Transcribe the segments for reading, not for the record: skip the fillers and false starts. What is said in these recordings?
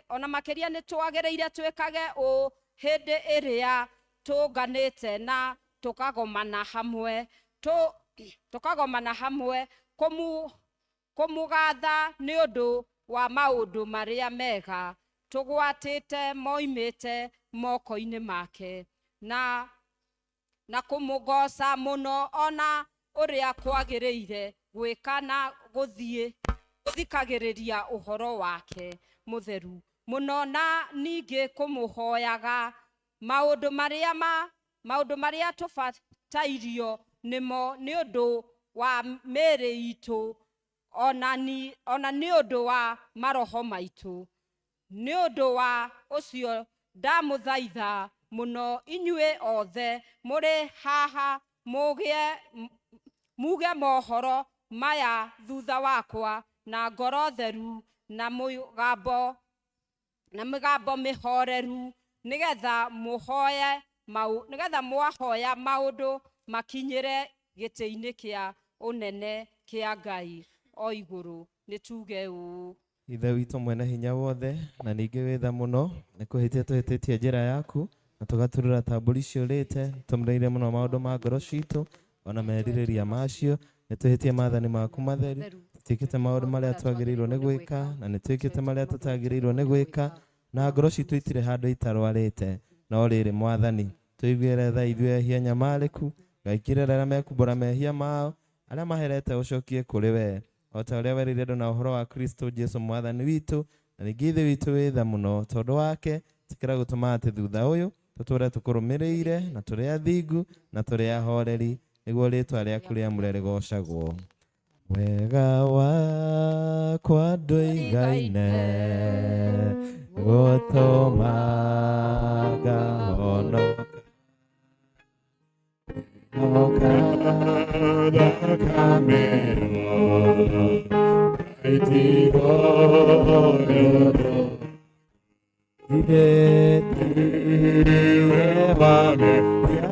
Ona makĩria nĩ twagĩrĩire twĩkage ũũ hĩndĩ ĩrĩa tũnganĩte na tũkagomana hamwe tũkagomana hamwe kũmũgatha nĩ ũndũ wa maũndũ marĩa mega tũgwatĩte moimĩte moko-inĩ make na kũmũgoca mũno ona ũrĩa kwagĩrĩire gwĩka na gũthiĩ gũthikagĩrĩria ũhoro wake mũtheru mũno na ningĩ kũmũhoyaga maũndũ marĩa tũbatairio nĩmo nĩ ũndũ wa mĩĩrĩ itũ ona nĩ ũndũ wa maroho maitũ. Nĩ ũndũ wa ũcio ndamũthaitha mũno inyuĩ othe mũrĩ haha muge mohoro maya thutha wakwa na ngoro theru na mĩgambo mĩhoreru nĩgetha mwahoya maũndũ makinyĩre gĩtĩ-inĩ kĩa ũnene kĩa Ngai o igũrũ. Nĩ tuge ũũ. Ithe witũ mwene hinya wothe na ningĩ wĩ tha mũno, nĩ kũhĩtia tũhĩtĩtie njĩra yaku na tũgaturũra ta mbũri ciũrĩte. Tũmĩrĩire mũno maũndũ ma ngoro citũ ona merirĩria macio. Nĩ twĩhĩtie maathani maku matheru, tũtiĩkĩte maũndũ marĩa twagĩrĩirwo nĩ gwĩka na nĩ twĩkĩte marĩa tũtagĩrĩirwo nĩ gwĩka, na ngoro citũ itirĩ handũ itarwarĩte. No rĩrĩ, Mwathani, tũiguĩre tha ithuĩ ehia nyamarĩku, gaikĩrĩra arĩa mekumbũra mehia mao, arĩa maherete ũcokie kũrĩ we, o ta ũrĩa werĩire andũ na ũhoro wa Kristo Jesu Mwathani witũ. Na ningĩ Ithe witũ wĩ tha mũno, tondũ wake tĩkĩra gũtũma atĩ thutha ũyũ tũtũũre tũkũrũmĩrĩire na tũrĩ athingu na tũrĩ ahoreri, nĩguo rĩĩtwa rĩaku rĩamũre rĩgoocagwo. Wega wakwa ndũigaine gũtũma ngahonoka. Honoka thakame ĩyo yaitirwo nĩ ũndũ Ithe tiwe wa mehia.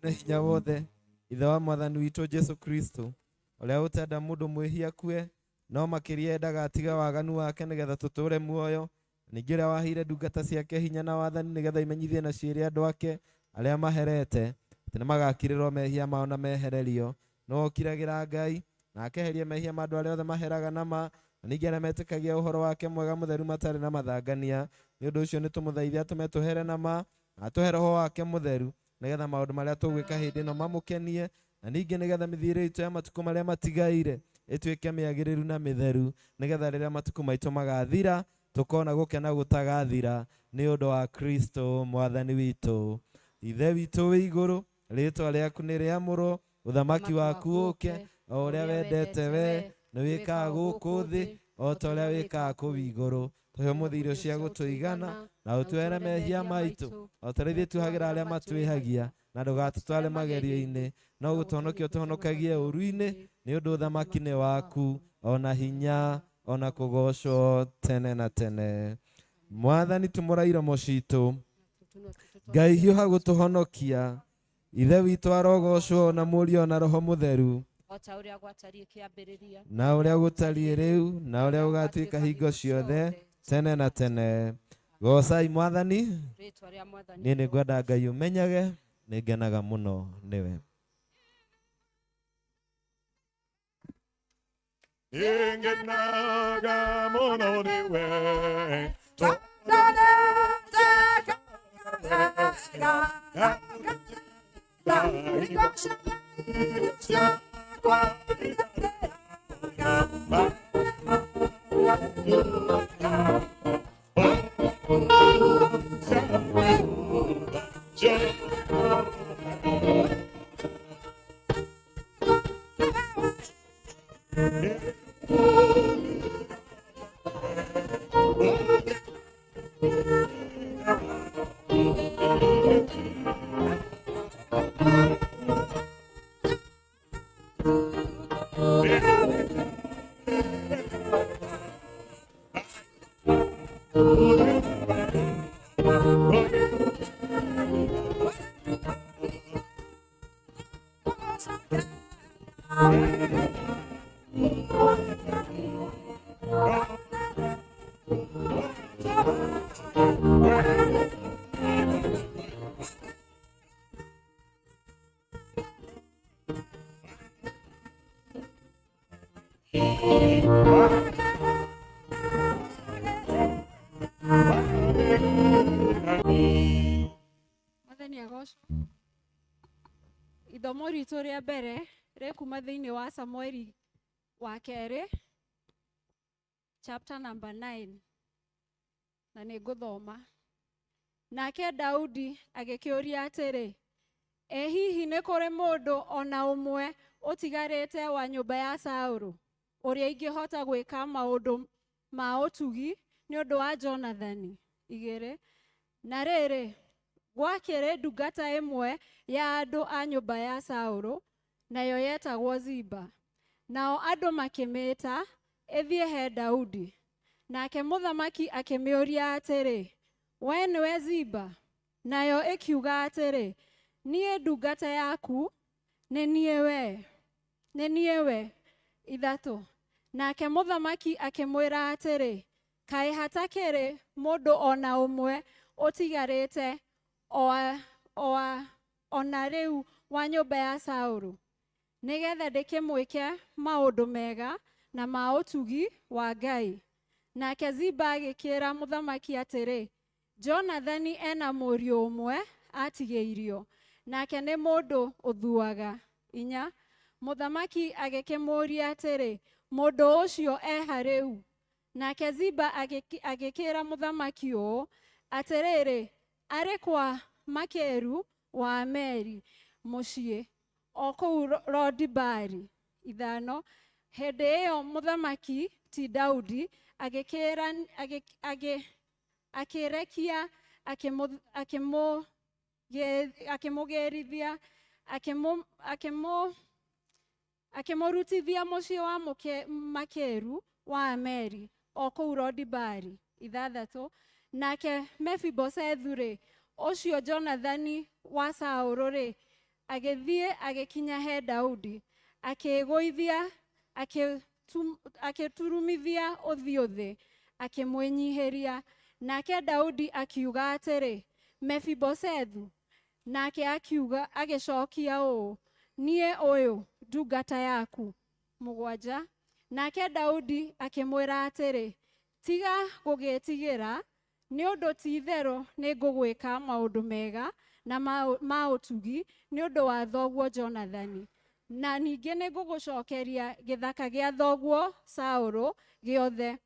Mwene hinya wothe, Ithe wa Mwathani witũ Jesu Kristo, ũrĩa ũtenda mũndũ mwĩhia akue, no makĩria endaga atige waganu wake nĩgetha tũtũũre muoyo. Ningĩ ũrĩa waheire ndungata ciake hinya na wathani nĩgetha imenyithie na ciĩre andũ ake arĩa maherete atĩ nĩmagakirĩrwo mehia mao na mehererio. Nĩwe ũkiragĩra Ngai na akeheria mehia ma andũ arĩa othe maheraga na ma, na ningĩ arĩa metĩkagia ũhoro wake mwega mũtheru matarĩ na mathangania. Nĩ ũndũ ũcio nĩtũmũthaithe atũme tũhere na ma, na atũhe roho wake mũtheru, nĩgetha maũndũ marĩa tũgwĩka hĩndĩ ĩno mamũkenie, na ningĩ nĩgetha mĩthiĩre itũ ya matukũ marĩa matigaire ĩtuĩke mĩagĩrĩru na mĩtheru, nĩgetha rĩrĩa matukũ maitũ magathira tũkona gũkena gũtagathira nĩ ũndũ wa Kristo Mwathani witũ. Ithe witũ wĩ igũrũ, rĩĩtwa rĩaku nĩ rĩamũrwo, ũthamaki waku ũũke, o ũrĩa wendete we nĩ wĩkaga gũkũ thĩ o ta ũrĩa wĩkaga kũu igũrũ. Tũhe ũmũthĩ irio cia gũtũigana, na ũtuohere mehia maitũ o ta ũrĩa ithuĩ tuohagĩra arĩa matwĩhagia, Na ndũgatũtware magerio-inĩ, no gũtũhonokia ũtũhonokagie ũũru-inĩ, nĩ ũndũ ũthamaki nĩ waku, ona hinya, ona kũgoocwo tene na tene. Mwathani tumũra iromo citũ, Ngai hiũha gũtũhonokia. Ithe witũ arogocwo na Mũriũ na Roho Mũtheru, o ta ũrĩa gwatariĩ kĩambĩrĩria, na ũrĩa gũtariĩ rĩu, na ũrĩa gũgatuĩka hingo ciothe tene na tene. Goocai Mwathani. Rĩtwa rĩa Mwathani. Niĩ nĩngwenda Ngai ũmenyage nĩngenaga mũno nĩwe. Nĩngenaga mũno nĩwe. Mwathani agocwo. Ithomo ritũ rĩa mbere rĩkuma thĩinĩ wa Samueli wa kerĩ chapter number 9, na nĩ ngũthoma. Nake Daudi agĩkĩũria atĩrĩ, ĩ hihi nĩ kũrĩ mũndũ ona ũmwe ũtigarĩte wa nyũmba ya Saũlũ ũrĩa ingĩhota gwĩka maũndũ ma ũtugi nĩ ũndũ wa Jonathani? 2. Na rĩrĩ, gwakĩrĩ ndungata ĩmwe ya andũ a nyũmba ya Saũlũ, nayo yetagwo Ziba. Nao andũ makĩmĩĩta ĩthiĩ he Daudi. Nake mũthamaki akĩmĩũria atĩrĩ, we nĩwe Ziba? Nayo ĩkiuga atĩrĩ, niĩ ndungata yaku, nĩ niĩ we. Nĩ niĩ we. 3. Nake mũthamaki akĩmwĩra atĩrĩ, kaĩ hatakĩrĩ mũndũ ona ũmwe ũtigarĩte ona rĩu wa nyũmba ya Saũlũ, nĩgetha ndĩkĩmwĩke maũndũ mega na ma ũtugi wa Ngai. Nake Ziba agĩkĩra mũthamaki atĩrĩ, Jonathani ena mũriũ ũmwe atigĩirio, nake nĩ mũndũ ũthuaga. 4. Mũthamaki agĩkĩmũũria atĩrĩ, mũndũ ũcio eha rĩu? Nake Ziba agĩkĩra mũthamaki ũũ, atĩrĩrĩ, arĩ kwa Makeru wa Ameri mũciĩ, o kũu Rodibari. 5. Hĩndĩ ĩyo mũthamaki ti Daudi akĩrekia akĩmũgĩrithia, akĩmũrutithia mũciĩ wa Makeru wa Ameri o kũu Rodibari. 6. Nake Mefiboshethu-rĩ, ũcio Jonathani wa Saũlũ-rĩ, agĩthiĩ agĩkinya he Daudi, akĩĩgũithia, akĩturumithia ũthiũ thĩ, akĩmwĩnyiihĩria. Nake Daudi akiuga atĩrĩ, Mefiboshethu. Nake akiuga agĩcokia ũũ, niĩ ũyũ ndungata yaku. 7. Nake Daudi akĩmwĩra atĩrĩ, tiga gũgĩtigĩra, nĩ ũndũ ti-itherũ nĩngũgwĩka maũndũ mega na ma ũtugi nĩ ũndũ wa thoguo Jonathani, na ningĩ nĩngũgũcookeria gĩthaka gĩa thoguo Saũlũ gĩothe,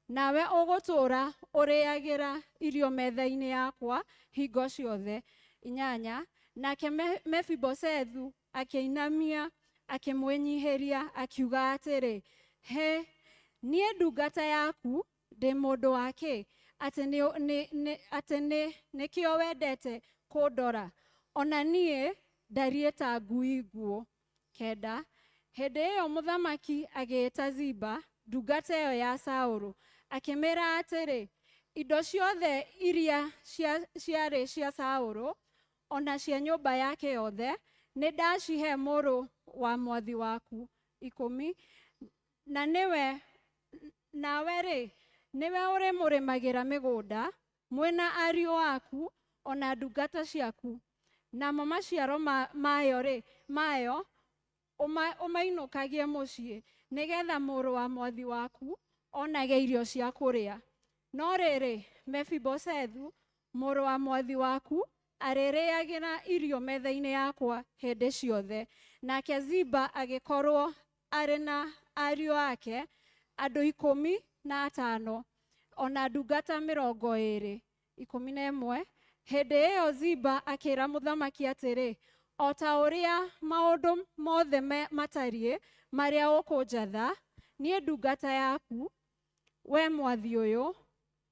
nawe ũgũtũũra ũrĩagĩra irio metha-inĩ yakwa hingo ciothe. 8. Nake Mefiboshethu akĩinamia akĩmwĩnyiihĩria, akiuga atĩrĩ, he, niĩ ndungata yaku ndĩ mũndũ wa kĩ, atĩ nĩkĩo wendete kũndora? Ona niĩ Ndariĩ ta ngui nguũ. 9. Hĩndĩ ĩyo mũthamaki agĩĩta Ziba, ndungata ĩyo ya Saũlũ, akĩmĩĩra atĩrĩ, indo ciothe iria ciarĩ cia Saũlũ, ona cia nyũmba yake yothe, nĩ ndacihe mũrũ wa mwathi waku. 10. Na nĩwe nawe-rĩ, nĩwe ũrĩmũrĩmagĩra mĩgũnda, mwĩna ariũ aku, ona ndungata ciaku, namo maciaro mayo-rĩ, mayo ũmainũkagie mũciĩ, nĩgetha mũrũ wa mwathi waku onage irio cia kũrĩa. No rĩrĩ, Mefiboshethu, mũrũ wa mwathi waku, arĩrĩagĩra irio metha-inĩ yakwa hĩndĩ ciothe. Nake Ziba agĩkorwo arĩ na ariũ ake andũ 15, ona ndungata 20. 11. Hĩndĩ ĩyo Ziba akĩra mũthamaki atĩrĩ, o ta ũrĩa maũndũ mothe matariĩ marĩa ũkũnjatha, niĩ ndungata yaku, we mwathi ũyũ,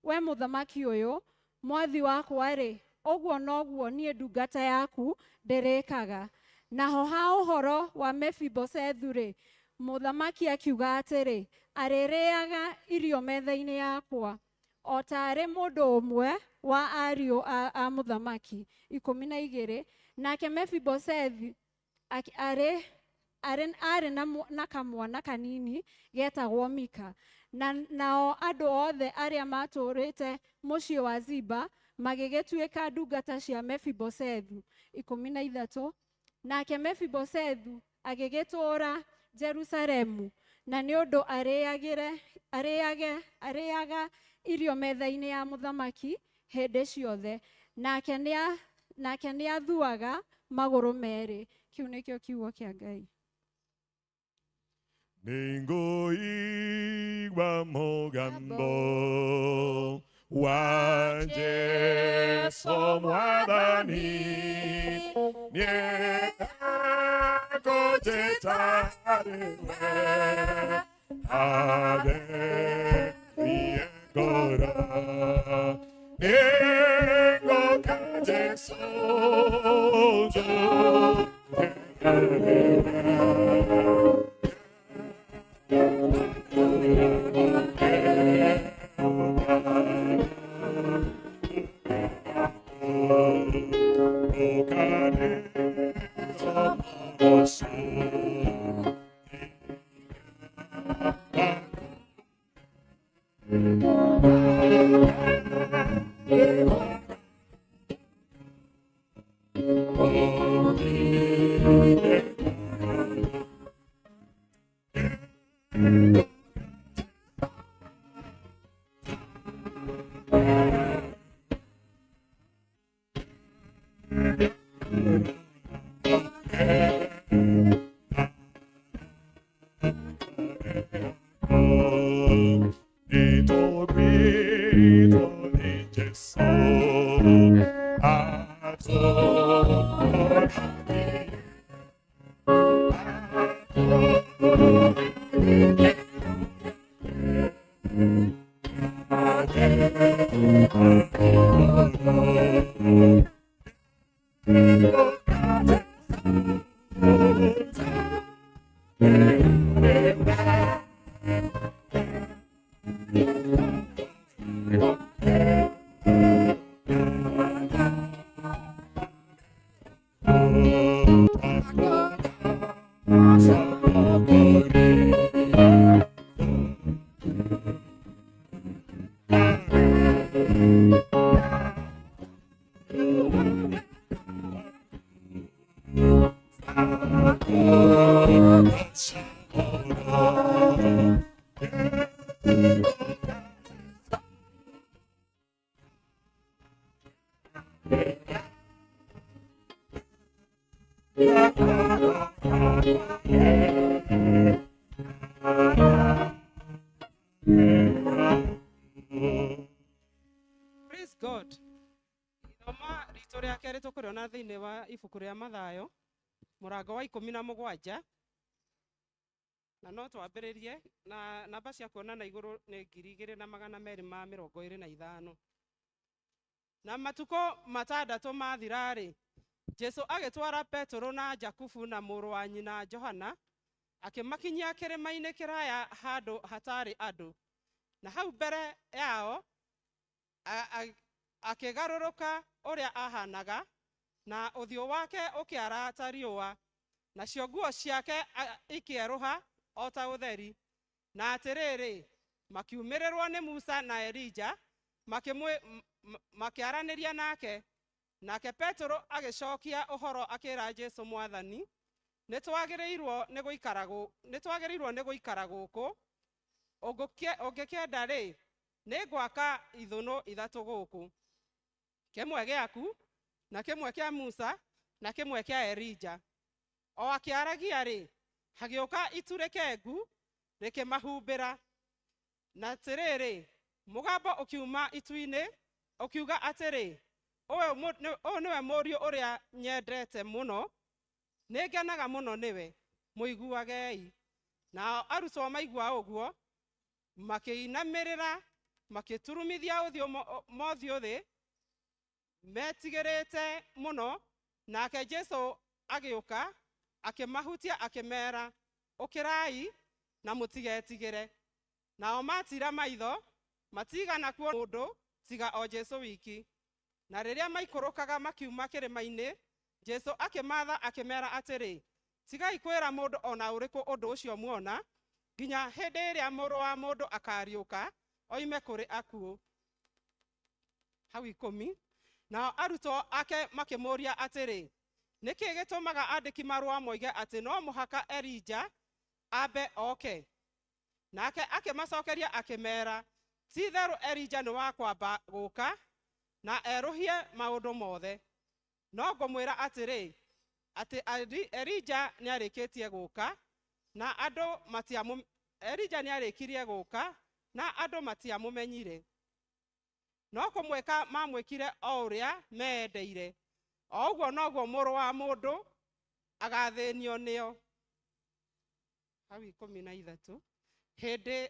we mũthamaki ũyũ, mwathi wakwa-rĩ, ũguo noguo niĩ ndungata yaku ndĩrĩkaga. Naho ha ũhoro wa Mefiboshethu-rĩ, mũthamaki akiuga atĩrĩ, arĩrĩaga irio metha-inĩ yakwa, o ta arĩ mũndũ ũmwe wa ariũ a mũthamaki. 12. Nake Mefiboshethu arĩ na kamwana kanini getagwo Mika. Na nao andũ othe arĩa matũũrĩte mũciĩ wa Ziba magĩgĩtuĩka ndungata cia Mefiboshethu. 13. Nake Mefiboshethu agĩgĩtũũra Jerusalemu, na nĩ ũndũ arĩaga irio metha-inĩ ya mũthamaki hĩndĩ ciothe. Nake nĩathuaga magũrũ merĩ. Kĩu nĩkĩo kiugo kĩa Ngai. Nĩngũigua mũgambo wa Jesũ Mwathani, nĩekũnjĩta rĩmwe, atherie ngoro. Nĩngũka Jesũ njũke harĩ we. Praise God. Ithoma ritũ rĩa kerĩ tũkũrĩona thĩinĩ wa ibuku rĩa Mathayo mũrango wa 17, na no twambĩrĩrie na namba cia kuona na igũrũ nĩ 2225. Na matukũ 6 mathira-rĩ, Jesu agĩtwara Petero na Jakubu na mũrũ wa nyina Johana, akĩmakinyia kĩrĩma-inĩ kĩraya handũ hatarĩ andũ. Na hau mbere yao akĩgarũrũka ũrĩa ahanaga, na ũthiũ wake ũkĩara ta riũa, nacio nguo ciake ikĩerũha o ta ũtheri. Na atĩrĩrĩ, makiumĩrĩrwo nĩ Musa na Elija, makĩaranĩria nake. Nake Petero agĩcokia ũhoro akĩra Jesu, Mwathani, nĩtwagĩrĩirwo nĩ gũikara gũkũ. Ũngĩkĩenda rĩ, nĩngwaka ithũnũ 3 gũkũ, kĩmwe gĩaku, na kĩmwe kĩa Musa, na kĩmwe kĩa Elija. O akĩaragia rĩ, hagĩũka itu rĩkengu rĩkĩmahumbĩra. Na atĩrĩrĩ, mũgambo ũkiuma itu-inĩ ũkiuga atĩrĩ, ũyũ nĩwe mũriũ ũrĩa nyendete mũno, nĩngenaga mũno nĩwe, mũiguagei. Nao arutwo maigua ũguo, makĩinamĩrĩra, makĩturumithia ũthiũ mothiũ thĩ, metigĩrĩte mũno. Nake Jesu agĩũka, akĩmahutia, akĩmeera, ũkĩrai na mũtigetigĩre. Nao matira maitho, matigana kuona mũndũ tiga o Jesu wiki. Na rĩrĩa maikũrũkaga makiuma kĩrĩma-inĩ, Jesu akĩmatha akĩmeera atĩrĩ, tigai kwĩra mũndũ ona ũrĩkũ ũndũ ũcio muona, nginya hĩndĩ ĩrĩa mũrũ wa mũndũ akariũka oime kũrĩ akuũ. Hau 10. Nao arutwo ake makĩmũũria atĩrĩ, nĩkĩ gĩtũmaga andĩki marũa moige atĩ no mũhaka Elija ambe oke? Nake akĩmacokeria akĩmeera, ti-itherũ Elija nĩ wa kwamba gũka na erũhie maũndũ mothe. No ngũmwĩra atĩrĩ, atĩ Elija nĩarĩkĩtie gũka na andũ Elija nĩarĩkirie gũka na andũ matiamũmenyire. No kũmwĩka mamwĩkire o ũrĩa meendeire. O ũguo noguo mũrũ wa mũndũ agathĩnio nĩo. Hau 13. Hĩndĩ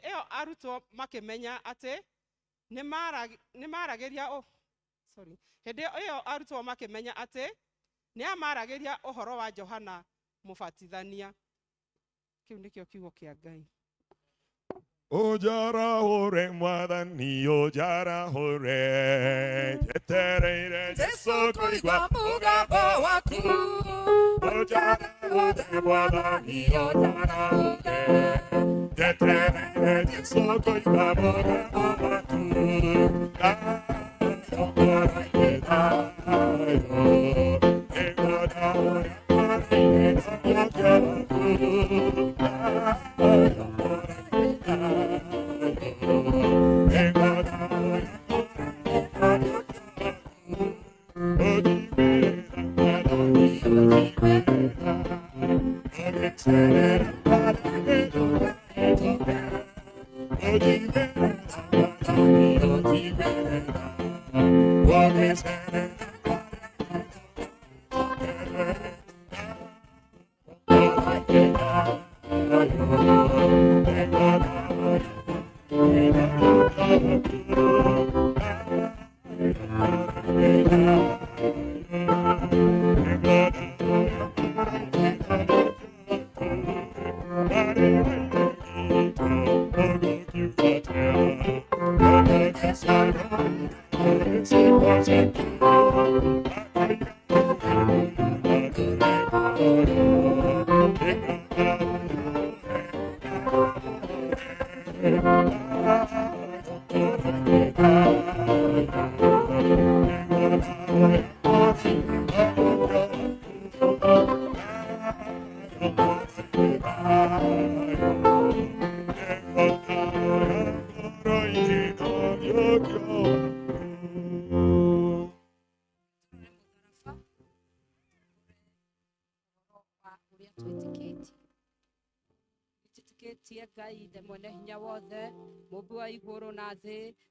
ĩyo arutwo makĩmenya atĩ nĩmaragĩria Hĩndĩ ĩyo arutwo makĩmenya atĩ nĩamaragĩria ũhoro wa Johana Mũbatithania. Kĩu nĩkĩo kiugo kĩa Ngai. Ũnjarahũre Mwathani, ũnjarahũre, njetereire Jesũ kũigua mũgambo waku. Ũnjarahũre Mwathani, ũnjarahũre, njetereire Jesũ kũigua mũgambo waku.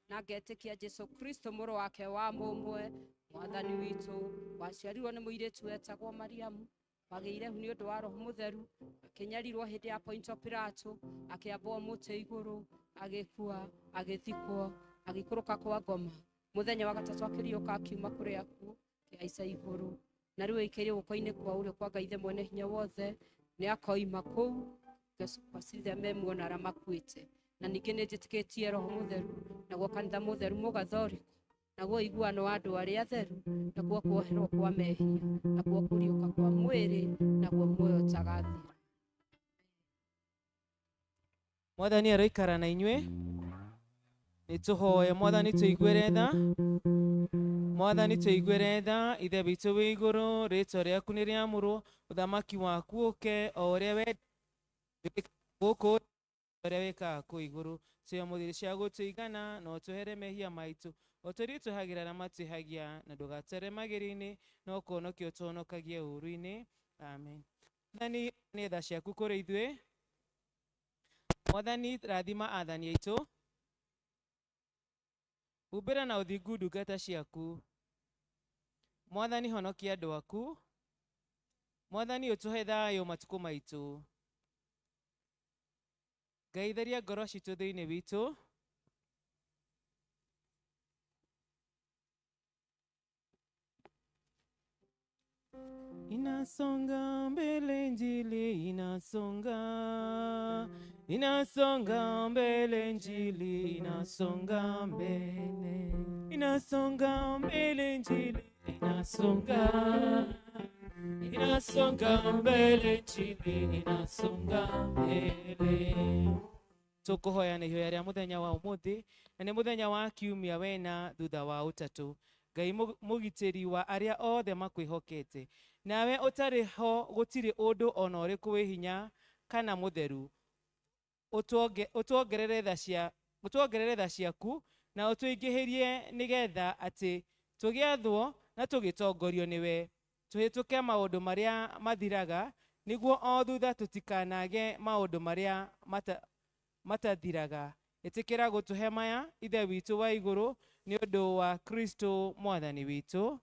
Na ngetĩkia Jesu Kristo mũrũ wake wa mũmwe mwathani witũ, waciarirwo nĩ mũirĩtu wetagwo Mariamu, wagĩire hu nĩ ũndũ wa Roho Mũtheru, akĩnyarirwo hĩndĩ ya Pontio Pilato, akĩambwo mũtĩ igũrũ, agĩkua, agĩthikwo, agĩikũrũka kwa ngoma. Mũthenya wa gatatũ akĩriũka akiuma kũrĩ akuũ, Akĩhaica igũrũ na rĩu aikĩire guoko-inĩ kwa ũrĩo kwa Ngai Ithe mwene hinya wothe, nĩ akoima kũu gwacirithia me muoyo na arĩa makuĩte. Na ningĩ nĩ njĩtĩkĩtie Roho Mũtheru, naguo kanitha mũtheru mũgathoriko, naguo ũiguano wa andũ arĩa atheru, naguo kuoherwo kwa mehia, naguo kũriũka kwa mwĩrĩ, naguo muoyo ũtagathira. Mwathani aroikara na inyuĩ. Nĩ tũhoe Mwathani tũiguĩre tha. Mwathani tũiguĩre tha. Ithe witũ wĩ igũrũ, rĩtwa rĩaku nĩ rĩamũrwo, ũthamaki waku ũke o ũrĩa wendete gũkũ ũrĩa wĩkaga kũu igũrũ. Tũhe mũthiri cia gũtũigana na ũtũhere mehia maitũ o ta ũrĩa twĩhagĩra arĩa matwĩhagia, na ndũgatware magerio-inĩ, no kũhonokia ũtũhonokagie ũũru-inĩ. Amen. Mwathani nĩ tha ciaku kũrĩ ithuĩ. Mwathani rathima athani aitũ, humbĩra na ũthingu ndungata ciaku. Mwathani honokia andũ aku. Mwathani ũtũhe thayũ matukũ maitũ. Ngai theria ngoro citũ thĩinĩ witũ. Inasonga mbele, Injili inasonga, inasonga mbele, Injili inasonga mbele, inasonga mbele, Injili inasonga, inasonga mbele, Injili inasonga mbele. Tũkũhoya na ihoya rĩa mũthenya wa ũmũthĩ, na nĩ mũthenya wa kiumia wena thutha wa ũtatũ. Ngai mũgitĩri wa arĩa othe makwĩhokete, nawe ũtarĩ ho gũtirĩ ũndũ ona ũrĩkũ wĩ hinya kana mũtheru. Ũtuongerere tha ciaku na ũtũingĩhĩrie, nĩgetha atĩ tũgĩathwo na tũgĩtongorio nĩwe, tũhĩtũke maũndũ marĩa mathiraga, nĩguo o thutha tũtikanage maũndũ marĩa matathiraga. Ĩtĩkĩra gũtũhe maya, Ithe witũ wa igũrũ, nĩ ũndũ wa Kristo Mwathani witũ.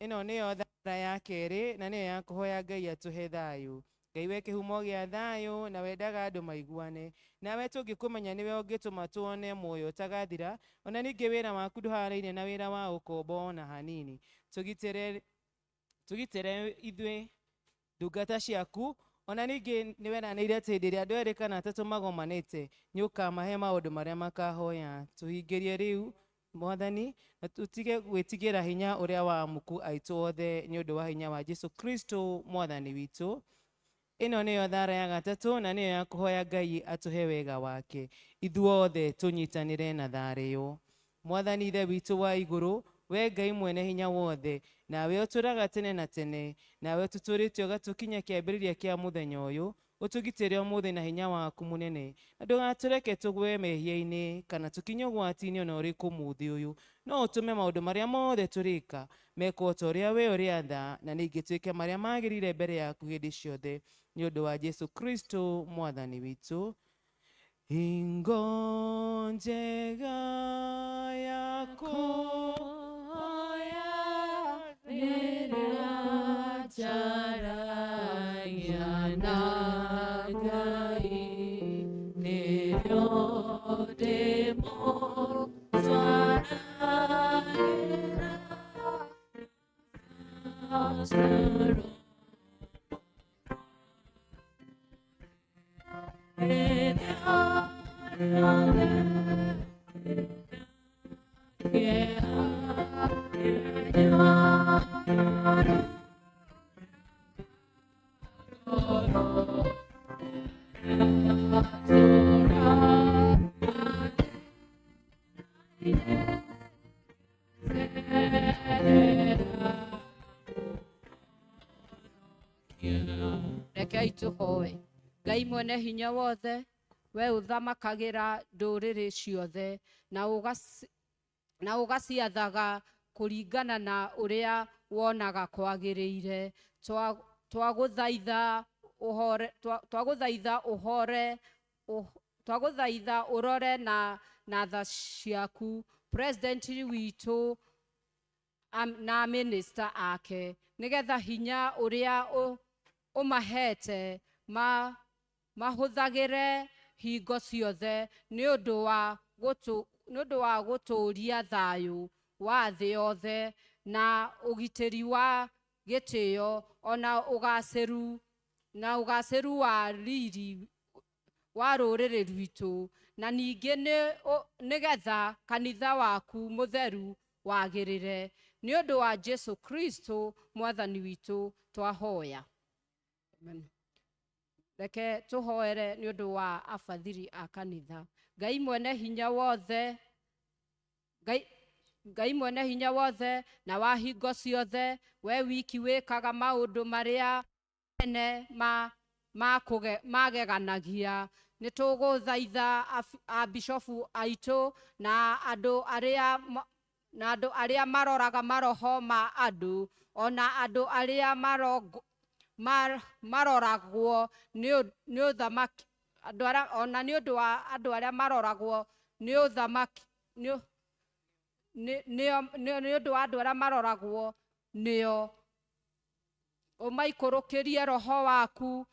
Ĩno nĩyo thara ya kerĩ, na nĩyo ya kũhoya Ngai atũhe thayũ. Ngai we kĩhumo gĩa thayũ na wendaga andũ maiguane, nawe tũngĩkũmenya nĩwe ũngĩtũma tuone muoyo ũtagathira. Ona ningĩ wĩra waku ndũhanaine na wĩra wa ũkombo ona hanini. Tũgitĩre ithuĩ ndungata ciaku. Ona ningĩ nĩ weranĩire atĩ hĩndĩ ĩrĩa andũ erĩ kana atatũ magomanĩte, nĩ ũkamahe maũndũ marĩa makahoya. Tũhingĩrie rĩu Mwathani, na tũtige gwĩtigĩra hinya ũrĩa wa amuku aitũ othe, nĩ ũndũ wa hinya wa Jesu Kristo Mwathani witũ. Ĩno nĩyo thara ya gatatũ, na nĩyo ya kũhoya Ngai atũhe wega wake. Ithuothe tũnyitanĩre na thara ĩyo. Mwathani Ithe witũ wa igũrũ, we Ngai mwene hinya wothe, nawe ũtũraga tene na tene, nawe ũtũtũrĩte ũgatũkinya kĩambĩrĩria kĩa mũthenya ũyũ, ũtũgitĩre ũmũthĩ na hinya waku mũnene, na ndũgatũreke tũgwe mehia-inĩ kana tũkinye ũgwati-inĩ ona ũrĩkũ mũthĩ ũyũ, no ũtũme maũndũ marĩa mothe tũrĩka mekwo ta ũrĩa we ũrĩatha, na ningĩ twĩke marĩa magĩrĩire mbere yaku hĩndĩ ciothe, nĩ ũndũ wa Jesu Kristo Mwathani witũ. Hingo njega ya kũhoya rĩrĩa njaragia na Ngai, nĩrĩo ndĩmũtwaragĩra mabataro. Rĩrĩa rĩothe kĩeha kĩanyotora ngoro, ndatũra mathĩna-inĩ ngeterera. Rekei tũhoe. Ngai mwene hinya wothe, we ũthamakagĩra ndũrĩrĩ ciothe na ũgaciathaga kũringana na ũrĩa wonaga kwagĩrĩire. Twagũthaitha ũhore, twagũthaitha ũhore, twagũthaitha ũrore na tha ciaku president witũ na minister ake, nĩgetha hinya ũrĩa ũmahete mahũthagĩre hingo ciothe nĩ ũndũ wa gũtũũria thayũ wa thĩ yothe na ũgitĩri wa gĩtĩo ona ũgacĩru na ũgacĩru wa riri wa rũrĩrĩ rwitũ na ningĩ nĩgetha kanitha waku mũtheru wagĩrĩre nĩ ũndũ wa Jesu Kristo mwathani witũ twahoya. Amen. Reke tũhoere nĩ ũndũ wa abathiri a kanitha. Ngai mwene hinya wothe, Ngai mwene hinya wothe na wa hingo ciothe, we wiki wĩkaga maũndũ marĩa ene mageganagia. Nĩ tũgũthaitha abishofu aitũ na andũ arĩa maroraga maroho ma andũ ona andũ arĩa maroragwo nĩ ũthamaki andũ arĩa ona nĩ ũndũ wa andũ arĩa maroragwo nĩ ũthamaki nĩ ũndũ wa andũ arĩa maroragwo nĩo ũmaikũrũkĩrie roho waku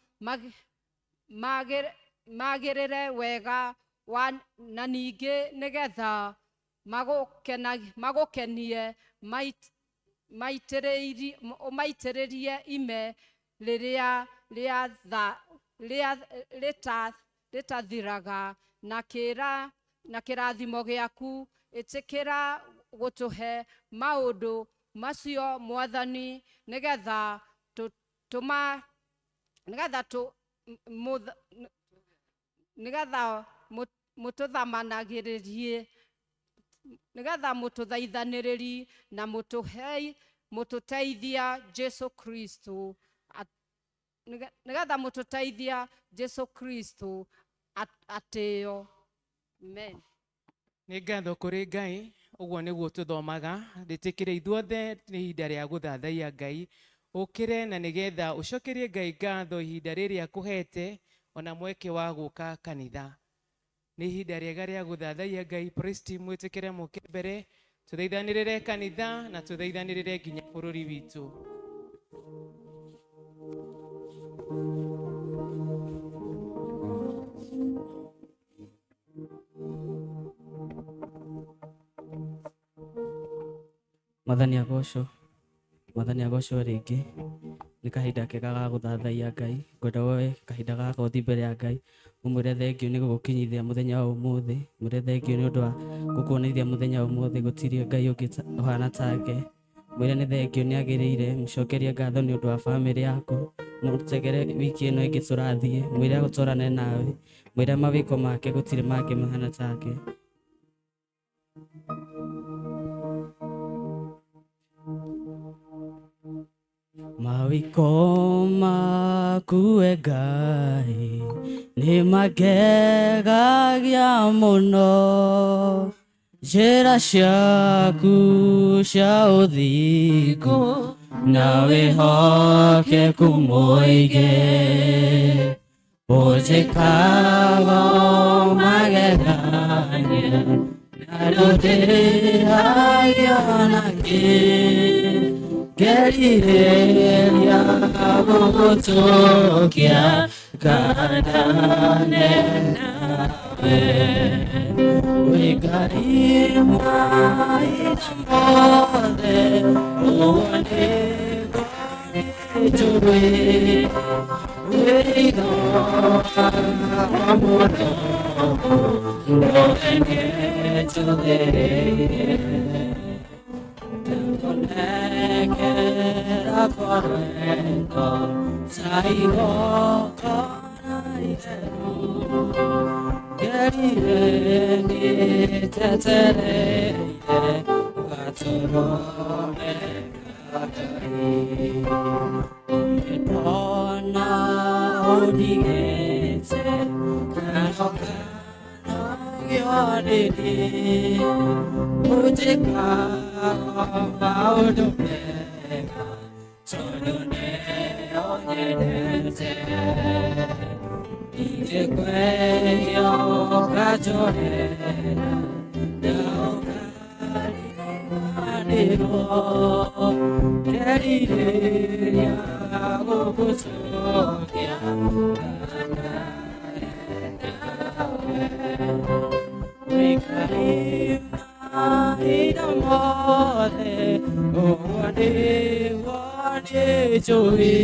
magĩrĩre wega na ningĩ nĩgetha magũkenie ũmaitĩrĩrie ime rĩrĩa rĩtathiraga na kĩrathimo gĩaku. Ĩtĩkĩra gũtũhe maũndũ macio mwathani nĩgetha mũtũthamanagĩrĩrie nĩgetha mũtũthaithanĩrĩri na mũtũteithia Jesu Kristo nĩgetha mũtũteithia Jesu Kristo atĩo. Amen. Nĩ ngatho kũrĩ Ngai ũguo nĩguo tũthomaga rĩtĩkĩre ithuothe nĩ ihinda rĩa gũthathaiya Ngai ũkĩre na nĩgetha ũcokerie Ngai ngatho ihinda rĩrĩa akũhete ona mweke wa gũka kanitha. Nĩ ihinda rĩega rĩa gũthathaiya Ngai. Praise team mwĩtĩkĩre mũke mbere tũthaithanĩrĩre kanitha na tũthaithanĩrĩre nginya bũrũri witũ. Mwathani agocwo, Mwathani agocwo rĩngĩ. Nĩ kahinda kega ga gũthathaiya Ngai. Ngwenda woe kahinda gaka ũthiĩ mbere ya Ngai ũmwĩre thengiũ nĩ gũgũkinyithia mũthenya wa ũmũthĩ, mwĩre thengiũ nĩ ũndũ wa gũkuonithia mũthenya wa ũmũthĩ gũtirĩ Ngai ũngĩ ũhana take. Mwĩre nĩ thengiũ nĩ agĩrĩire, mũcokerie ngatho nĩ ũndũ wa bamĩrĩ yaku, mũtegere wiki ĩno ĩngĩ tũrathiĩ, mwĩre agũtwarane nawe, mwĩre mawĩko make gũtirĩ mangĩ mahana take. Mawĩko maku we Ngai nĩ magegagia mũno, njĩra ciaku cia ũthingu na wĩhokeku mũingĩ, ũnjĩkaga magegania na ndũndĩhagio nakĩ. Ngerirĩria gũgũtũkia ngandane nawe, wĩ Ngai mahinda mothe, ũguo nĩguo njũĩ, wĩigo wa mũromo ndũre nĩnjũthĩrĩirie. Ndakũnengera kwa wendo ta igongona itheru, ngerire nĩnjetereire gatũrũme ka Ngai. Ndirĩ ndona ũndigĩte kana ũkanogio nĩ niĩ, ũnjĩkaga maũndũ mega tondũ nĩũnyendete. Ingĩkwehia ũkanjohera na ũkariganĩrwo, ngerirĩria gũgũcokia ngandane nawe, wĩ Ngai mahinda mothe. Njũĩ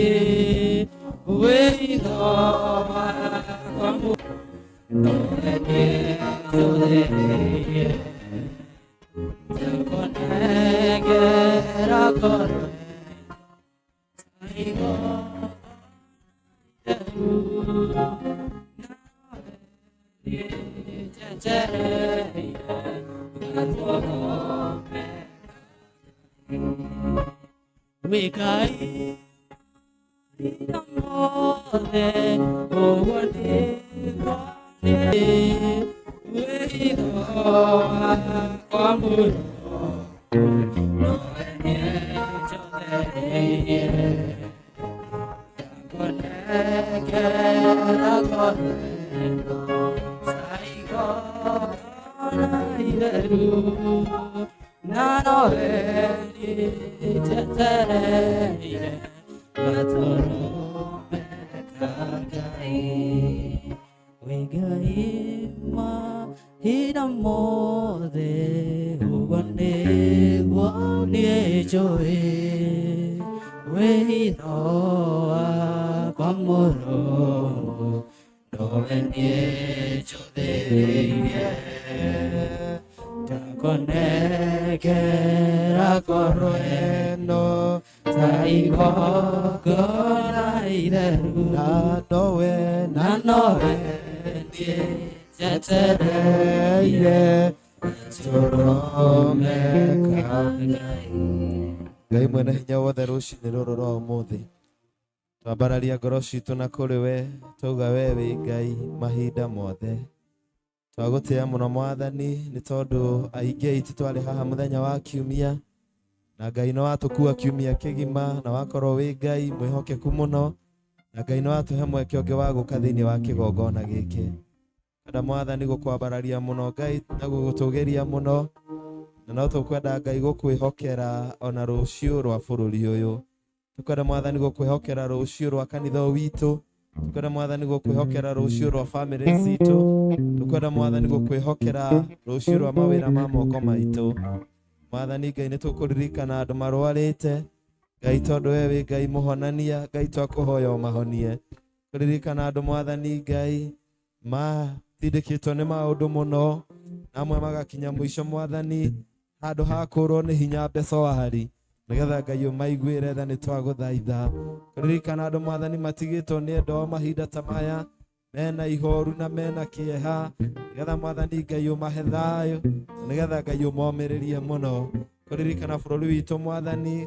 wĩitho wakwa nowe niĩ njũthĩrĩirie ndakũnengera ngoro Wikai mothe ũguo nĩguo wĩitho wakwa mũno nowe niĩ njũthĩrĩirie ndakũnengera ngoro ĩno ta igongona itheru na nowe niĩ njetereire gatũrũme ka Ngai. Wĩ Ngai mahinda mothe ũguo nĩguo niĩ njũĩ wĩitho wakwa mũrũmu nowe niĩ njũthĩrĩirie ndakũnengera ngoro ĩno ta igongona itheru na nowe na nowe niĩ njetereire gatũrũme ka Ngai. Ngai mwene hinya wothe rũcinĩ rũrũ rwa ũmũthĩ twambararia ngoro citũ na kũrĩ we twauga we wĩ Ngai mahinda mothe. Twagũtĩĩa mũno Mwathani nĩ tondũ aingĩ aitũ twarĩ haha mũthenya wa kiumia na Ngai nĩ watũkua kiumia kĩgima na wakorwo wĩ Ngai mwĩhokeku mũno na Ngai nĩ watũhe mweke ũngĩ wa gũka thĩinĩ wa kĩgongona gĩkĩ. Kwenda Mwathani gũkwambararia mũno Ngai na gũgũtũgĩria mũno na no tũkwenda Ngai gũkwĩhokera ona rũciũ rwa bũrũri ũyũ. Tũkwenda Mwathani gũkwĩhokera rũciũ rwa kanitha witũ, tũkwenda Mwathani gũkwĩhokera rũciũ rwa bamĩrĩ citũ, tũkwenda Mwathani gũkwĩhokera rũciũ rwa mawĩra ma moko maitũ. Mwathani Ngai nĩ tũkũririkana andũ marwarĩte Ngai tondũ we wĩ Ngai mũhonania, Ngai twakũhoya ũmahonie. Kũririkana andũ Mwathani Ngai matindĩkĩtwo nĩ maũndũ mũno na amwe magakinya mũico Mwathani handũ ha kũrwo nĩ hinya mbeca wahari nĩgetha Ngai ũmaiguĩre tha nĩ twagũthaitha. Kũririkana andũ Mwathani matigĩtwo nĩ endwa ao mahinda ta maya mena ihoru na mena kĩeha nĩgetha Mwathani Ngai ũmahe thayũ nĩgetha Ngai ũmomĩrĩrie mũno. Kũririkana bũrũri witũ Mwathani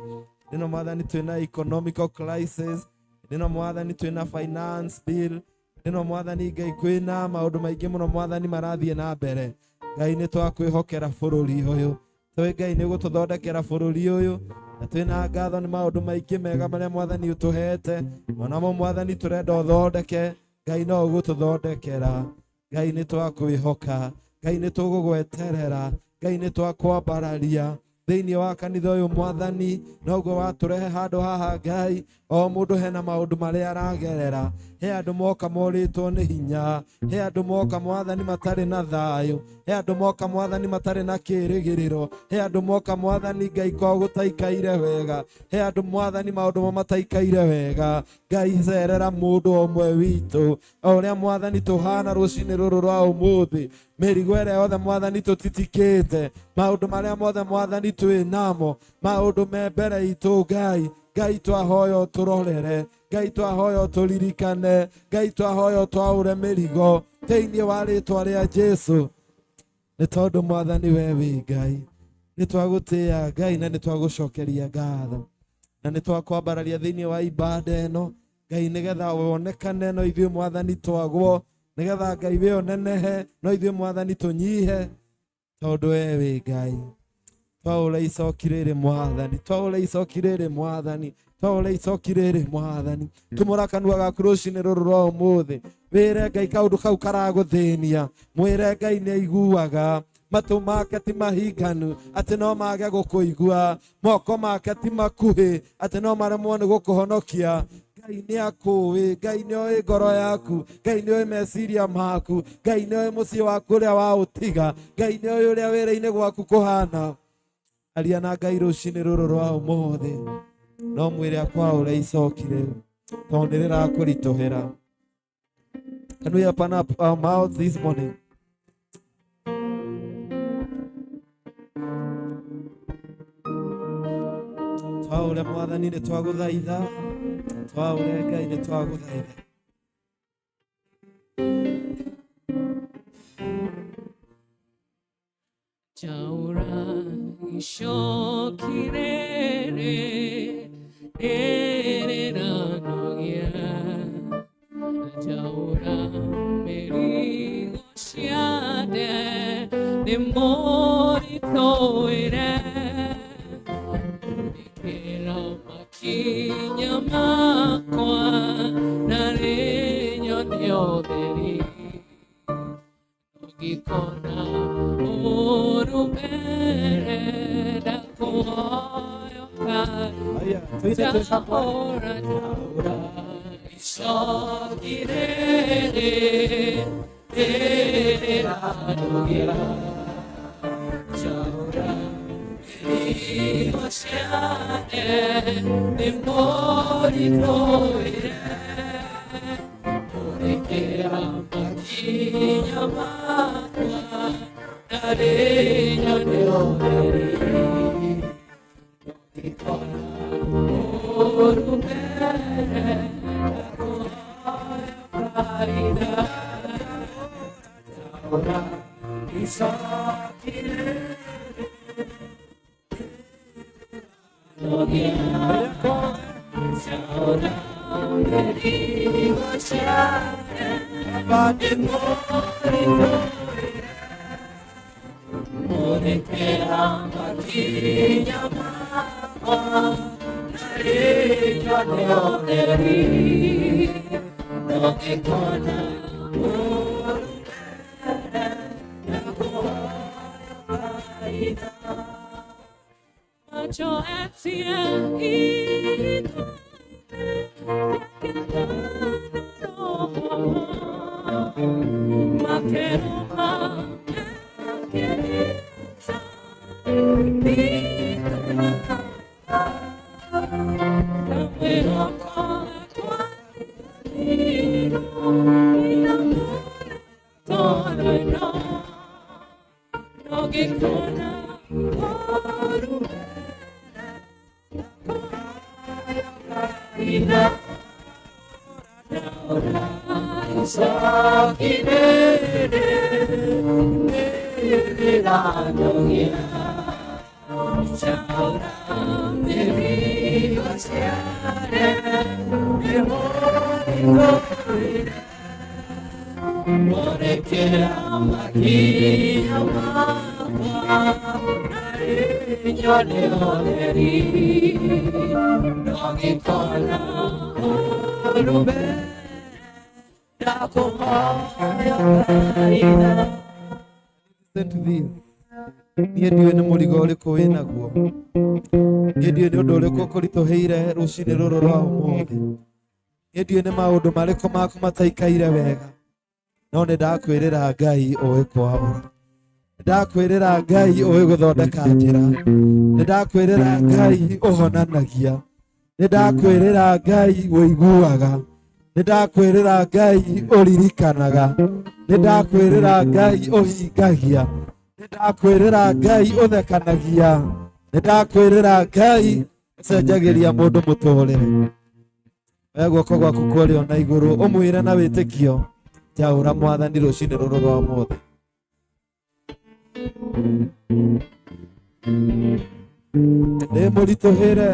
ĩno Mwathani twĩna economical crisis, ĩno Mwathani twĩna finance bill, ĩno Mwathani Ngai kwĩna maũndũ maingĩ mũno Mwathani marathiĩ na mbere. Ngai nĩ twakwĩhokera bũrũri ũyũ, tũĩ Ngai nĩ ũgũtũthondekera bũrũri ũyũ na twĩna ngatho nĩ maũndũ maingĩ mega marĩa Mwathani ũtũhete onamo Mwathani tũrenda ũthondeke. Ngai no ũgũtũthondekera. Ngai nĩ twakwĩhoka, Ngai nĩ tũgũgweterera, Ngai nĩ twakwambararia thĩinĩ wa kanitha ũyũ Mwathani noguo watũrehe handũ haha Ngai o mũndũ hena maũndũ marĩa aragerera. He andũ moka morĩtwo nĩ hinya, he andũ moka Mwathani matarĩ na thayũ, he andũ moka Mwathani matarĩ na kĩĩrĩgĩrĩro, he andũ moka Mwathani Ngai kwao gũtaikaire wega, he andũ Mwathani maũndũ mao mataikaire wega. Ngai cerera mũndũ ũmwe witũ o ũrĩa Mwathani tũhana rũcinĩ rũrũ rwa ũmũthĩ, mĩrigo ĩrĩa yothe Mwathani tũtitikĩte, maũndũ marĩa mothe Mwathani twĩ namo, maũndũ me mbere itũ Ngai. Ngai twahoya ũtũrorere, Ngai twahoya ũtũririkane, Ngai twahoya ũtwaũre mĩrigo thĩinĩ wa rĩtwa rĩa Jesu. Nĩ tondũ Mwathani we wĩ Ngai, nĩ twagũtĩĩa Ngai na nĩ twagũcokeria ngatho na nĩ twakwambararia thĩinĩ wa ibada ĩno Ngai nĩgetha wonekane no ithuĩ Mwathani twagwo, nĩgetha Ngai we ũnenehe no ithuĩ Mwathani tũnyihe, tondũ we wĩ Ngai. Twaũra icoki rĩrĩ Mwathani, twaũra icoki rĩrĩ Mwathani, twaũra icoki rĩrĩ Mwathani. Tumũra kanua gaku rũcinĩ rũrũ rwa ũmũthĩ, wĩre Ngai kaũndũ kau karagũthĩnia, mwĩre Ngai nĩ aiguaga, matũ make ti mahinganu atĩ no mage gũkũigua, moko make ti makuhĩ atĩ no maremwo nĩ gũkũhonokia. Ngai nĩ akũĩ, Ngai nĩ oĩ ngoro yaku, Ngai nĩ oĩ meciria maku, Ngai nĩ oĩ mũciĩ waku ũrĩa waũtiga, Ngai nĩ oĩ ũrĩa wĩra-inĩ gwaku kũhana. Aria na Ngai rũcinĩ rũrũ rwa ũmũthĩ. No mwĩre akwaũre icoki rĩu tondũ nĩ rĩrakũritũhĩra. Can we open up our mouths this morning? Twaũre Mwathani nĩ twagũthaitha, twaũre Ngai nĩ twagũthaitha. Chaura ishokirere ereranogia Chaura merigo shiade ne moritoere Kera makinya makwa na renyo neoderi Gikona orubere ndakuhoyoka Aya, twine twĩ hamwe. Taura taura ishokirere ereranogia Taura merigo ciane ne moritoire Orekera makinya makwa na neoderi Ngikona orubere ndakuhoyoka Taura ishokirere Taura merigo ciane Morekera makinya makwa na neoderi Ndogikona orubere ndakuhoyoka Macho atia Listen to this. Niĩ ndiũĩ nĩ mũrigo ũrĩkũ wĩnaguo. Niĩ ndiũĩ nĩ ũndũ ũrĩkũ ũkũritũhĩire rũcinĩ rũrũ rwa ũmũthĩ. Niĩ ndiũĩ nĩ maũndũ marĩkũ maku mataikaire wega. No nĩ ndakwĩrĩra Ngai ũĩ kwaũra. Nĩ ndakwĩrĩra Ngai ũĩ gũthondeka njĩra. Nĩ ndakwĩrĩra Ngai ũhonanagia. Nĩ ndakwĩrĩra Ngai ũiguaga. Nĩ ndakwĩrĩra Ngai ũririkanaga. Nĩ ndakwĩrĩra Ngai ũhingagia. Nĩ ndakwĩrĩra Ngai ũthekanagia. Nĩ ndakwĩrĩra Ngai ũcenjagĩria mũndũ mũtũrĩre. Oya guoko gwaku kwa ũrĩo na igũrũ ũmwĩre na wĩtĩkio njaũra Mwathani rũcinĩ rũrũ rwa ũmũthĩ. Nĩ mũritũhĩre,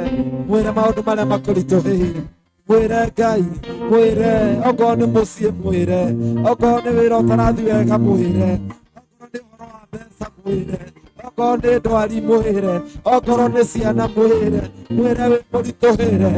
mwĩre maũndũ marĩa makũritũhĩire. Mwĩre Ngai, mwĩre okorwo nĩ mũciĩ mwĩre, okorwo nĩ wĩra ũtarathiĩ wega mwĩre, okorwo nĩ ũhoro wa mbeca mwĩre, okorwo nĩ ndwari mwĩre, okorwo nĩ ciana mwĩre, mwĩre wĩ mũritũhĩre,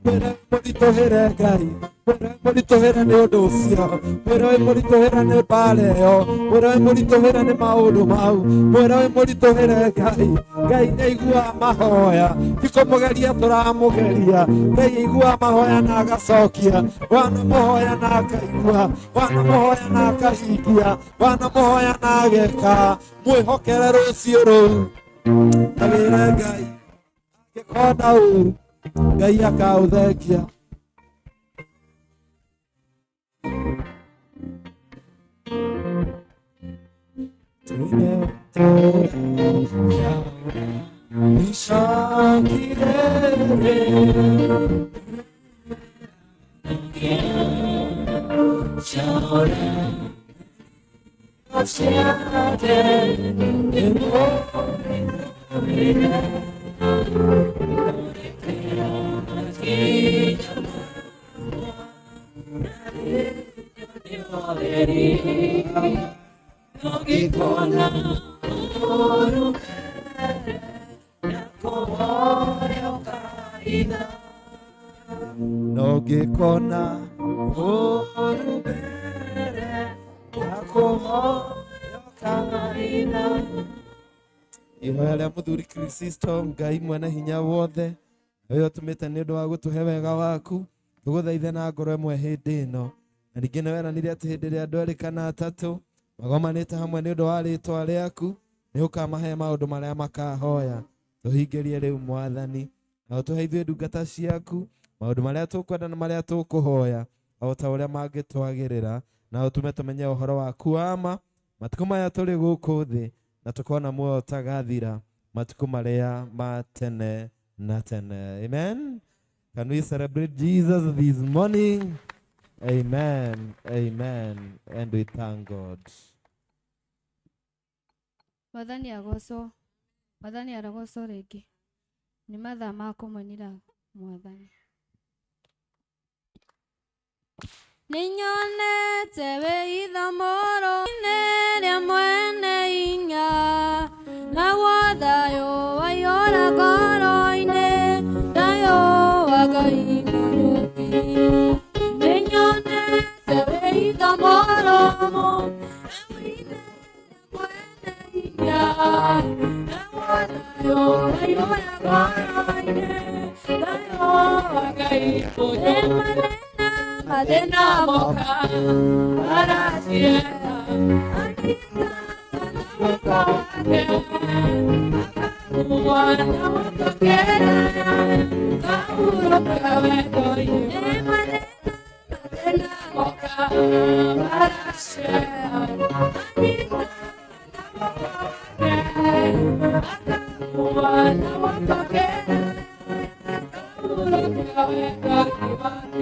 mwĩre wĩ mũritũhĩre Ngai, mwĩre wĩ mũritũhĩre nĩ ũndũ ũcio, mwĩre wĩ mũritũhĩre nĩ mbara ĩyo, mwĩre wĩ mũritũhĩre nĩ maũndũ mau, mwĩre wĩ mũritũhĩre Ngai. Ngai nĩ aiguaga mahoya, ti kũmũgeria tũramũgeria. Ngai aiguaga mahoya na agacokia, wanamũhoya na akaigua, wanamũhoya na akahingia, wanamũhoya na ageka. Mwĩhokere rũciũ rũu na wĩre Ngai angĩkona ũru Ngai akaũthengia. Nogikona urubere yakuhoyokaina. Ihoya rĩa mũthuri Kristo Ngai mwene hinya wothe ũyũ ũtũmĩte nĩ ũndũ wa gũtũhe wega waku, tũgũthaithe na ngoro ĩmwe hĩndĩ ĩno. Na ningĩ nĩ weranire atĩ hĩndĩ ĩrĩa andũ erĩ kana atatũ magomanĩte hamwe nĩ ũndũ wa rĩtwa rĩaku, nĩ ũkamahe maũndũ marĩa makahoya. Tũhingĩrie rĩu Mwathani, na ũtũhe ithuĩ ndungata ciaku maũndũ marĩa tũkwenda na marĩa tũkũhoya o ta ũrĩa mangĩtwagĩrĩra, na ũtũme tũmenye ũhoro waku wa ma matukũ maya tũrĩ gũkũ thĩ, na tũkona muoyo ũtagathira matukũ marĩa ma tene na tene. Amen. Can we celebrate Jesus this morning? Amen. Amen. And we thank God. Mwathani agocwo, Mwathani arogocwo rĩngĩ. Nĩ mathaa ma kũmũinĩra Mwathani. Nĩnyonete wĩitho mũrũ-inĩ rĩa mwene hinya, naguo thayũ waiyũra ngoro-inĩ, thayũ wa Ngai Mũrũthi. Nĩnyonete wĩitho mũrũmu, rĩa mwene hinya, naguo thayũ waiyũra ngoro-inĩ, thayũ wa Ngai Mũrũthi. Mathĩna moka araciera, anyita na guoko wake, akamuoa na guoko kere, kahurũka wendo-inĩ. Mathĩna moka araciera, anyita na guoko wake, akamuoa na guoko kere, kahurũka wendo-inĩ wake.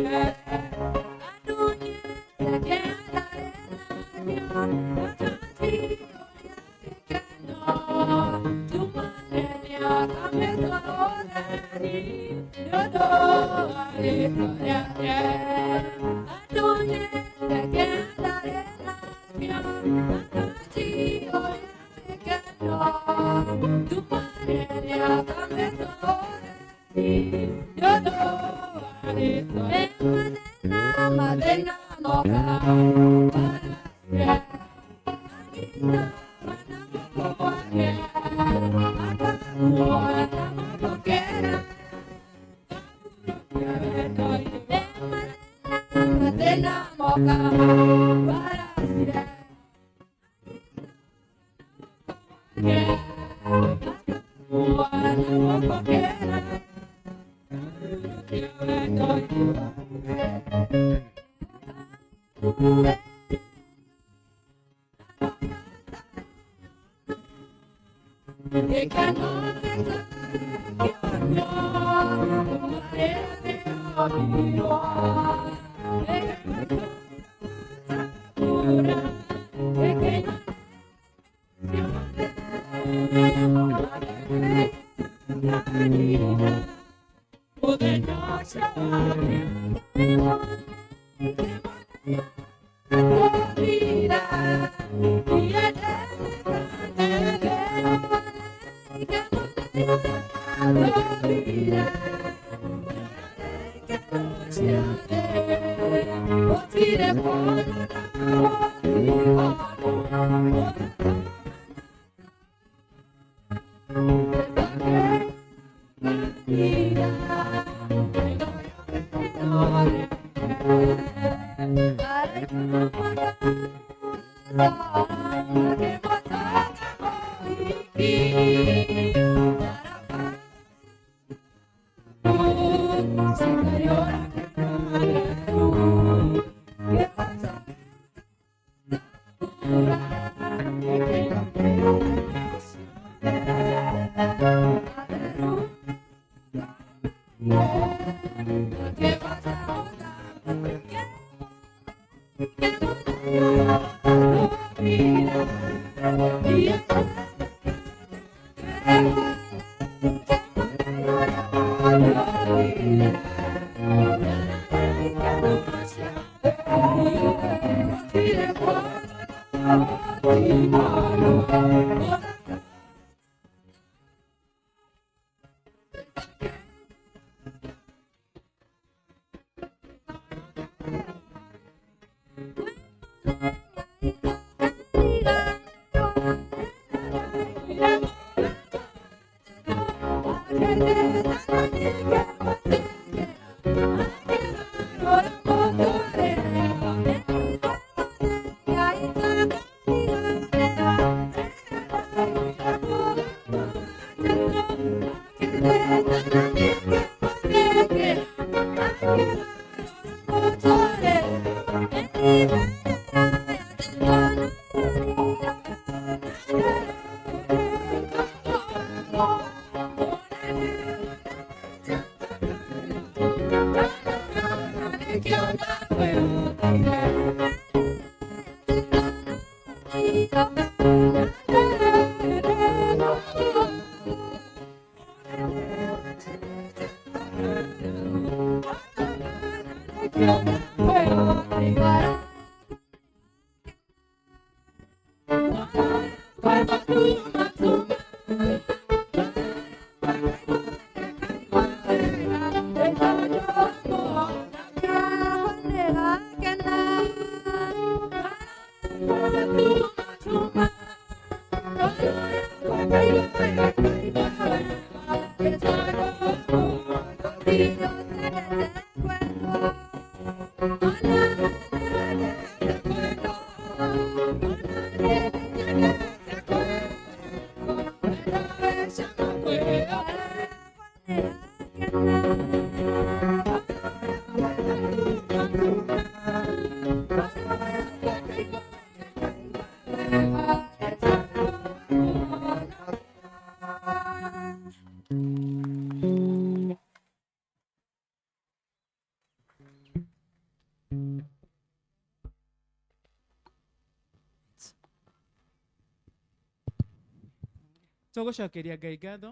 Tũgũcokeria Ngai ngatho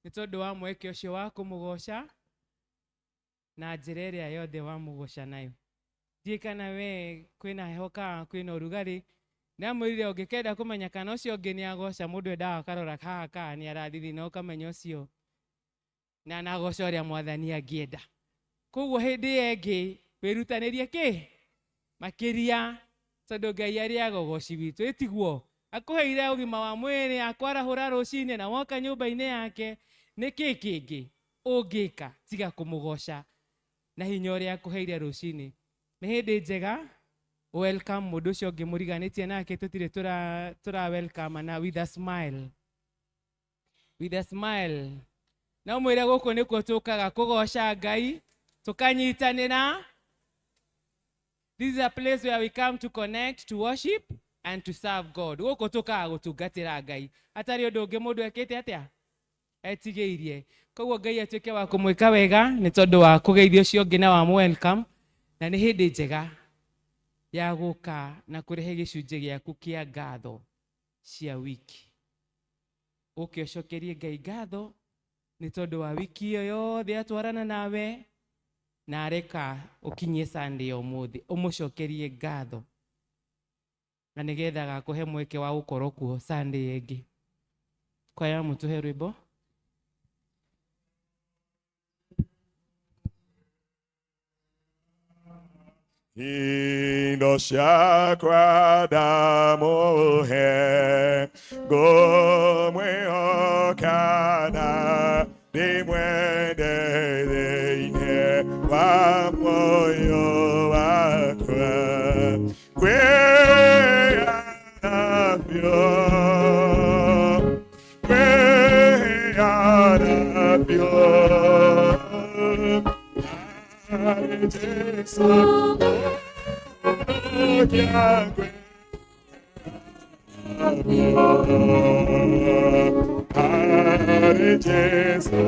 nĩ tondũ wa mweke ũcio wa kũmũgoca na njĩra ĩrĩa yothe wamũgoca nayo. Ndiũĩ kana we kwĩna heho kana kwĩna ũrugarĩ. Ndamwĩrire ũngĩkenda kũmenya kana ũcio ũngĩ nĩ agoca, mũndũ endaga akarora haha kana nĩ arathithina ũkamenya ũcio na anagoca ũrĩa mwathani angĩenda. Koguo hĩndĩ ĩyo ĩngĩ wĩrutanĩrie kĩ makĩria, tondũ Ngai arĩaga ũgoci witũ, ĩtiguo akũheire ũgima wa mwĩrĩ, akwarahũra rũcinĩ na woka nyũmba-inĩ yake, nĩ kĩ kĩngĩ ũngĩka tiga kũmũgoca na hinya ũrĩa akũheire rũcinĩ. Nĩ hĩndĩ njega welcome mũndũ ũcio ũngĩ mũriganĩtie nake, tũtirĩ tũra welcome na with a smile, with a smile. Na ũmwĩre gũkũ nĩkuo tũkaga kũgoca Ngai, tũkanyitanĩra. This is a place where we come to connect, to worship and to serve God. Gũkũ tũkaga gũtungatĩra Ngai. Hatarĩ ũndũ ũngĩ mũndũ ekĩte atĩa? Etigĩirie. Koguo Ngai atuĩke wa kũmwĩka wega nĩ tondũ wa kũgeithia ũcio ũngĩ na wa welcome, na nĩ hĩndĩ njega ya gũka na kũrehe gĩcunjĩ gĩaku kĩa ngatho cia wiki. Ũke ũcokerie Ngai ngatho nĩ tondũ wa wiki ĩyo yothe atwarana nawe na areka ũkinyie Sunday ya ũmũthĩ, ũmũcokerie ngatho na nĩgetha agakũhe mweke wa gũkorwo kuo Sunday ĩngĩ. Kwaya mũtũhe rwĩmbo. Indo ciakwa ndamũhe, ngũmwĩhoka na ndĩmwende thĩinĩ wa muoyo wakwa. Kwĩyana biũ, kwĩyana biũ, harĩ Jesũ kĩa kwĩyana biũ. Harĩ Jesu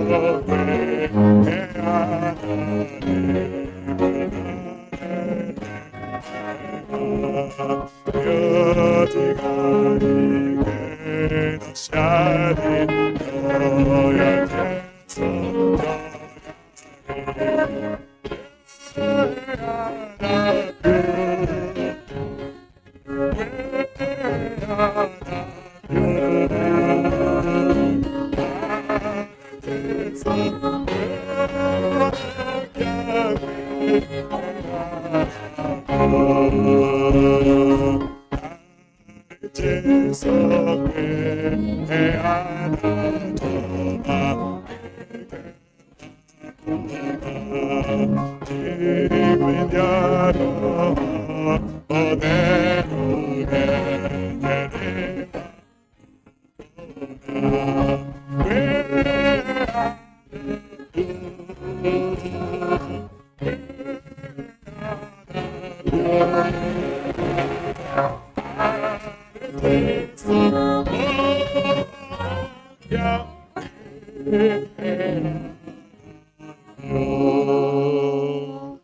kwĩheana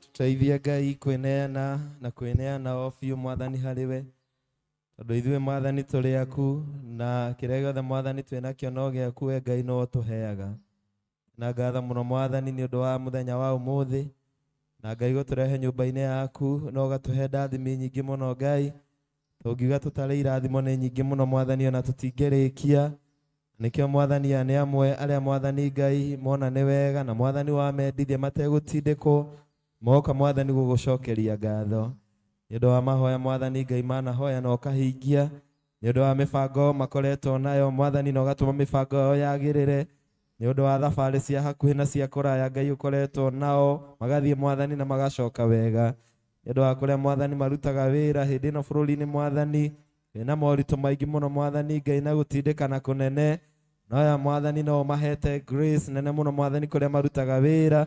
Tuteithie Ngai kwĩneana na kwĩneana o biũ Mwathani harĩ we, tondũ ithuĩ Mwathani tũrĩ aku na kĩrĩa gĩothe Mwathani twĩ nakĩo no gĩaku we Ngai no ũtũheaga. Na ngatho mũno Mwathani nĩ ũndũ wa mũthenya wa ũmũthĩ, na Ngai gũtũrehe nyũmba-inĩ yaku na ũgatũhe ndathimi nyingĩ mũno Ngai. Tũngiuga tũtarĩ irathimo nĩ nyingĩ mũno Mwathani ona tũtingĩrĩkia. Nĩkĩo Mwathani aya nĩ amwe arĩa Mwathani Ngai mona nĩ wega na Mwathani wamendithia mategũtindĩkwo moka Mwathani gũgũcokeria ngatho nĩ ũndũ wa mahoya Mwathani Ngai manahoya na ũkahingia, nĩ ũndũ wa mĩbango makoretwo nayo Mwathani na ũgatũma mĩbango yao yagĩrĩre, nĩ ũndũ wa thabarĩ cia hakuhĩ na cia kũraya Ngai ũkoretwo nao magathiĩ Mwathani na magacoka wega, nĩ ũndũ wa kũrĩa Mwathani marutaga wĩra hĩndĩ ĩno bũrũri-inĩ Mwathani wĩna moritũ maingĩ mũno Mwathani Ngai na gũtindĩkana kũnene, no aya Mwathani no ũmahete grace nene mũno Mwathani kũrĩa marutaga wĩra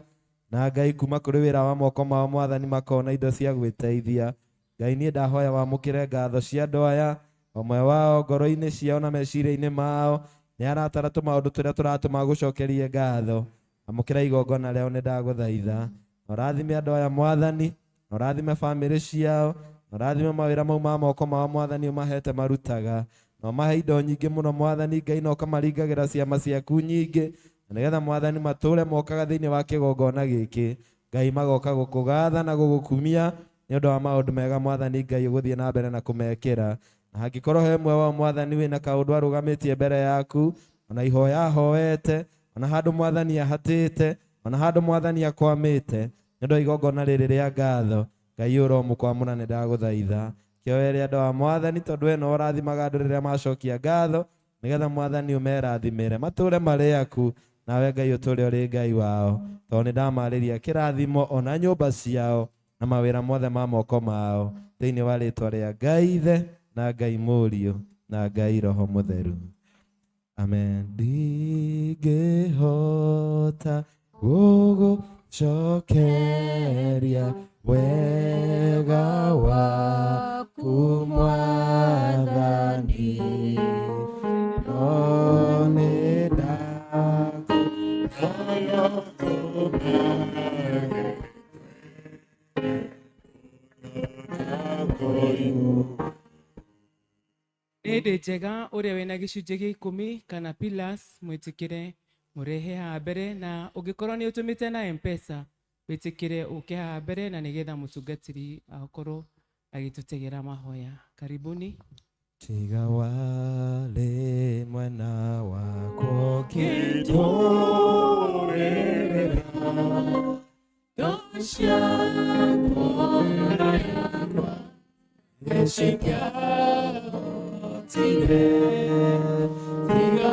na Ngai kuma kũrĩ wĩra wa moko mao Mwathani makona indo cia gwĩteithia. Ngai niĩ ndahoya wamũkĩre ngatho cia andũ aya ũmwe wao ngoro-inĩ ciao na meciria-inĩ mao nĩ aratara tũmaũndũ tũrĩa tũratũma gũcokerie ngatho. Amũkĩra igongona rĩao nĩ ndagũthaitha. Ũrathime andũ aya Mwathani, ũrathime bamĩrĩ ciao, ũrathime mawĩra mau ma moko mao Mwathani ũmahete marutaga, na ũmahe indo nyingĩ mũno Mwathani Ngai na ũkamaringagĩra ciama ciaku nyingĩ, na nĩgetha Mwathani matũre mokaga thĩinĩ wa kĩgongona gĩkĩ Ngai magoka gũkũgatha na gũgũkumia nĩ ũndũ wa maũndũ mega Mwathani Ngai ũgũthiĩ na mbere na kũmekĩra. Na hangĩkorwo he ũmwe wao Mwathani wĩna kaũndũ arũgamĩtie mbere yaku, ona ihoya ahoete, ona handũ Mwathani ahatĩte, ona handũ Mwathani akwamĩte nĩ ũndũ wa igongona rĩrĩ rĩa ngatho Ngai ũromũkwamũra nĩ ndagũthaitha. Kĩoere andũ a Mwathani tondũ we no ũrathimaga andũ rĩrĩa macokia ngatho, nĩgetha Mwathani ũmerathimĩre matũre marĩ aku nawe Ngai ũtũre ũrĩ Ngai wao, tondũ nĩ ndamarĩria kĩrathimo ona nyũmba ciao na mawĩra mothe ma moko mao thĩinĩ wa rĩtwa rĩa Ngai Ithe na Ngai Mũriũ na Ngai Roho Mũtheru. Amen. Ndingĩhota gũgũcokeria wega waku Mwathani, no nĩ ndakũhoya ũtũmage Nĩ hĩndĩ njega ũrĩa wĩna gĩcunjĩ gĩa ikũmi kana pillars mwĩtĩkĩre mũrehe haha mbere, na ũngĩkorwo nĩ ũtũmĩte na M-Pesa wĩtĩkĩre ũke haha mbere na nĩgetha mũtungatĩri akorwo agĩtũtegera mahoya. Karibuni. Tiga warĩ mwena wakwa ũkĩndũrĩrĩra nĩcingĩahotire, tiga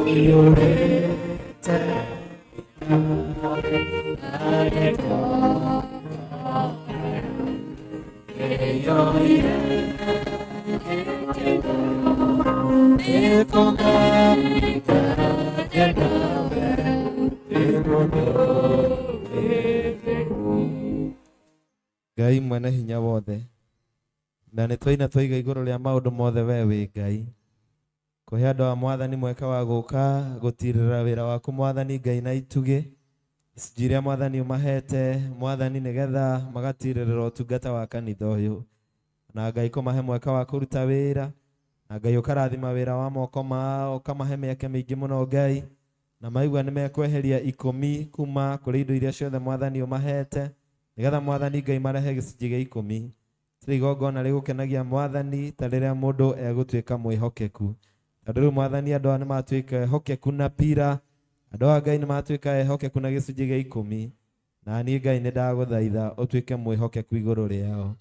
Ũiyũrĩte Ngai mwene hinya wothe, na nĩ twaina twaiga igũrũ rĩa maũndũ mothe we wĩ Ngai. Kũhe andũ a Mwathani mweke wa gũka gũtirĩra wĩra waku Mwathani Ngai na itugĩ icunjĩ iria Mwathani ũmahete Mwathani nĩgetha magatirĩrĩra ũtungata wa kanitha ũyũ, na Ngai kũmahe mweke wa kũruta wĩra, na Ngai ũkarathima wĩra wa moko mao, ũkamahe mĩeke mĩingĩ mũno Ngai, na maigua nĩ mekweheria 10 kuma kũrĩ indo iria ciothe Mwathani ũmahete nĩgetha Mwathani Ngai marehe gĩcunjĩ gĩa 10. Tirĩ igongona rĩgũkenagia Mwathani ta rĩrĩa mũndũ egũtuĩka mwĩhokeku, tondũ rĩu Mwathani andũ aya nĩmatuĩka ehokeku na pira, andũ aya Ngai nĩmatuĩka ehokeku na gĩcunjĩ gĩa 10, na niĩ Ngai nĩndagũthaitha ũtuĩke mwĩhokeku igũrũ rĩao,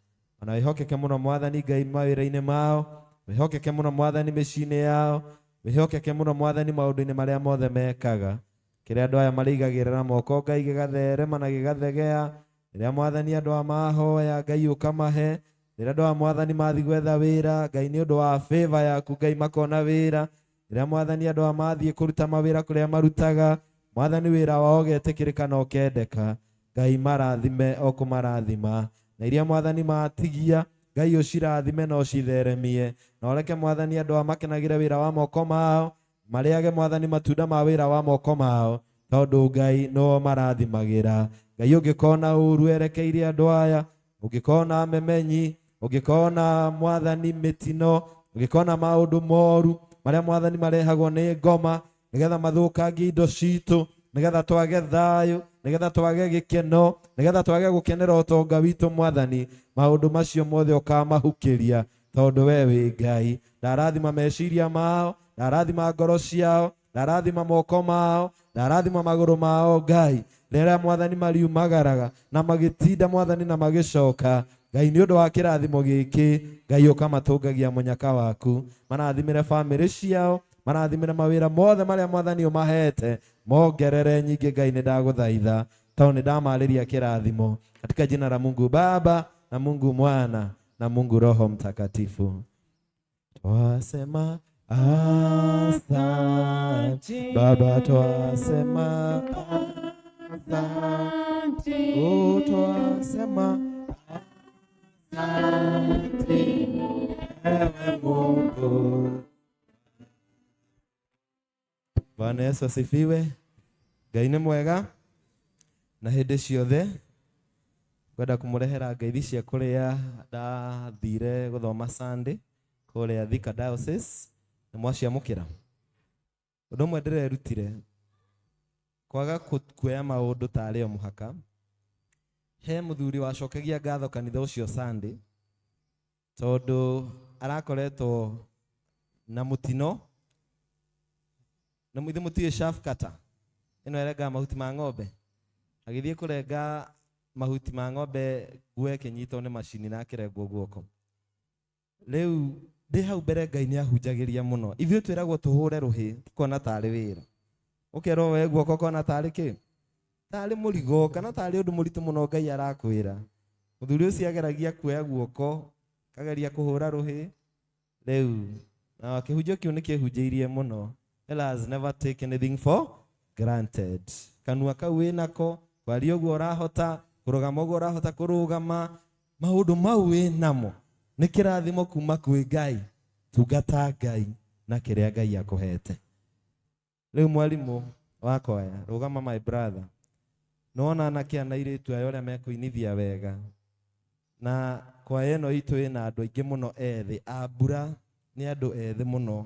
ona wĩhokeke mũno Mwathani Ngai mawĩra-inĩ mao, wĩhokeke mũno Mwathani mĩciĩ-inĩ yao, wĩhokeke mũno Mwathani maũndũ-inĩ marĩa mothe mekaga. Kĩrĩa andũ aya marĩigagĩrĩra moko Ngai gĩgatherema na gĩgathegea. Rĩrĩa Mwathani andũ aya mahoya Ngai ũkamahe, rĩrĩa andũ aya Mwathani mathiĩ gwetha wĩra Ngai nĩ ũndũ wa favor yaku Ngai makona wĩra, rĩrĩa Mwathani andũ aya mathiĩ kũruta mawĩra kũrĩa marutaga Mwathani wĩra wao ũgetĩkĩrĩka na ũkendeka, Ngai marathime o kũmarathima, na iria Mwathani matigia Ngai ũcirathime na ũcitheremie, na ũreke Mwathani andũ aya makenagĩre wĩra wa moko mao, marĩage Mwathani matunda ma wĩra wa moko mao, tondũ Ngai nĩo marathimagĩra. Ngai ũngĩkona ũru erekeire andũ aya, ũngĩkona memenyi, ũngĩkona Mwathani mĩtino, ũngĩkona maũndũ moru marĩa Mwathani marehagwo nĩ ngoma nĩgetha mathũkangie indo citũ, nĩgetha twage thayũ, nĩgetha twage gĩkeno, nĩgetha twage gũkenera ũtonga witũ Mwathani, maũndũ macio mothe ũkamahukĩria tondũ we wĩ Ngai. Ndarathima meciria mao, ndarathima ngoro ciao, ndarathima moko mao, ndarathima magũrũ mao Ngai, rĩrĩa Mwathani mariumagaraga na magĩtinda Mwathani na magĩcoka Ngai nĩ ũndũ wa kĩrathimo gĩkĩ Ngai ũkamatũngagia mũnyaka waku, marathimĩre bamĩrĩ ciao, marathimĩre mawĩra mothe marĩa Mwathani ũmahete, mongerere nyingĩ Ngai nĩ ndagũthaitha tondũ nĩ ndamarĩria kĩrathimo, katika jina la Mungu Baba na Mungu Mwana na Mungu Roho Mtakatifu. Twasema asante Baba, twasema asante, oh, twasema asante ewe Mungu. Bwana Yesu asifiwe. Ngai nĩ mwega na hĩndĩ ciothe. Ngwenda kũmũrehera ngeithi cia kũrĩa ndathire gũthoma Sunday kũrĩa Thika Diocese, nĩ mwaciamũkĩra. Ũndũ ũmwe ndĩrerutire kwaga kuoya maũndũ tarĩ o mũhaka. He mũthuri wacokagia ngatho kanitha ũcio Sunday tondũ arakoretwo na mũtino, na ithuĩ mũtiũĩ chaff cutter ĩno ĩrengaga mahuti ma ng'ombe, agĩthiĩ kũrenga mahuti ma ng'ombe nguo ĩkĩnyitwo nĩ macini na akĩrengwo guoko. Rĩu ndĩ hau mbere Ngai nĩ ahunjagĩria mũno. Ithuĩ twĩragwo tũhũre rũhĩ tũkona tarĩ wĩra, ũkerwo we guoko ũkona tarĩ kĩ, tarĩ mũrigo kana tarĩ ũndũ mũritũ mũno Ngai arakwĩra. Mũthuri ũcio ageragia kuoya guoko akageria kũhũra rũhĩ, rĩu na kĩhunjio kĩu nĩ kĩhunjĩirie mũno. Let us never take anything for granted. Kanua kau wĩnako, kwaria ũguo ũrahota, kũrũgama ũguo ũrahota kũrũgama, maũndũ mau wĩnamo nĩ kĩrathimo kuma kwĩ Ngai. Tungata Ngai na kĩrĩa Ngai akũhete. Rĩu mwarimũ wakwaya, rũgama my brother. Nĩwona anake aya na airĩtu aya ũrĩa mekũinithia wega, na kwaya ĩno itũ ĩna andũ aingĩ mũno ethĩ, a mbura nĩ andũ ethĩ mũno.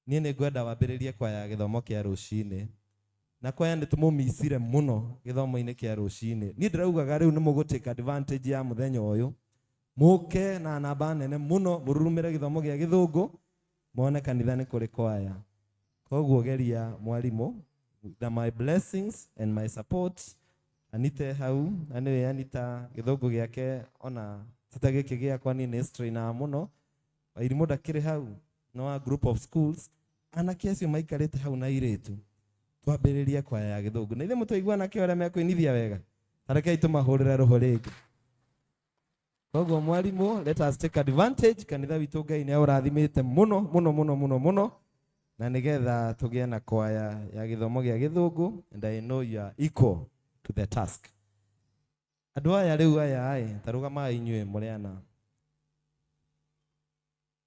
Niĩ nĩ ngwenda wambĩrĩrie kwaya gĩthomo kĩa rũcinĩ, na kwaya nĩ tũmũmicire mũno gĩthomo-inĩ kĩa rũcinĩ. Niĩ ndĩraugaga rĩu nĩ mũgũ take advantage ya mũthenya ũyũ, mũke na namba nene mũno, mũrurumĩre gĩthomo gĩa gĩthũngũ, mone kanitha nĩ kũrĩ kwaya. Koguo geria mwarimũ, the my blessings and my support. Anite hau, na nĩwe Anita gĩthũngũ gĩake ona ti ta gĩkĩ gĩakwa, niĩ nĩ strainaga mũno. Wairimũ ndakĩrĩ hau, no a group of schools. Anake acio maikarĩte hau na airĩtu twambĩrĩrie kwaya ya gĩthũngũ. Na ithe mũtwaigua anake ũrĩa mekũinithia wega. Ta rekei tũmahũrĩre rũhũ rĩngĩ. Koguo mwarimũ, let us take advantage. Kanitha witũ Ngai nĩ aũrathimĩte mũno mũno mũno mũno mũno, na nĩgetha tũgĩe na kwaya ya gĩthomo gĩa gĩthũngũ, and I know you are equal to the task. Andũ aya rĩu aya ĩ, ta rũgamai inyuĩ mũrĩ ana.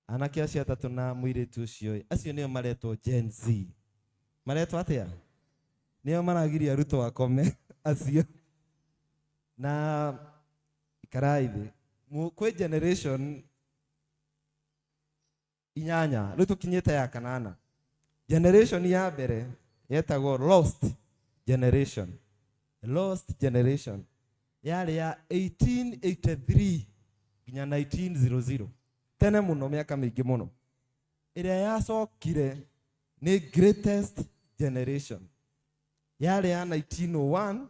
Anake acio atatũ na mũirĩtu ũcio ĩ, acio nĩo maretwo Gen Z. Maretwo atĩa? Nĩo maragiria Ruto akome acio. Na ikarai thĩ. Kwĩ generation inyanya, rĩu tũkinyĩte ya kanana. Generation ya mbere yetagwo lost generation. Lost generation yarĩ ya 1883 nginya 1900. Tene mũno, mĩaka mĩingĩ mũno. Ĩrĩa yacokire nĩ greatest generation. Yarĩ ya 1901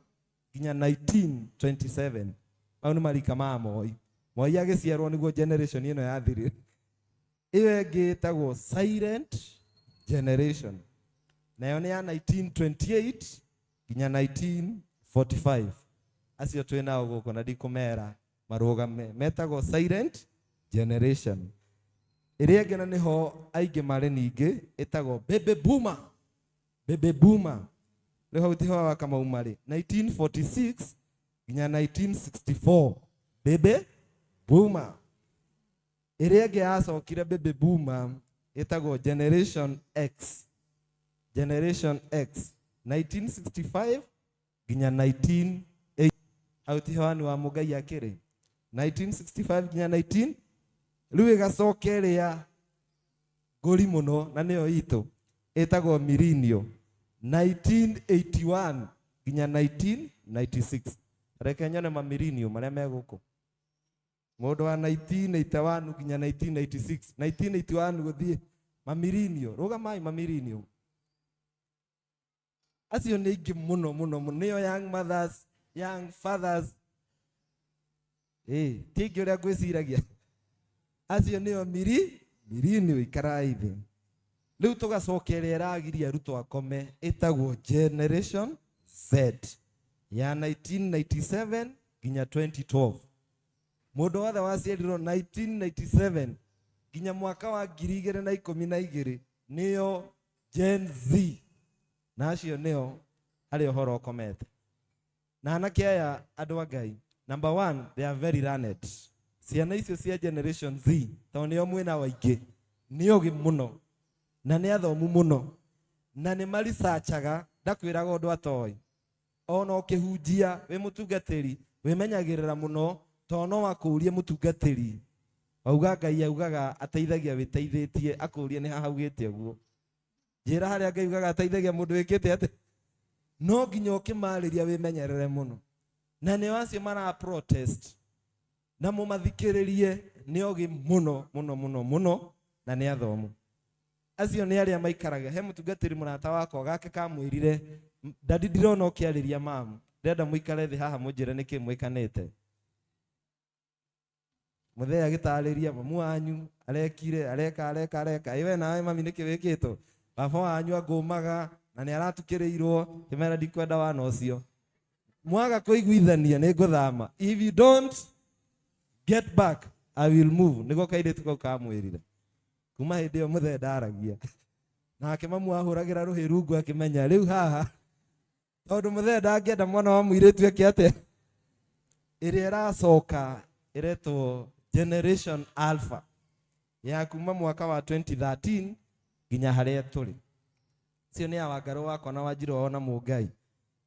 nginya 1927. Mau nĩ marika ma Moi. Moi agĩciarwo nĩguo generation ĩno yathirire. Ĩyo ĩngĩ ĩtagwo silent generation. Nayo nĩ ya 1928 nginya 1945. Acio twĩ nao gũkũ na ndikũmera marũgame. Metagwo silent generation. Ĩrĩa ĩngĩ na nĩho aingĩ marĩ ningĩ ĩtagwo baby boomer. Baby boomer. Rĩu hau tiho wa Kamau marĩ. 1946 nginya 1964. Baby boomer. Ĩrĩa ĩngĩ yacokire baby boomer ĩtagwo generation X. Generation X 1965 nginya 1980. Hau tiho wanu wa Mũngai akĩrĩ. 1965 nginya 19 rĩu ĩgacoka ĩrĩa ngũri mũno na nĩyo itũ ĩtagwo millennial 1981 nginya 1996. Reke nyone ma millennial marĩa me gũkũ. Mũndũ wa 1981 nginya 1996, 1981 gũthiĩ ma millennial, rũgamai ma millennial. Acio nĩ aingĩ mũno mũno mũno, nĩo young mothers, young fathers. Ti aingĩ ũrĩa ngwĩciragia. Acio nĩo millennial, ikarai thĩ. Rĩu tũgacoka ĩrĩa ĩragiria Ruto akome ĩtagwo Generation Z ya 1997 nginya 2012. Mũndũ wothe waciarirwo 1997 nginya mwaka wa ngiri igĩrĩ na ikũmi na igĩrĩ nĩo Gen Z. Na acio nĩo harĩa ũhoro ũkomete. Na anake aya andũ a Ngai, number one, they are very learned. Ciana icio cia Generation Z, tondũ nĩo mwĩna waingĩ, nĩ ogĩ mũno na nĩ athomu mũno na nĩ maricachaga, ndakwĩraga ũndũ atoĩ. Ona ũkĩhunjia wĩ mũtungatĩri, wĩmenyagĩrĩra mũno tondũ no akũrie mũtungatĩri. Wauga Ngai augaga ateithagia wĩteithĩtie, akũrie nĩ haha augĩte ũguo. Njĩra harĩa Ngai augaga ateithagia mũndũ wĩkĩte atĩ. No nginya ũkĩmarĩria wĩmenyerere mũno. Na nĩo acio mara protest na mũmathikĩrĩrie, nĩ ogĩ mũno mũno mũno mũno na nĩ athomu. Acio nĩ arĩa maikaraga. He mũtungatĩri mũrata wakwa gake kamwĩrire, ndadi ndirona ũkĩarĩria mamu, ndĩrenda mũikare thĩ haha mũnjĩre nĩkĩ mwĩkanĩte. Mũthee agĩtarĩria mamu wanyu arekire, areka, areka, areka. Ĩ we nawe mami nĩkĩ wĩkĩtwo? Baba wanyu angũmaga na nĩ aratukĩrĩirwo, kĩmera ndikwenda wana ũcio. Mwaga kũiguithania nĩ ngũthama. If you don't get back, I will move. Nĩguo kairĩtu kau kamwĩrire. Kuma hĩndĩ ĩyo mũthee ndaragia. Nake mamu ahũragĩra rũhĩ rungu akĩmenya rĩu haha. Tondũ mũthee ndangĩenda mwana wa mũirĩtu eke atĩa? Ĩrĩa ĩracoka ĩretwo Generation Alpha ya kuma mwaka wa 2013 nginya harĩa tũrĩ. Cio nĩ awangarũ wakwa na Wanjirũ wao na Mũngai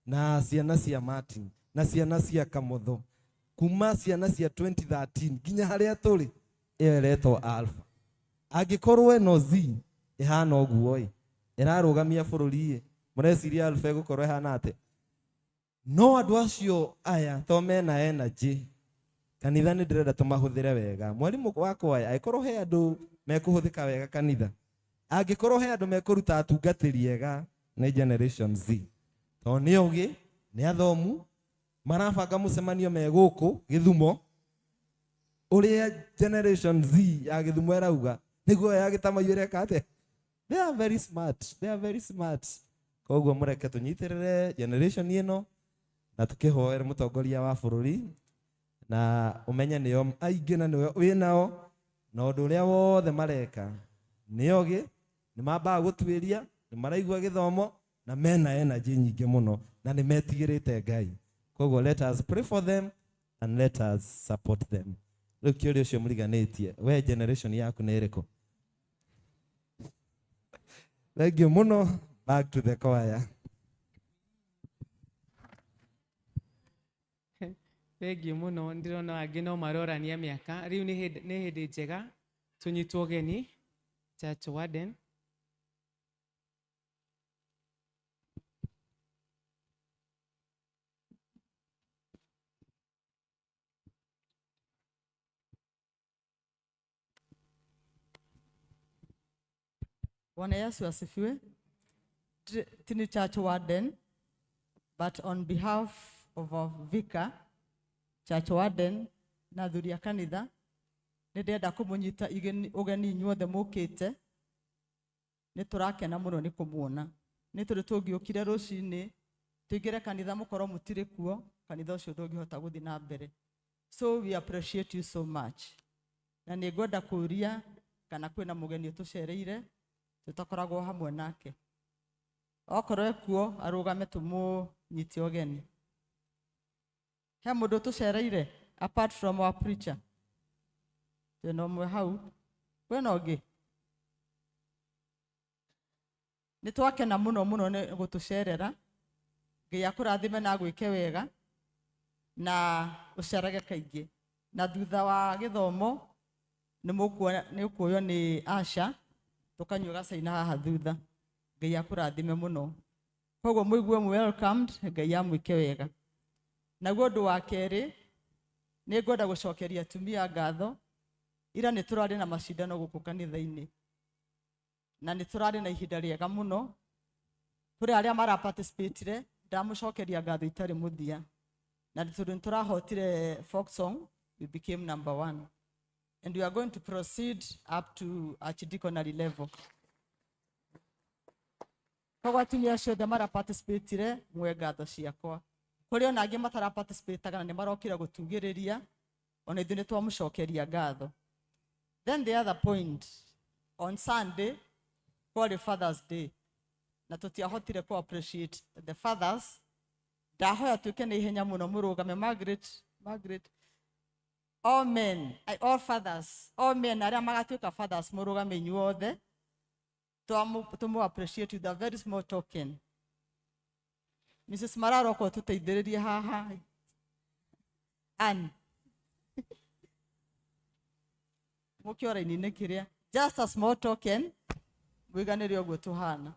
na ciana cia Martin na ciana cia Kamotho, kuma ciana cia 2013 nginya harĩa tũrĩ, ĩyo ĩretwo Alpha. Angĩkorwo ĩno Z ĩhana ũguo ĩ, ĩrarũgamia bũrũri ĩ, mũreciria Alpha ĩgũkorwo ĩhana atĩa? No andũ acio aya to mena energy, kanitha nĩ ndĩrenda tũmahũthĩre wega. Mwarimũ wakwa aya, angĩkorwo he andũ mekũhũthĩka wega kanitha, angĩkorwo he andũ mekũruta atungatĩri ega, nĩ Generation Z. Tondũ nĩ ogĩ, nĩ athomu, marabanga mũcemanio me gũkũ Gĩthumo, ũrĩa Generation Z ya Gĩthumo ĩrauga, nĩguo ya Gĩtamaiyũ ĩreka atĩa? They are very smart, they are very smart. Koguo mũreke tũnyitĩrĩre generation ĩno na tũkĩhoere mũtongoria wa bũrũri na ũmenye nĩo aingĩ na nĩo wĩ nao na ũndũ ũrĩa wothe mareka nĩ ogĩ, nĩ mambaga gũtuĩria, nĩ maraigua gĩthomo na mena energy nyingĩ mũno na nĩ metigĩrĩte Ngai. Koguo let us pray for them and let us support them. Rĩu kĩũria ũcio mũriganĩtie, we generation yaku nĩ ĩrĩkũ? Thank you mũno. Back to the choir. Thengiũ mũno, ndĩrona angĩ no marorania mĩaka. Rĩu nĩ hĩndĩ njega tũnyitwo ũgeni Church Warden. Bwana Yesu asifiwe. Tini Church Warden, but on behalf of our vicar, Church Warden na athuri a kanitha, nĩ ndĩrenda kũmũnyita ũgeni inyuothe mũkĩte. Nĩ tũrakena mũno nĩ kũmuona. Nĩ tondũ tũngĩũkire rũcinĩ tũingĩre kanitha mũkorwo mũtirĩ kuo, kanitha ũcio ndũngĩhota gũthiĩ na mbere. So we appreciate you so much. Na nĩ ngwenda kũũria kana kwĩna mũgeni ũtũcereire tũtakoragwo hamwe nake. Okorwo ekuo arũgame tũmũnyite ũgeni. He mũndũ ũtũcereire apart from our preacher? Twĩna ũmwe hau. Kwĩna ũngĩ? Nĩ twakena mũno mũno nĩ gũtũcerera. Ngai akũrathime na agwĩke wega na ũcerage kaingĩ. Na thutha wa gĩthomo nĩ ũkuoywo nĩ Asha tũkanyua gacaina haha thutha. Ngai akũrathime mũno. Koguo mũigue mwĩ welcomed, Ngai amwĩke wega. Naguo ũndũ wa kerĩ, nĩ ngwenda gũcokeria atumia ngatho. Ira nĩ tũrarĩ na macindano gũkũ kanitha-inĩ na nĩ tũrarĩ na ihinda rĩega mũno. Kũrĩ arĩa mara-participate-ire, ndamũcokeria ngatho itarĩ mũthia. Na tondũ nĩ tũrahotire folk song, we became number 1. And we are going to proceed up to archdeaconry level. Koguo atumia acio othe mara-participate-ire, mwe ngatho ciakwa. Kũrĩ ona angĩ matara-participate-aga na nĩ marokire gũtugĩrĩria, ona ithuĩ nĩ twamũcokeria ngatho. Then the other point, on Sunday, kwarĩ Father's Day, na tũtiahotire kũ appreciate the fathers. Ndahoya tuĩke nĩ ihenya mũno mũrũgame. Margaret, Margaret, all men, all fathers, all men arĩa magatuĩka fathers mũrũgame inyuothe, tũmũ appreciate with a very small token. Mrs. Mararo ko tũteithĩrĩrie haha. Ann. Mũkĩora inĩ kĩrĩa. Just a small token. Mũiganĩre ũguo tũhana.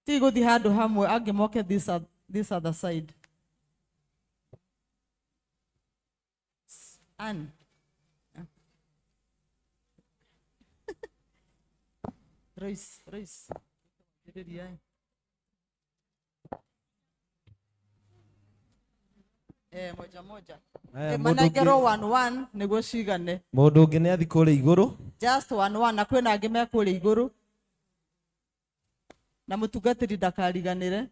Ti gũthiĩ handũ hamwe, angĩ moke this other side. Ann. Royce, Royce. Moja moja. Aya, Manengerwo 1-1 nĩguo cigane. Mũndũ ũngĩ nĩ athiĩ kũrĩa igũrũ. Just 1-1 na kwĩna angĩ me kũrĩa igũrũ. Na mũtungatĩri ndakariganĩre.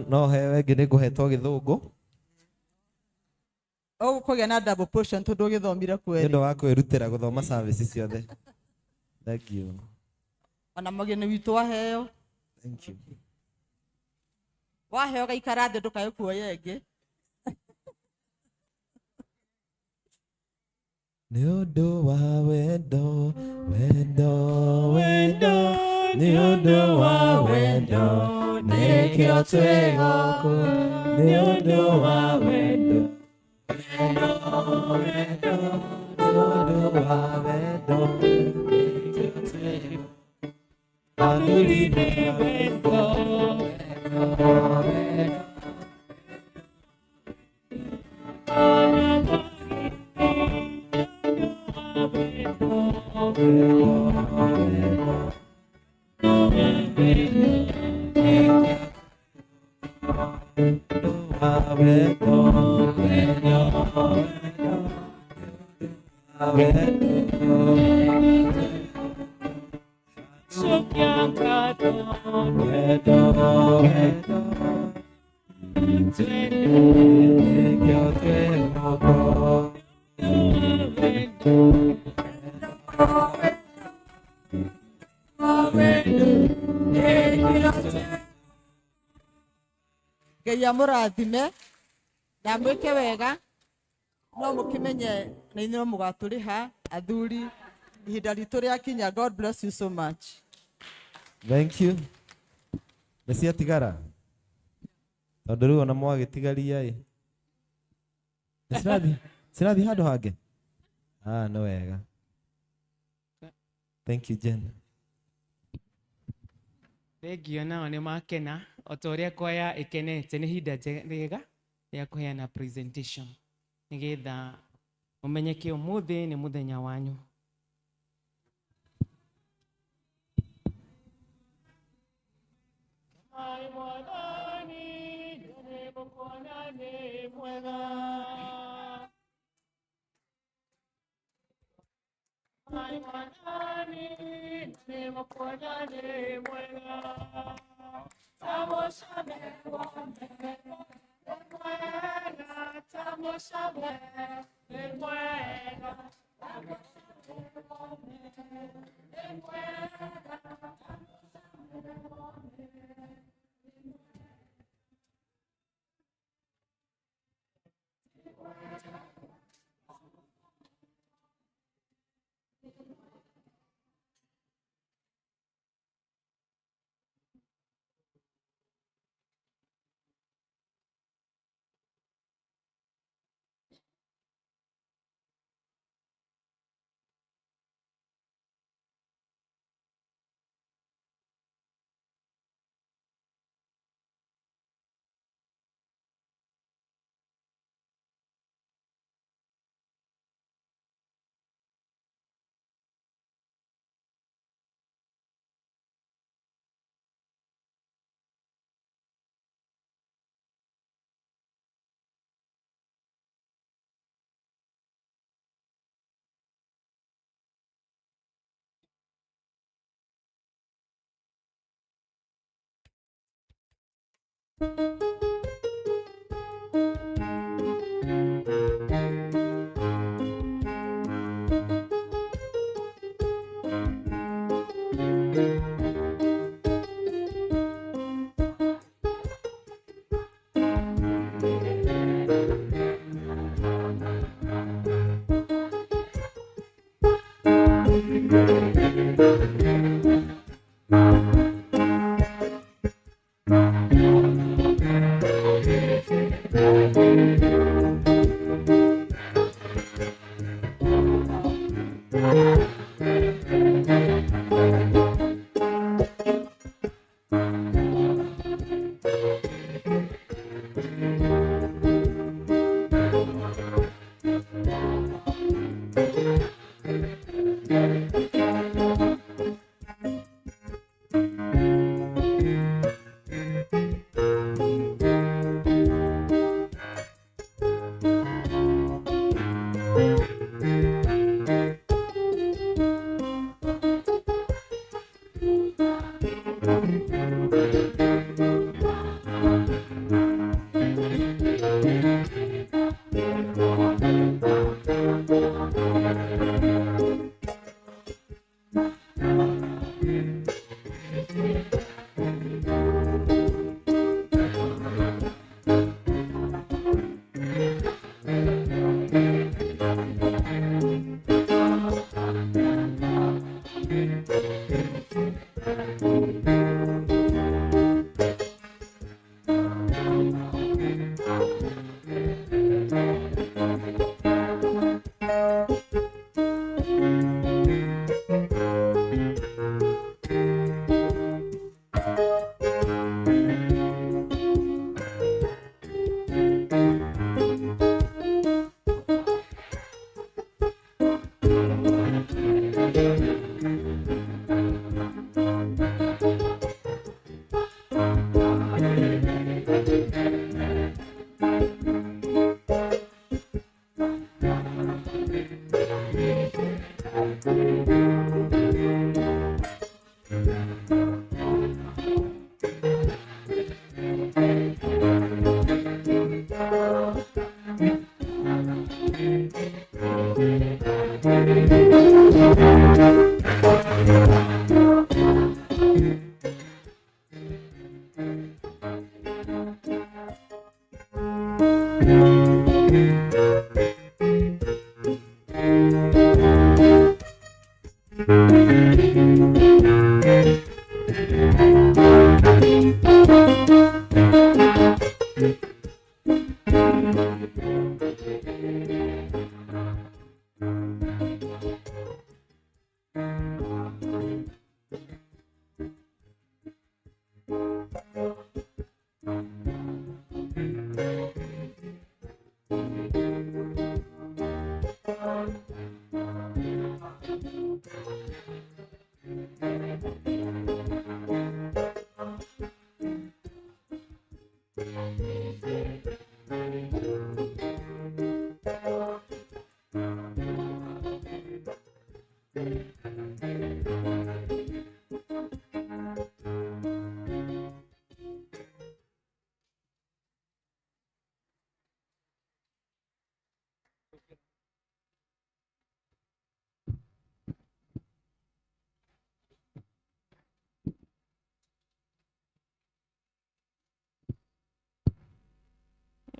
No hewe ĩngĩ nĩ ngũhetwo gĩthũngũ. Ũgũkũgĩa na double portion tondũ ũgĩthomire kweri. Nĩ ũndũ wa kwĩrutĩra gũthoma service ciothe. Thank you. Ona mũgeni witũ waheo. Thank you. Waheo gaikara thĩ ndũkae kuoya ĩngĩ. Nĩ ũndũ wa wendo, wendo, wendo, nĩ ũndũ wa wendo, nĩkĩo twĩ gũkũ. Nĩ ũndũ wa wendo, wendo, wendo, nĩ ũndũ wa wendo, nĩkĩo twĩ gũkũ. Athuri nĩ wendo, wendo, wendo. Wendo, wendo. Wendo Cokia ngatho wendo wendo nĩkĩo twĩhoko Ngai amũrathime na mwĩke wega no mũkĩmenye na inyuĩ no mũgatũrĩha athuri ihinda ritũ rĩakinya. God bless you so much. Thank you. Nĩ ciatigara tondũ rĩu ona mwagĩtigaria ĩ nĩ cirathiĩ cirathiĩ handũ hangĩ. Ah, nĩ wega. Thank you, Jen. Thengio nao nĩ makena o ta ũrĩa kwaya ĩkenete. Nĩ ihinda rĩega rĩa kũheana presentation nĩgetha mũmenyeke ũmũthĩ nĩ mũthenya wanyu. Mwathani nĩgũkuona nĩ mwega. Mwathani nĩgũkuona nĩ mwega. Tamũcame wone nĩ mwega, tamũcame nĩ mwega, tamũcame wone nĩ mwega, tamũcame wone.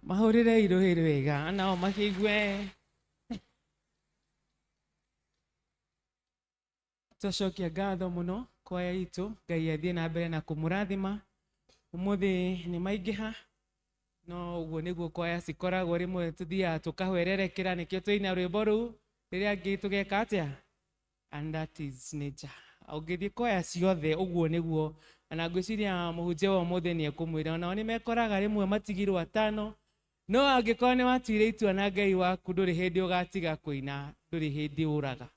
Mahũrĩre irũhĩ rwega nao makĩigue. Twacokia ngatho mũno kwaya itũ, Ngai athiĩ na mbere na kũmũrathima. Ũmũthĩ nĩ maingĩha, no ũguo nĩguo kwaya cikoragwo, rĩmwe tũthiaga tũkahwererekera, nĩkĩo twaina rwĩmbo rũu, rĩrĩa angĩ tũgeka atĩa? And that is nature. Ũngĩthiĩ kwaya ciothe ũguo nĩguo, na ngwĩciria mũhunjia wa ũmũthĩ nĩ ekũmwĩra, onao nĩ mekoraga rĩmwe matigirwo atano, no angĩkorwo nĩ watuire itua na Ngai waku, ndũrĩ hĩndĩ ũgatiga kũina, ndũrĩ hĩndĩ ũraga.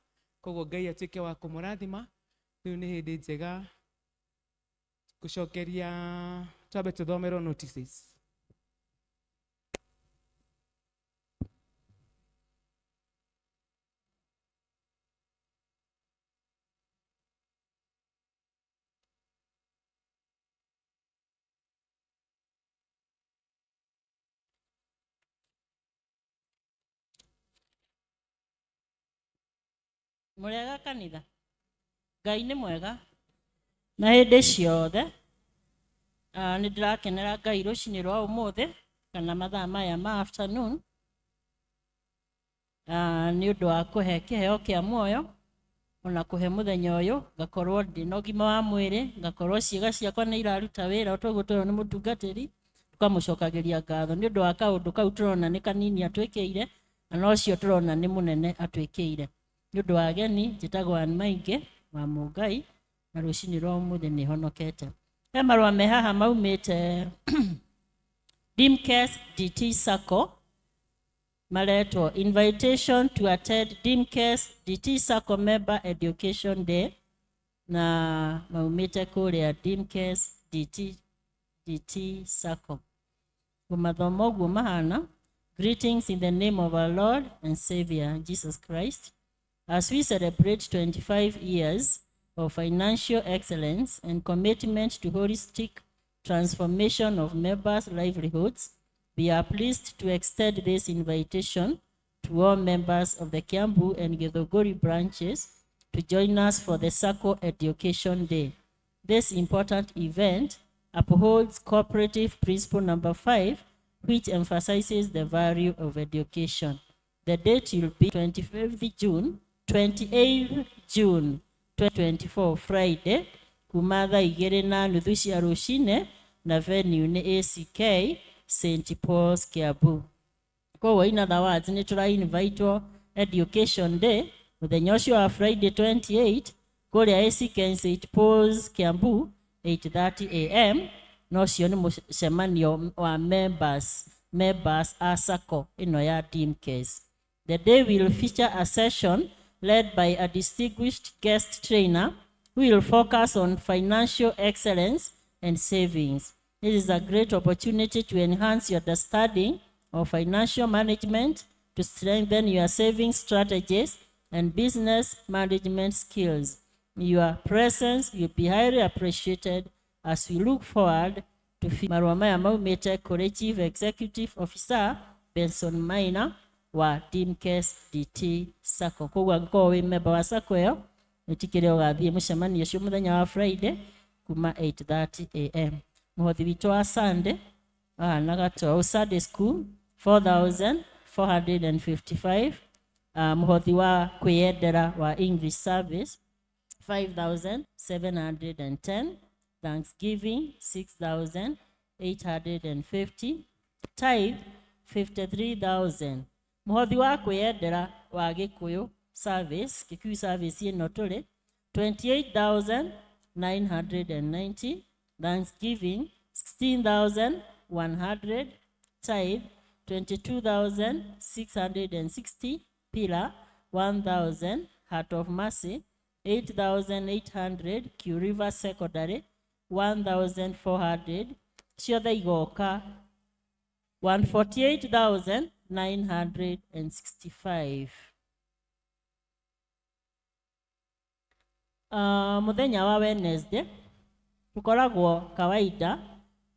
Koguo Ngai atuĩke wa kũmũrathima. Rĩu nĩ hĩndĩ njega gũcokeria, twambe tũthomerwo notices. Mũrĩega kanitha, Ngai nĩ mwega na hĩndĩ ciothe. Nĩ ndĩrakenera Ngai rũcinĩ rwa ũmũthĩ kana mathaa maya ma afternoon, nĩ ũndũ wa kũhe kĩheo kĩa muoyo ona kũhe mũthenya ũyũ ngakorwo ndĩna ũgima wa mwĩrĩ, ngakorwo ciĩga ciakwa nĩ iraruta wĩra o toguo tũrona nĩ mũtungatĩri, tũkamũcokagĩria ngatho nĩ ũndũ wa kaũndũ kau tũrona nĩ kanini atwĩkĩire, na nocio tũrona nĩ mũnene atwĩkĩire. Nĩ ũndũ wa ageni, njĩtagwo Ann Maingi wa Mũngai, na rũcinĩ rwa ũmũthĩ nĩ honokete. He marũa me haha maumĩte Dimkes DT Sacco, maretwo invitation to attend Dimkes DT Sacco Member Education Day, na maumĩte kũrĩa Dimkes DT Sacco. Ngũmathoma ũguo mahana: Greetings in the name of our Lord and Savior Jesus Christ. As we celebrate 25 years of financial excellence and commitment to holistic transformation of members' livelihoods, we are pleased to extend this invitation to all members of the Kiambu and Githunguri branches to join us for the Sacco Education Day. This important event upholds cooperative principle number 5, which emphasizes the value of education. The date will be 25th June, 28th June 2024, Friday, kuma thaa igĩrĩ na nuthu cia rũcinĩ, na venue nĩ ACK St. Paul's Kiambu. Koguo in other words, nĩ tũra invitewo Education Day mũthenya ũcio wa Friday 28 kũrĩa ACK St. Paul's Kiambu 8:30 a.m., na ũcio nĩ mũcemanio wa members a Sacco ĩno ya Dimkes. The day will feature a session led by a distinguished guest trainer who will focus on financial excellence and savings. This is a great opportunity to enhance your understanding of financial management, to strengthen your saving strategies and business management skills. Your presence will be highly appreciated as we look forward to marũa maya maumĩte kũrĩ Chief Executive Officer Benson Maina wa Dimkes DT Sacco. Koguo angĩkorwo wĩ member wa Sacco ĩyo, wĩtĩkĩre ũgathiĩ mũcemanio ũcio mũthenya wa Friday kuma 8:30 a.m. Mũhothi witũ wa Sunday wahanaga ta ũũ: Sunday school 4455, mũhothi wa kwĩyendera wa English service 5710, Thanksgiving 6850, tithe 53,000. Mũhothi wa kwĩyendera wa Gĩkũyũ service, Kikuyu service ĩno tũrĩ 28,990, Thanksgiving 16,100, tithe 22,660, pillar 1,000, Heart of Mercy 8,800, Q River Secondary 1,400, ciothe igoka 148,965. Mũthenya wa Wednesday tukoragwo kawaida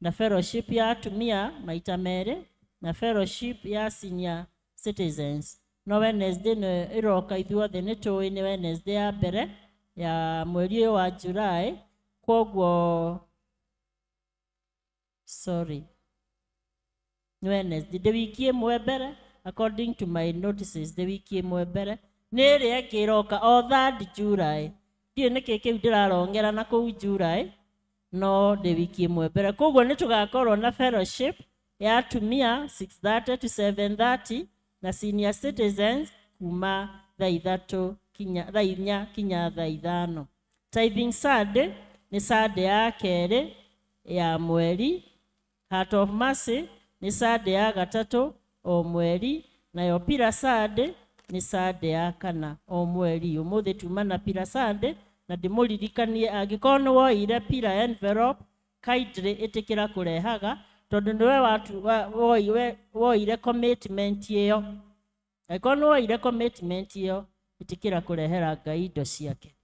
na fellowship ya atumia maita merĩ na fellowship ya senior citizens No Wednesday ĩno ĩroka ithuothe nĩ tũĩ nĩ Wednesday ya mbere ya mweri ũyũ wa July. Kwoguo sorry, nĩ Wednesday ndĩ wiki ĩmwe mbere, according to my notices ndĩ wiki ĩmwe mbere, nĩ ĩrĩa ĩngĩ ĩroka o 3rd July. Ndiũĩ nĩkĩ kĩu ndĩrarongera na kũu July, no ndĩ wiki ĩmwe mbere. Koguo nĩ tũgakorwo na fellowship ya atumia 6:30 to 7:30 na senior citizens kuma thaa ithatũ kinya thaa inya kinya thaa ithano. Tithing Sunday nĩ Sunday ya kerĩ ya mweri. Heart of Mercy nĩ Sunday ya gatatũ o mweri, nayo Pillar Sunday nĩ Sunday ya kana o mweri. Ũmũthĩ tuma na Pillar Sunday, na ndĩmũririkanie angĩkorwo nĩ woire pillar envelope, kindly ĩtĩkĩra kũrehaga, tondũ nĩwe woire commitment ĩyo. Angĩkorwo nĩ woire commitment ĩyo, ĩtĩkĩra kũrehera Ngai indo ciake.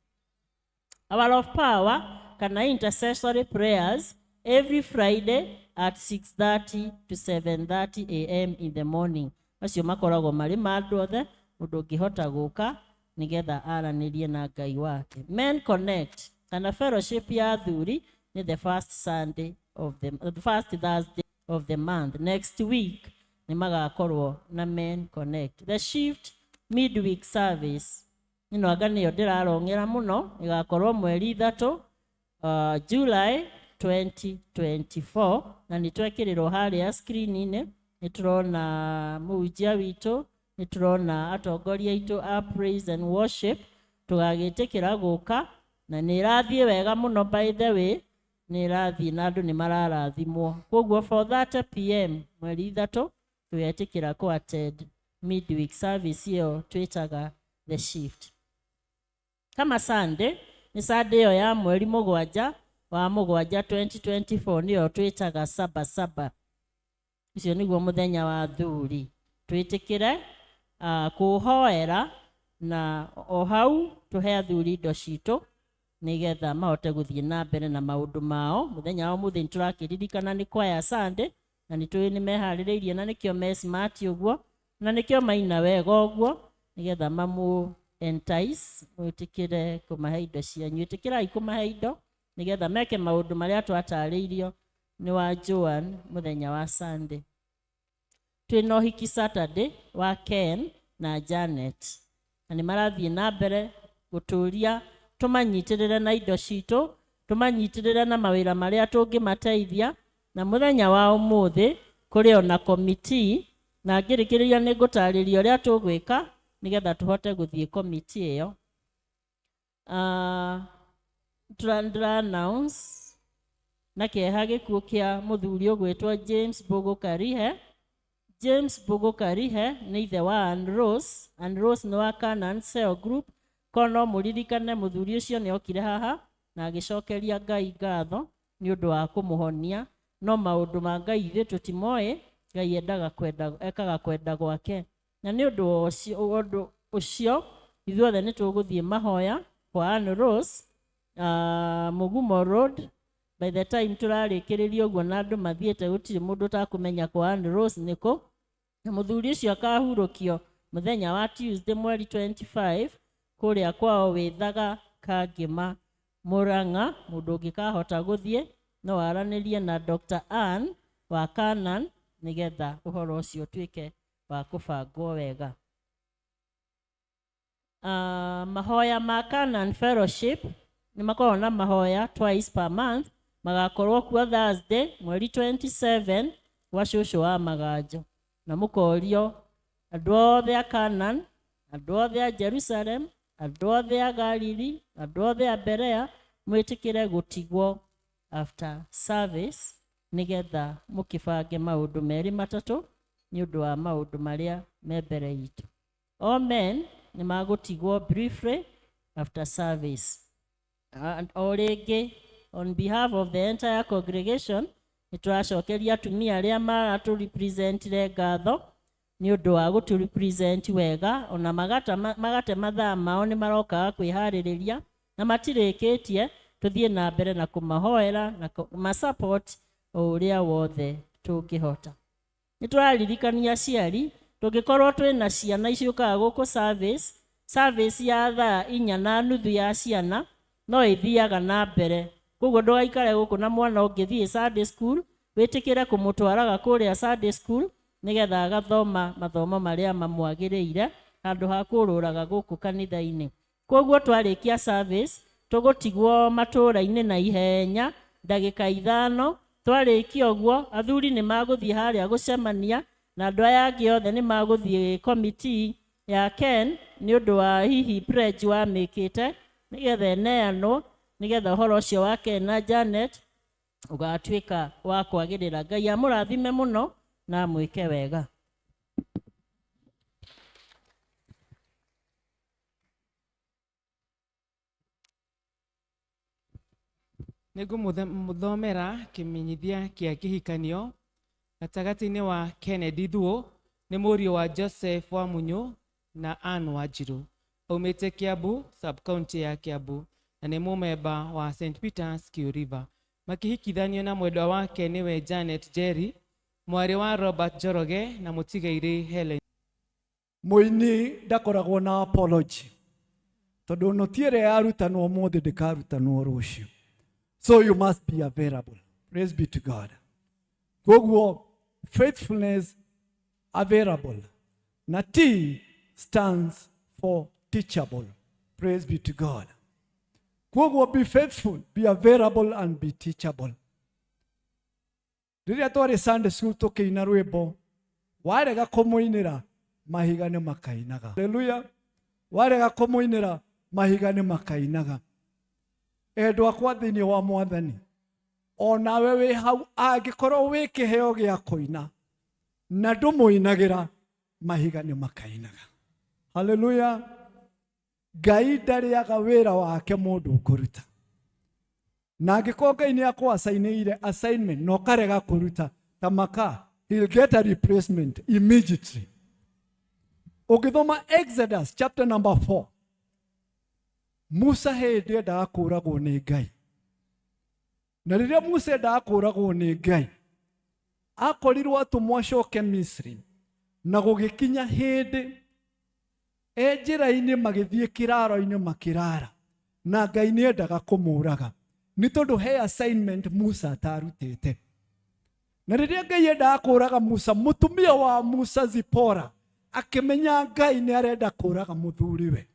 Hour of Power kana intercessory prayers every Friday at 6:30 to 7:30 a.m. in the morning. Macio makoragwo marĩ ma andũ othe, mũndũ ũngĩhota gũka nĩgetha aranĩrie na Ngai wake. Men Connect kana fellowship ya athuri nĩ the first Sunday of the first Thursday of the month. Next week nĩ magakorwo na Men Connect. The Shift midweek service ĩno anga nĩyo ndĩrarong'era mũno, ĩgakorwo mweri 3 July 2024, na nĩ twekĩrĩrwo harĩa screen-inĩ. Nĩ tũrona mũhunjia witũ, nĩ tũrona atongoria aitũ a praise and worship. Tũgagĩtĩkĩra gũka, na nĩ ĩrathiĩ wega mũno, by the way nĩ ĩrathiĩ na andũ nĩ mararathimwo. Koguo 4:30 p.m. mweri 3 tũgetĩkĩra kũ attend midweek service ĩyo twĩtaga The Shift. Kama Sunday nĩ Sunday ĩyo ya mweri 7 wa 7 2024, nĩyo twĩtaga saba saba. Ũcio nĩguo mũthenya wa athuri. Twĩtĩkĩre kũhoera na o hau tũhe athuri indo citũ nĩgetha mahote gũthiĩ na mbere na maũndũ mao. Mũthenya wa ũmũthĩ nĩtũrakĩririkana nĩ kwaya Sunday, na nĩtũĩ nĩmeharĩrĩirie na nĩkĩo me smart ũguo, na nĩkĩo maina wega ũguo, nĩgetha mamũ entice mwĩtĩkĩre kũmahe indo cianyu. Ĩtĩkĩrai kũmahe indo nĩgetha meke maũndũ marĩa twatarĩirio nĩ wa Joan mũthenya wa Sunday. Twĩna ũhiki Saturday wa Ken na Janet, na nĩ marathiĩ na mbere gũtũria tũmanyitĩrĩre na indo citũ, tũmanyitĩrĩre na mawĩra marĩa tũngĩmateithia. Na mũthenya wa ũmũthĩ kũrĩ ona committee, na ngĩrĩkĩrĩria nĩ ngũtarĩria ũrĩa tũgwĩka nĩgetha tũhote gũthiĩ committee ĩyo. Ndĩra announce na kĩeha gĩkuũ kĩa mũthuri ũgwĩtwo James Mbũgũ Karihe. James Mbũgũ Karihe nĩ ithe wa Ann Rose. Ann Rose nĩ wa Canaan Cell Group. Korwo no mũririkane, mũthuri ũcio nĩ okire haha na agĩcokeria Ngai ngatho nĩ ũndũ wa kũmũhonia. No maũndũ ma Ngai ithuĩ tũtimoĩ, Ngai endaga kwenda, ekaga kwenda gwake. Na nĩ ũndũ ũcio, ũndũ ũcio ithuothe nĩ tũgũthiĩ mahoya kwa Ann Rose, Mugumo Road. By the time tũrarĩkĩrĩria ũguo na andũ mathiĩte, gũtirĩ mũndũ ũtakũmenya kwa Ann Rose nĩkũ. Na mũthuri ũcio akahurũkio mũthenya wa Tuesday mweri 25 kũrĩa kwao Wĩthaga Kangĩma Mũrang'a. Mũndũ ũngĩkahota gũthiĩ no aranĩrie na Dr. Ann wa Canaan nĩgetha ũhoro ũcio ũtuĩke wa kũbangwo wega. Mahoya ma Canaan Fellowship nĩ makoragwo na mahoya twice per month, magakorwo kuo Thursday mweri 27 gwa cũcũ wa Maganjo, na mũkorio andũ othe a Canaan, andũ othe a Jerusalem, andũ othe a Galili, andũ othe a Berea, mwĩtĩkĩre gũtigwo after service nĩgetha mũkĩbange maũndũ merĩ matatũ nĩ ũndũ wa maũndũ marĩa me mbere itũ. All men nĩ magũtigwo briefly after service. And o rĩngĩ, on behalf of the entire congregation, nĩ tũracokeria atumia arĩa maratũrepresentire ngatho nĩ ũndũ wa gũtũrepresent wega, ona magate mathaa mao nĩ marokaga kwĩharĩrĩria na matirĩkĩtie. Tũthiĩ na mbere na kũmahoera na kũmasupport o ũrĩa wothe tũngĩhota. Nĩ tũraririkania aciari Tũngĩkorwo twĩna ciana iciũkaga gũkũ service, service ya thaa inya na nuthu ya ciana no ĩthiaga na mbere. Koguo ndũgaikare gũkũ na mwana ũngĩthiĩ Sunday school, wĩtĩkĩre kũmũtwaraga kũrĩa Sunday school nĩgetha agathoma mathomo marĩa mamwagĩrĩire handũ ha kũrũraga gũkũ kanitha-inĩ. Koguo twarĩkia service tũgũtigwo matũũra-inĩ na ihenya ndagĩka 5. Twarĩkia ũguo athuri nĩ magũthiĩ harĩa gũcemania na andũ aya angĩ othe nĩ magũthiĩ committee ya Ken nĩ ũndũ wa hihi pledge wamĩkĩte nĩgetha ĩneanwo nĩgetha ũhoro ũcio wa Ken na Janet ũgatuĩka wa kwagĩrĩra. Ngai amũrathime mũno na amwĩke wega. Nĩngũmũthomera kĩmenyithia kĩa kĩhikanio gatagatĩ-inĩ wa Kennedy Thuo nĩ mũriũ wa Joseph Wamunyũ na Ann Wanjiru, aumĩte Kiambu sub-county ya Kiambu na nĩ mũmemba wa St Peters Kew River. Makĩhikithanio na mwendwa wake nĩwe Janet Jerry, mwarĩ wa Robert Njoroge na mũtigairĩ Helen. Mũini ndakoragwo na apology tondũ noti ĩrĩa yarutanwo ũmũthĩ ndĩkarutanwo rũciũ, so you must be available. Praise be to God. Koguo faithfulness, available, na T stands for teachable. Praise be to God. Koguo be faithful, be available and be teachable. Rĩrĩa twarĩ Sunday school tũkĩina rwĩmbo, warega kũmũinĩra mahiga nĩ makainaga. Haleluya. Warega kũmũinĩra mahiga nĩ makainaga. Endwa akwa thĩinĩ wa Mwathani, onawe wĩ hau angĩkorwo wĩ kĩheo gĩa kũina na ndũmũinagĩra, mahiga nĩ makainaga. Haleluya. Ngai ndarĩaga wĩra wake mũndũ ũkũruta, na angĩkorwo Ngai nĩ akũasainĩire assignment na ũkarega kũruta, ta maka, he'll get a replacement immediately. Ũngĩthoma Exodus chapter number 4, Musa hĩndĩ endaga kũragwo nĩ Ngai, na rĩrĩa Musa endaga kũragwo nĩ Ngai akorirwo atũmwo acoke Misri, na gũgĩkinya hĩndĩ e njĩra-inĩ magĩthiĩ kĩraro-inĩ makĩrara, na Ngai nĩ endaga kũmũraga nĩ tondũ he assignment Musa atarutĩte. Na rĩrĩa Ngai endaga kũraga Musa, mũtumia wa Musa Zipora akĩmenya Ngai nĩ arenda kũraga mũthuriwe.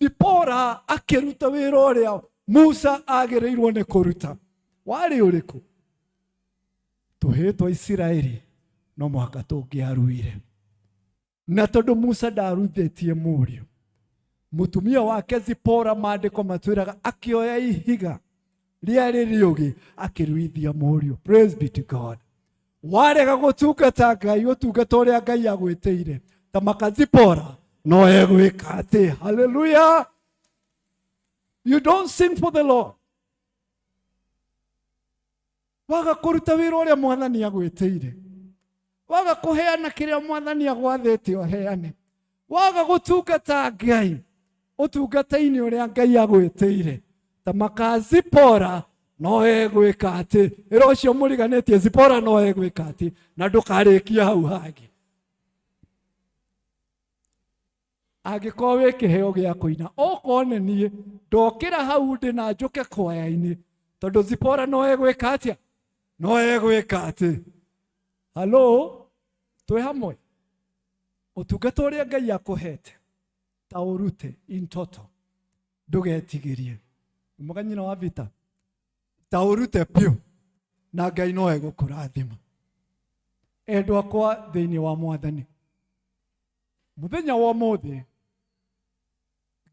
Zipora akĩruta wĩra ũrĩa Musa agĩrĩirwo nĩ kũruta. Warĩ ũrĩkũ? Tũhĩĩ twa Isiraeli no mũhaka tũngĩaruire, na tondũ Musa ndaruithĩtie mũriũ, mũtumia wake Zipora, maandĩko matwĩraga akĩoya ihiga rĩarĩ rĩũgĩ akĩruithia mũriũ. Praise be to God. Warega gũtungata Ngai ũtungata ũrĩa Ngai agwĩtĩire, ta maka Zipora no egwĩka atĩ. Haleluya. You don't sing for the Lord, waga kũruta wĩra ũrĩa Mwathani agwĩtĩire, waga kũheana kĩrĩa Mwathani agwathĩte ũheane, waga gũtungata Ngai ũtungata-inĩ ũrĩa Ngai agwĩtĩire, ta maka Zipora no egwĩka atĩ. Ĩra ũcio mũriganĩtie, Zipora no egwĩka atĩ, na ndũkarĩkia hau hangĩ. Angĩkorwo wĩ kĩheo gĩa kũina, okorwo nĩ niĩ ndokĩra hau ndĩ na njũke kwaya-inĩ, tondũ Zipora no egwĩka atĩa? No egwĩka atĩ. Halo, twĩ hamwe? Ũtungata ũrĩa Ngai akũhete ta ũrute in total, ndũgetigĩrie. Mũga nyina wa vita, ta ũrute biũ na Ngai no egũkũrathima. Endwa akwa thĩinĩ wa Mwathani, mũthenya wa ũmũthĩ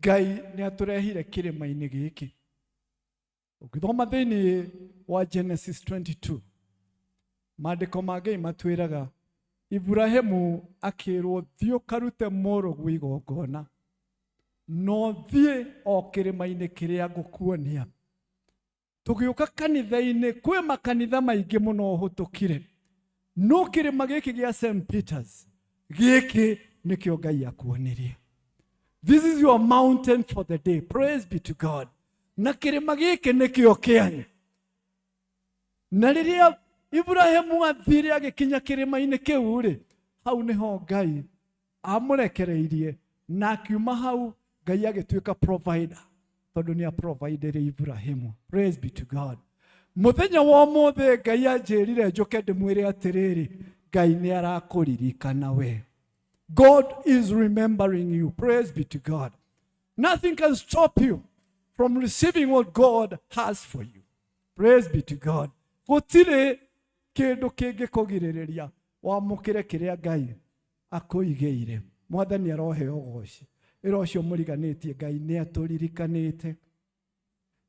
Ngai nĩ atũrehire kĩrĩma-inĩ gĩkĩ. Ũngĩthoma thĩinĩ wa Genesis 22, maandĩko ma Ngai matwĩraga Iburahĩmu akĩrwo, thiĩ ũkarute mũrũguo igongona, no thiĩ o kĩrĩma-inĩ kĩrĩa ngũkuonia. Tũgĩũka kanitha-inĩ, kwĩ makanitha maingĩ mũno ũhĩtũkire, no kĩrĩma gĩkĩ gĩa St Peters gĩkĩ nĩkĩo Ngai akuonirie. This is your mountain for the day. Praise be to God. Na kĩrĩma gĩkĩ nĩkĩo kĩanyu. Na rĩrĩa Iburahĩmu athire agĩkinya kĩrĩma-inĩ kĩu rĩ, Hau nĩho Ngai amũrekereirie na akiuma hau Ngai agĩtuĩka provider tondũ nĩ aprovidere Ibrahimu. Praise be to God. Mũthenya wa ũmũthĩ Ngai anjĩrire njũke ndĩmwĩre atĩrĩrĩ, Ngai nĩ arakũririkana we. God is remembering you. Praise be to God. Nothing can stop you from receiving what God has for you. Praise be to God. Gũtirĩ kĩndũ kĩngĩkũgirĩrĩria wamũkĩre kĩrĩa Ngai akũigĩire. Mwathani aroheo ũgoci. Ĩra ũcio mũriganĩtie Ngai nĩ atũririkanĩte.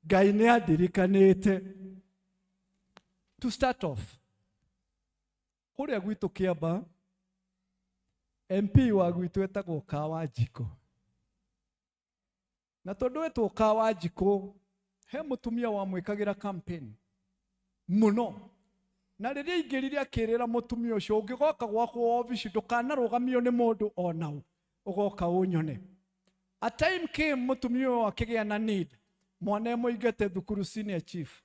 Ngai nĩ andirikanĩte. To start off, kũrĩa gwitũ Kĩamba, MP wa gwitũ etagwo Kawanjikũ. Na tondũ etwo Kawanjikũ, he mũtumia wamwĩkagĩra campaign mũno. Na rĩrĩa aingĩrire akĩrĩra mũtumia ũcio, ũngĩgoka gwakwa obici ndũkanarũgamio nĩ mũndũ ona ũ, ũgoka ũnyone. A time came mũtumia ũyũ akĩgĩa na need, mwana emũingate thukuru senior chief,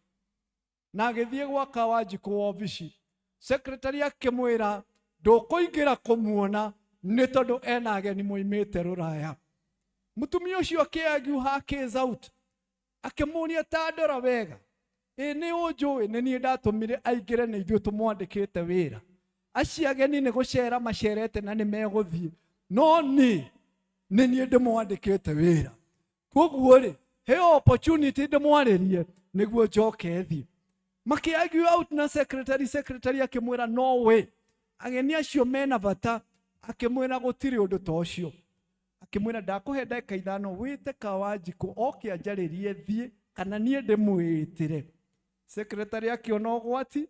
na agĩthiĩ gwa Kawanjikũ obici. Secretary akĩmwĩra ndũkũingĩra kũmuona nĩ tondũ ena ageni moimĩte rũraya. Mũtumia ũcio akĩ-argue her case out, akĩmũria ta ndora wega, ĩ nĩ ũnjũĩ nĩ niĩ ndatũmire aingĩre nĩ ithuĩ tũmwandĩkĩte wĩra. Acio ageni nĩ gũcera macerete na nĩ megũthiĩ, no niĩ nĩ niĩ ndĩmwandĩkĩte wĩra. Koguo rĩ, heo opportunity ndĩmwarĩrie nĩguo njoke thiĩ. Makĩ-argue out na secretary, secretary akĩmwĩra no way, ageni acio mena bata. Akĩmwĩra gũtirĩ ũndũ ta ũcio. Akĩmwĩra ndakũhe ndagĩka ithano wĩte Kawanjikũ oke anjarĩrie thiĩ kana niĩ ndĩmwĩtĩre. Secretary akĩona ũgwati,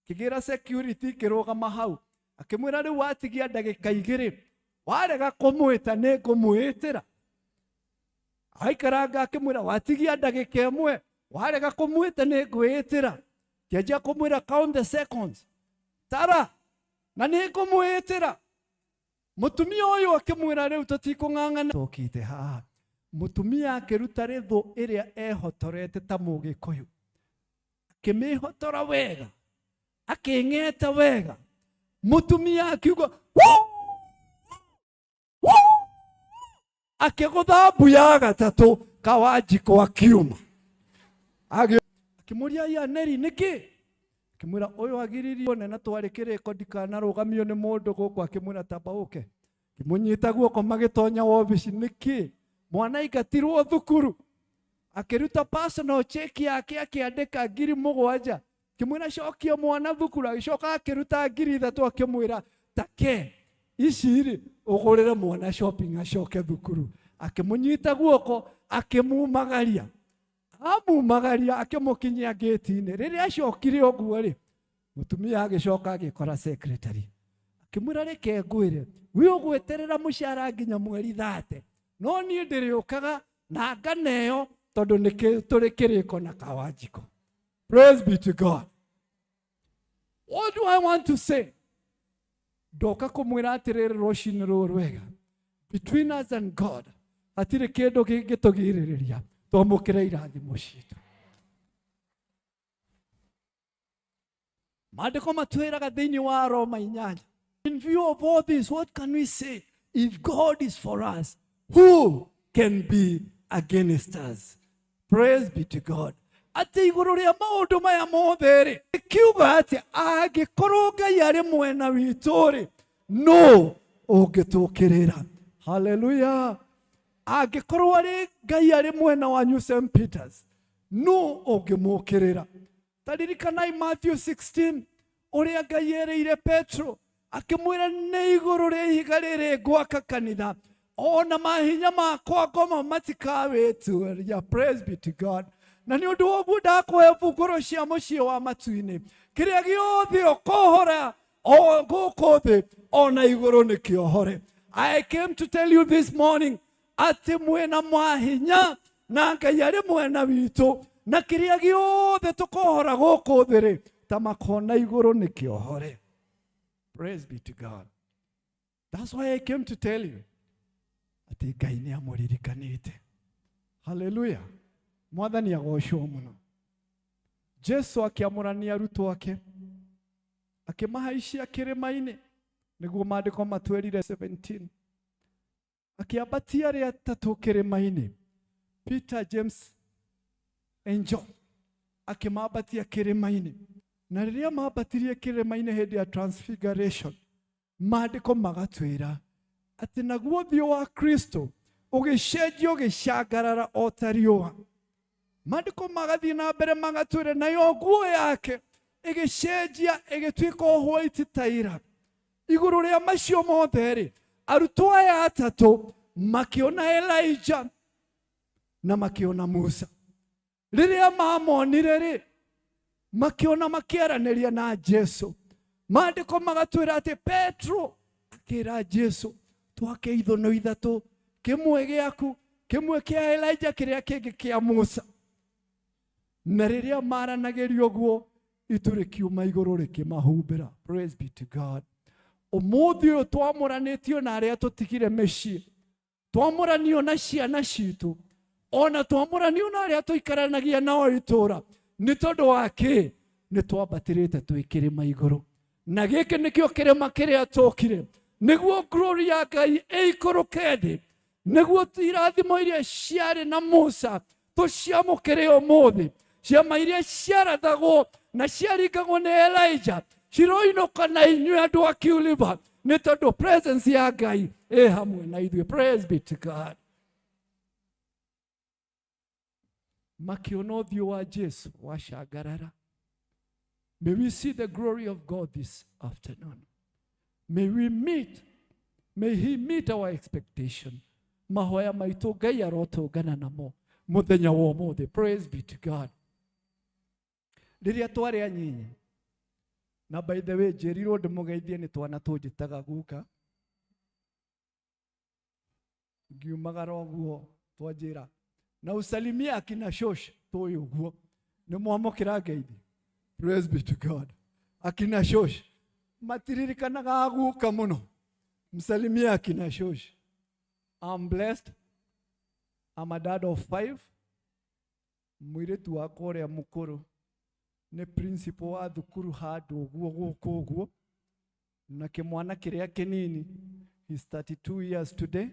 akĩgĩra security kĩrũgama hau, akĩmwĩra rĩu watigia ndagĩka igĩrĩ, warega kũmwĩta nĩ ngũmwĩtĩra. Aikaranga akĩmwĩra watigia ndagĩka ĩmwe, warega kũmwĩta nĩ ngwĩtĩra. Kĩanjia kũmwĩra count the seconds, tara na nĩ ngũmwĩtĩra. Mũtumia ũyũ akĩmwĩra rĩu tũtikũng'ang'ana tũkĩte haha. Mũtumia akĩruta rĩthũ ĩrĩa ehotorete ta mũgĩkũyũ, akĩmĩhotora wega, akĩng'eta wega. Mũtumia akiuga "Woo! Woo!" akĩgũtha mbu ya gatatũ, Kawanjikũ akiuma. Akĩmũria ya Neri nĩkĩ? Akĩmwĩra ũyũ agiririo na twarĩ kĩrĩko ndikanarũgamio nĩ mũndũ gũkũ. Akĩmwĩra tamba ũke. Akĩmũnyita guoko magĩtonya wobici. Nĩkĩ? Mwana aingatirwo thukuru. Akĩruta personal check yake akĩandĩka 7,000. Akĩmwĩra cokia mwana thukuru. Agĩcoka akĩruta 3,000 akĩmwĩra take ici rĩ ũgũrĩre mwana shopping acoke thukuru. Akĩmũnyita guoko akĩmumagaria, amumagaria akĩmũkinyia ngĩti-inĩ. Rĩrĩa acokire ũguo rĩ, mũtumia agĩcoka agĩkora secretary, akĩmwĩra reke ngwĩre, we ũgweterera mũcara nginya mweri 30, no niĩ ndĩrĩũkaga na nganeo tondũ nĩ tũrĩ kĩrĩko na Kawanjikũ. Praise be to God. What do I want to say? Ndoka kũmwĩra atĩrĩrĩ rũcinĩ rũrũ rwega, between us and God hatirĩ kĩndũ kĩngĩtũgirĩrĩria twamũkĩre irathimo citũ. Maandĩko matwĩraga thĩinĩ wa Roma 8, in view of all this, what can we say? If God is for us, who can be against us? Praise be to God. Atĩ igũrũ rĩa maũndũ maya mothe rĩ, kiuga atĩ angĩkorwo Ngai arĩ mwena witũ rĩ, no ũngĩtũkĩrĩra? Haleluya. Angĩkorwo arĩ Ngai arĩ mwena wanyu St Peters, no ũngĩmũkĩrĩra? Taririkanai Matthew 16 ũrĩa Ngai erĩire Petro, akĩmwĩra nĩ igũrũ rĩa ihiga rĩrĩ ngwaka kanitha, ona mahinya makwa ngoma matikawĩtuĩria. Praise be to God. Na nĩ ũndũ wa ũguo ndakũhe bungũro cia mũciĩ wa matu-inĩ, kĩrĩa gĩothe ũkohora o gũkũ thĩ ona igũrũ nĩ kĩohore. I came to tell you this morning atĩ mwĩna mahinya na Ngai arĩ mwena witũ, na kĩrĩa gĩothe tũkohora gũkũ thĩ rĩ, ta makona igũrũ nĩ kĩohore. Praise be to God. That's why I came to tell you atĩ Ngai nĩ amũririkanĩte. Haleluya. Mwathani agocwo mũno. Jesu akĩamũrania arutwo ake, akĩmahaicia kĩrĩma-inĩ. Nĩguo maandĩko matwĩrire 17. Akĩambatia arĩa atatũ kĩrĩma-inĩ, Peter, James and John, akĩmambatia kĩrĩma-inĩ. Na rĩrĩa mambatirie kĩrĩma-inĩ hĩndĩ ya transfiguration, maandĩko magatwĩra atĩ naguo ũthiũ wa Kristo ũgĩcenjia ũgĩcangarara o ta riũa. Maandĩko magathiĩ na mbere magatwĩra nayo nguo yake ĩgĩcenjia ĩgĩtuĩka o white ta ira. Igũrũ rĩa macio mothe rĩ, arutwo aya atatũ makĩona Elijah na makĩona Musa. Rĩrĩa mamonire rĩ, makĩona makĩaranĩria na Jesu. Maandĩko magatwĩra atĩ Petro akĩra Jesu, twake ithũnũ ithatũ, kĩmwe gĩaku, kĩmwe kĩa Elijah, kĩrĩa kĩngĩ kĩa Musa. Na rĩrĩa maranagĩria ũguo, itu rĩkiuma igũrũ rĩkĩmahumbĩra. Praise be to God. Ũmũthĩ ũyũ twamũranĩtio na arĩa tũtigire mĩciĩ, twamũranio na ciana citũ, ona twamũranio na arĩa tũikaranagia nao itũũra, nĩ tondũ wa kĩ? Nĩ twambatĩrĩte twĩ kĩrĩma igũrũ. Na gĩkĩ nĩkĩo kĩrĩma kĩrĩa tũkire, nĩguo glory ya Ngai ĩikũrũke thĩ, nĩguo irathimo iria ciarĩ na Musa tũciamũkĩre ũmũthĩ. Ciama iria ciarathagwo na ciaringagwo nĩ Elijah ciroinũka na inyuĩ andũ a Kiuliva, nĩ tondũ presence ya Ngai ĩ hamwe na ithuĩ. Praise be to God. Makĩona ũthiũ wa Jesu wacangarara. May we see the glory of God this afternoon. May we meet, may he meet our expectation. Mahoya maitũ Ngai arotũngana namo mũthenya wa ũmũthĩ. Praise be to God. Rĩrĩa twarĩ anyinyi, na by the way njĩrirwo ndĩmũgeithie nĩ twana tũnjĩtaga guka, ngiumagara ũguo twanjĩra na usalimia akina shosh, tũĩ ũguo nĩ mwamũkĩra ngeithi. Praise be to God. Akina shosh matiririkanaga guka mũno, msalimia akina shosh. I'm blessed. I'm a dad of 5. Mũirĩtu wakwa ũrĩa mũkũrũ nĩ principal wa thukuru handũ ũguo gũkũ ũguo, na kĩmwana kĩrĩa kĩnini, he's 32 years today,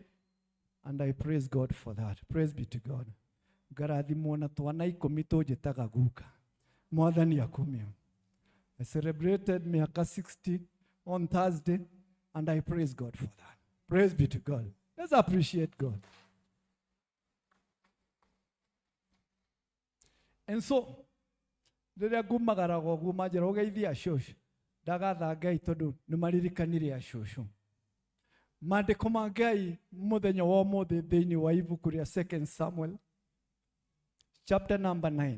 and I praise God for that. Praise be to God. Ngarathimwo na twana 10 tũnjĩtaga guka. Mwathani akumio. I celebrated miaka 60 on Thursday, and I praise God for that. Praise be to God. Let's appreciate God. And so, rĩrĩa ngumagaraga ũguo manjĩra ũgeithie acũcũ, ndagatha Ngai tondũ nĩ maririkanire acũcũ. Maandĩko ma Ngai mũthenya wa ũmũthĩ thĩinĩ wa ibuku rĩa 2 Samuel chapter number 9.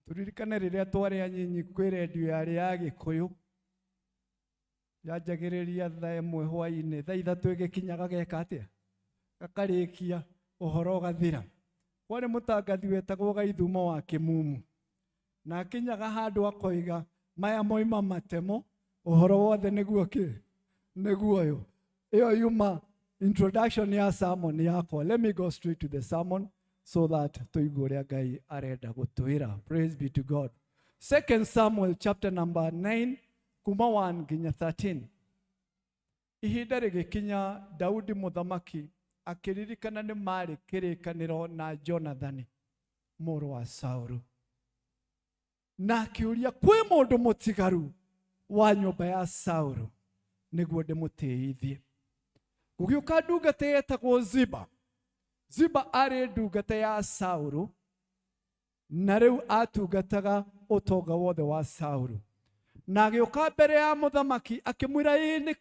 Tũririkane rĩrĩa twarĩ anyinyi kwĩ redio yarĩ ya Gĩkũyũ, yanjagĩrĩria thaa 1 hwaĩ-inĩ, thaa 3 ĩgĩkinya gageka atĩa? Gakarĩkia ũhoro ũgathira. Kwarĩ mũtangathi wetagwo Gaithumo wa Kĩmumu, na akinyaga handũ akoiga maya moima matemo, ũhoro wothe nĩguo kĩ? Nĩguo ũyũ. Ĩyo yuma introduction ya sermon yakwa. Let me go straight to the sermon so that tũigue ũrĩa Ngai arenda gũtwĩra. Praise be to God. 2 Samuel chapter number 9 kuma 1 nginya 13. Ihinda rĩgĩkinya Daudi mũthamaki akĩririkana nĩ marĩ kĩrĩkanĩro na Jonathani mũrũ wa Saulu, na akĩũria kwĩ mũndũ mũtigaru wa nyũmba ya Saulu nĩguo ndĩmũtĩithie. Gũgĩũka ndungata yetagwo Ziba. Ziba arĩ ndungata ya Saulu, na rĩu atungataga ũtonga wothe wa Saulu. Na agĩũka mbere ya mũthamaki akĩmwĩra, ĩĩ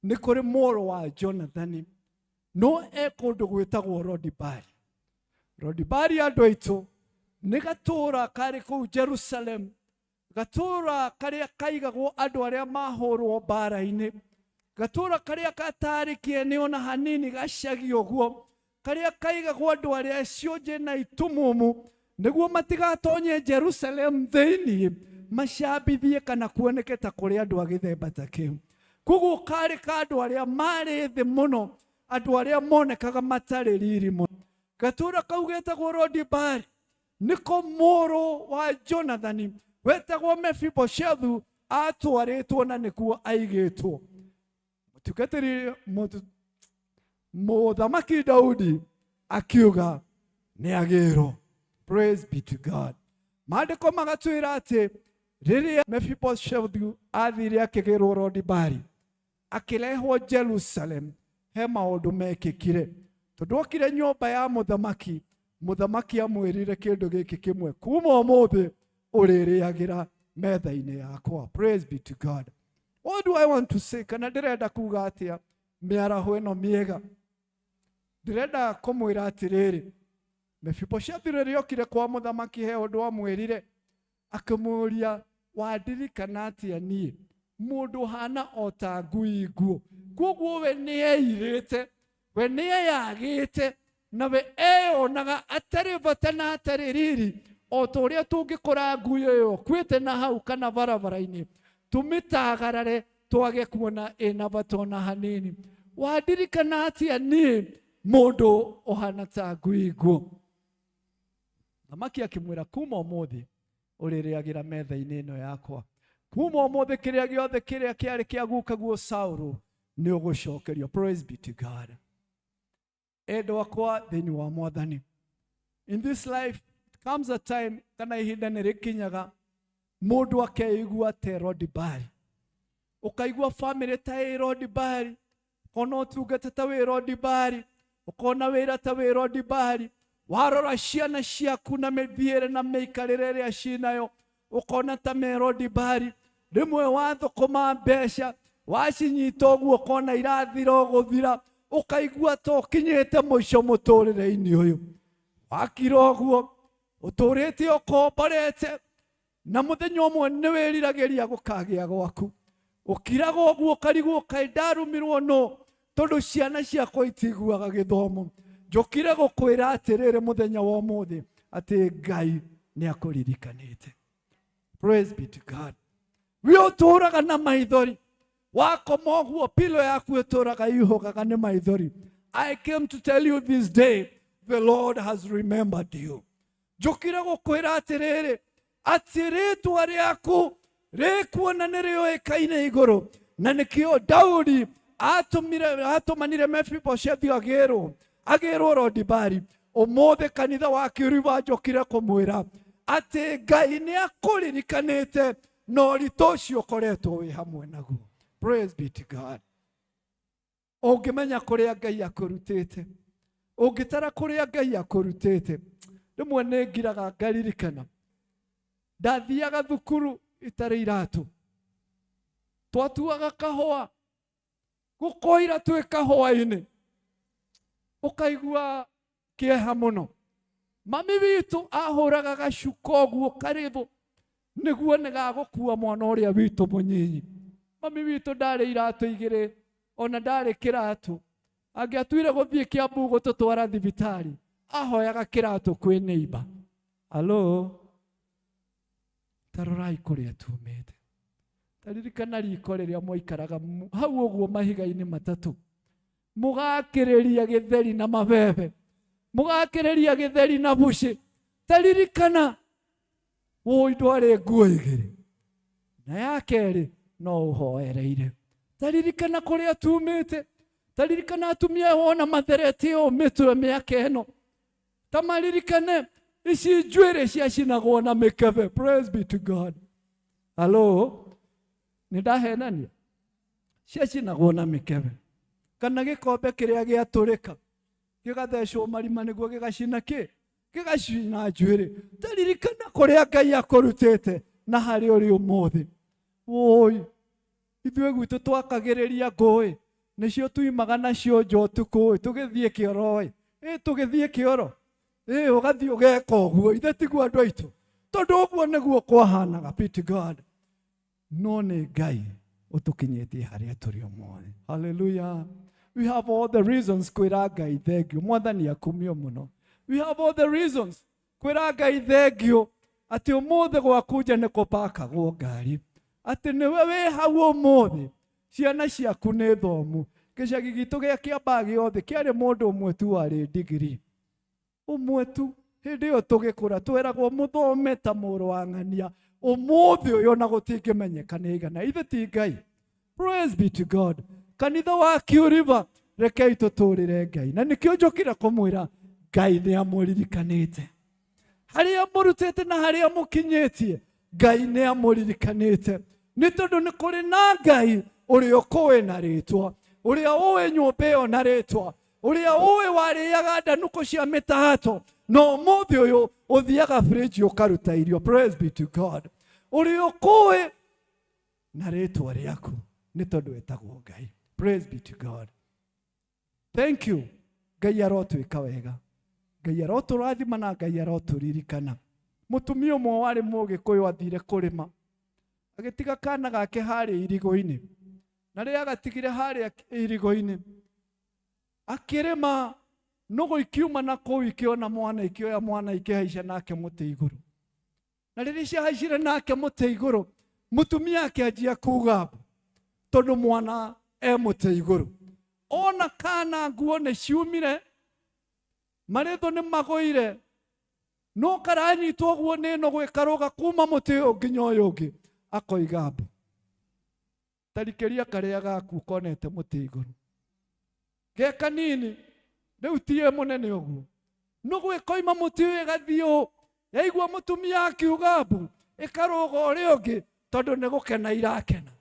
nĩ kũrĩ mũrũ wa Jonathani, no e kũndũ gwĩtagwo Rodibari. Rodibari andũ aitũ nĩ gatũũra karĩ kũu Jerusalem, gatũũra karĩa kaigagwo andũ arĩa mahũrwo mbara-inĩ, gatũũra karĩa gatarĩ kĩene ona hanini, gacagi ũguo, karĩa kaigagwo andũ arĩa cionje na itumumu, nĩguo matigatonye Jerusalem thĩinĩ macambithie kana kuoneke ta kũrĩ andũ a gĩthemba ta kĩu. Koguo karĩ ka andũ arĩa marĩ thĩ mũno, andũ arĩa monekaga matarĩ riri mũno. Gatũũra kau getagwo Rodibari nĩko mũrũ wa Jonathani wetagwo Mefiboshethu Atwarĩtwo na nĩkuo aigĩtwo. Mũtungatĩri mũthamaki Daudi akiuga nĩ agĩrwo. Praise be to God. Maandĩko magatwĩra atĩ rĩrĩa Mefiboshethu athire akĩgĩrwo Lodibari, akĩrehwo Jerusalem, he maũndũ mekĩkire. Tondũ okire nyũmba ya mũthamaki, mũthamaki amwĩrire kĩndũ gĩkĩ kĩmwe, kuma ũmũthĩ ũrĩrĩagĩra metha-inĩ yakwa. Praise be to God. What do I want to say? Kana ndĩrenda kuga atĩa mĩaraho ĩno mĩega? Ndĩrenda kũmwĩra atĩrĩrĩ, Mefiboshethu rĩrĩa okire kwa mũthamaki he ũndũ amwĩrire, akĩmũũria, wandirikana atĩa niĩ mũndũ ũhana o ta ngui nguũ? Koguo we nĩeirĩte, we nĩeyagĩte, na we eyonaga atarĩ bata na atarĩ riri, o ta ũrĩa tũngĩkora ngui ĩyo ĩkuĩte na hau kana barabara-inĩ, tũmĩtagarare twage kuona ĩna bata ona hanini. Wandirikana atĩa niĩ mũndũ ũhana ta ngui nguũ? Thamaki akĩmwĩra, kuma ũmũthĩ ũrĩrĩagĩra metha-inĩ ĩno yakwa. Kuma ũmũthĩ kĩrĩa gĩothe kĩrĩa kĩarĩ kĩa gukaguo Saũlũ nĩ ũgũcokerio. Praise be to God. Endwa akwa thĩinĩ wa Mwathani, in this life comes a time, kana ihinda nĩ rĩkinyaga mũndũ akeigua ta Lodibari, ũkaigua family ta ĩ Lodibari, ũkona ũtungata ta wĩ Lodibari, ũkona wĩra ta wĩ Lodibari, warora ciana ciaku na mĩthiĩre na mĩikarĩre ĩrĩa cinayo ũkona ta me Lodibari. Rĩmwe wathũkũma mbeca wacinyita ũguo ũkona irathira ũgũthira, ũkaigua ta ũkinyĩte mũico mũtũrĩre-inĩ ũyũ. Wakira ũguo ũtũrĩte ũkomborete, na mũthenya ũmwe nĩ wĩriragĩria gũkagĩa gwaku. Ũkiraga ũguo ũkarigwo kaĩ ndarumirwo nũ, tondũ ciana ciakwa itiguaga gĩthomo. Njũkire gũkwĩra atĩrĩrĩ mũthenya wa ũmũthĩ atĩ Ngai nĩ akũririkanĩte. Praise be to God. We ũtũraga na maithori, wakoma ũguo pilo yaku ĩtũraga ihũgaga nĩ maithori. I came to tell you this day the Lord has remembered you. Njũkire gũkwĩra atĩrĩrĩ atĩ rĩtwa rĩaku rĩkuona nĩ rĩũĩkaine igũrũ, na nĩkĩo Daudi atũmanire Mefiboshethu agĩrwo Lodibari. Ũmũthĩ kanitha wa Kĩriba njũkire kũmwĩra atĩ Ngai nĩ akũririkanĩte na ũritũ ũcio ũkoretwo wĩ hamwe naguo. Praise be to God. Ũngĩmenya kũrĩa Ngai akũrutĩte, ũngĩtara kũrĩa Ngai akũrutĩte, rĩmwe nĩ ngiraga ngaririkana ndathiaga thukuru itarĩ iratũ, twatuaga kahũa, gũkoira twĩ kahũa-inĩ, ũkaigua kĩeha mũno. Mami witũ ahũraga gacuka ũguo karĩthũ nĩguo nĩgagũkua mwana ũrĩa witũ mũnyinyi. Mami witũ ndarĩ iratũ igĩrĩ, ona ndarĩ kĩratũ. Angĩatuire gũthiĩ Kiambu gũtũtwara thibitarĩ, ahoyaga kĩratũ kwĩ neighbor. Alo, tarorai kũrĩa tumĩte. Taririkana riko rĩrĩa mwaikaraga hau ũguo mahiga-inĩ matatũ, mũgakĩrĩria gĩtheri na mabebe, mũgakĩrĩria gĩtheri na bucĩ. Taririkana wũi ndwarĩ nguo igĩrĩ, na ya kerĩ no ũhoereire. Taririkana kũrĩa tumĩte. Taririkana atumia wona matherete ũũ mĩtwe mĩaka ĩno, ta maririkane ici njuĩrĩ ciacinagwo na mĩkebe. Praise be to God. Halo, nĩ ndahenania? Ciacinagwo na mĩkebe, kana gĩkombe kĩrĩa gĩatũrĩka gĩgathecwo marima nĩguo gĩgacina kĩ, gĩgacina njuĩrĩ. Taririkana kũrĩa Ngai akũrutĩte na harĩa ũrĩ ũmũthĩ. Wũi, ithuĩ gwitũ twakagĩrĩria ngũĩ, nĩcio tuimaga nacio nja ũtukũ, tũgĩthiĩ kĩoro-ĩ, tũgĩthiĩ kĩoro, ũgathiĩ ũgeka ũguo, ithe tiguo andũ aitũ, tondũ ũguo nĩguo kwahanaga. Pity God. No nĩ Ngai ũtũkinyĩtie harĩa tũrĩ ũmũthĩ. Hallelujah. We have all the reasons kwĩra Ngai thank you. Mwathani akumio mũno. We have all the reasons kwĩra Ngai thank you atĩ ũmũthĩ gwaku nja nĩ kũpakagwo ngari, atĩ nĩwe wĩ hau ũmũthĩ, ciana ciaku nĩ thomu. Gĩcagi gitũ gĩa Kĩambaa gĩothe kĩarĩ mũndũ ũmwe tu warĩ degree, ũmwe tu. Hĩndĩ ĩyo tũgĩkũra tweragwo mũthome ta mũrũ wa ng'ania. Ũmũthĩ ũyũ ona gũtingĩmenyeka nĩ igana. Ithe ti Ngai. Praise be to God. Kanitha wa Q River, rekei tũtũrĩre Ngai. Na nĩkĩo njũkire kũmwĩra Ngai nĩ amũririkanĩte. Harĩa mũrutĩte na harĩa mũkinyĩtie, Ngai nĩ amũririkanĩte. Nĩ tondũ nĩ kũrĩ na Ngai ũrĩa ũkũĩ na rĩtwa, ũrĩa ũĩ nyũmba ĩyo na rĩtwa, ũrĩa ũĩ warĩaga ndanũkũ cia mĩtahato, na ũmũthĩ ũyũ ũthiaga fridge ũkaruta irio. Praise be to God. Ũrĩa ũkũĩ na rĩtwa rĩaku nĩ tondũ etagwo Ngai. Praise be to God. Thank you. Ngai arotwĩka wega. Ngai arotũrathima na Ngai arotũririkana. Mũtumia ũmwe warĩ Mũgĩkũyũ athire kũrĩma, agĩtiga kana gake harĩa irigũ-inĩ, na rĩrĩa agatigire harĩa irigũ-inĩ akĩrĩma, nũgũ ikiuma na kũu ikĩona mwana, ikĩoya mwana ikĩhaica nake mũtĩ igũrũ. Na rĩrĩa ciahaicire nake mũtĩ igũrũ, mũtumia akĩanjia kuga mbu, tondũ mwana e mũtĩ igũrũ. Ona kana nguo nĩ ciumire, marĩthũ nĩ magũire, no karanyitwo ũguo nĩ nũgũ ĩkarũga kuma mũtĩ ũyũ nginya ũyũ ũngĩ, akoiga mbu. Tarikĩria karĩa gaku konete mũtĩ igũrũ. Ge kanini, rĩu ti ye mũnene ũguo. Nũgũ ĩkoima mũtĩ ũyũ ĩgathiĩ ũũ, yaigua mũtumia akiuga mbu, ĩkarũga ũrĩa ũngĩ, tondũ nĩ gũkena irakena.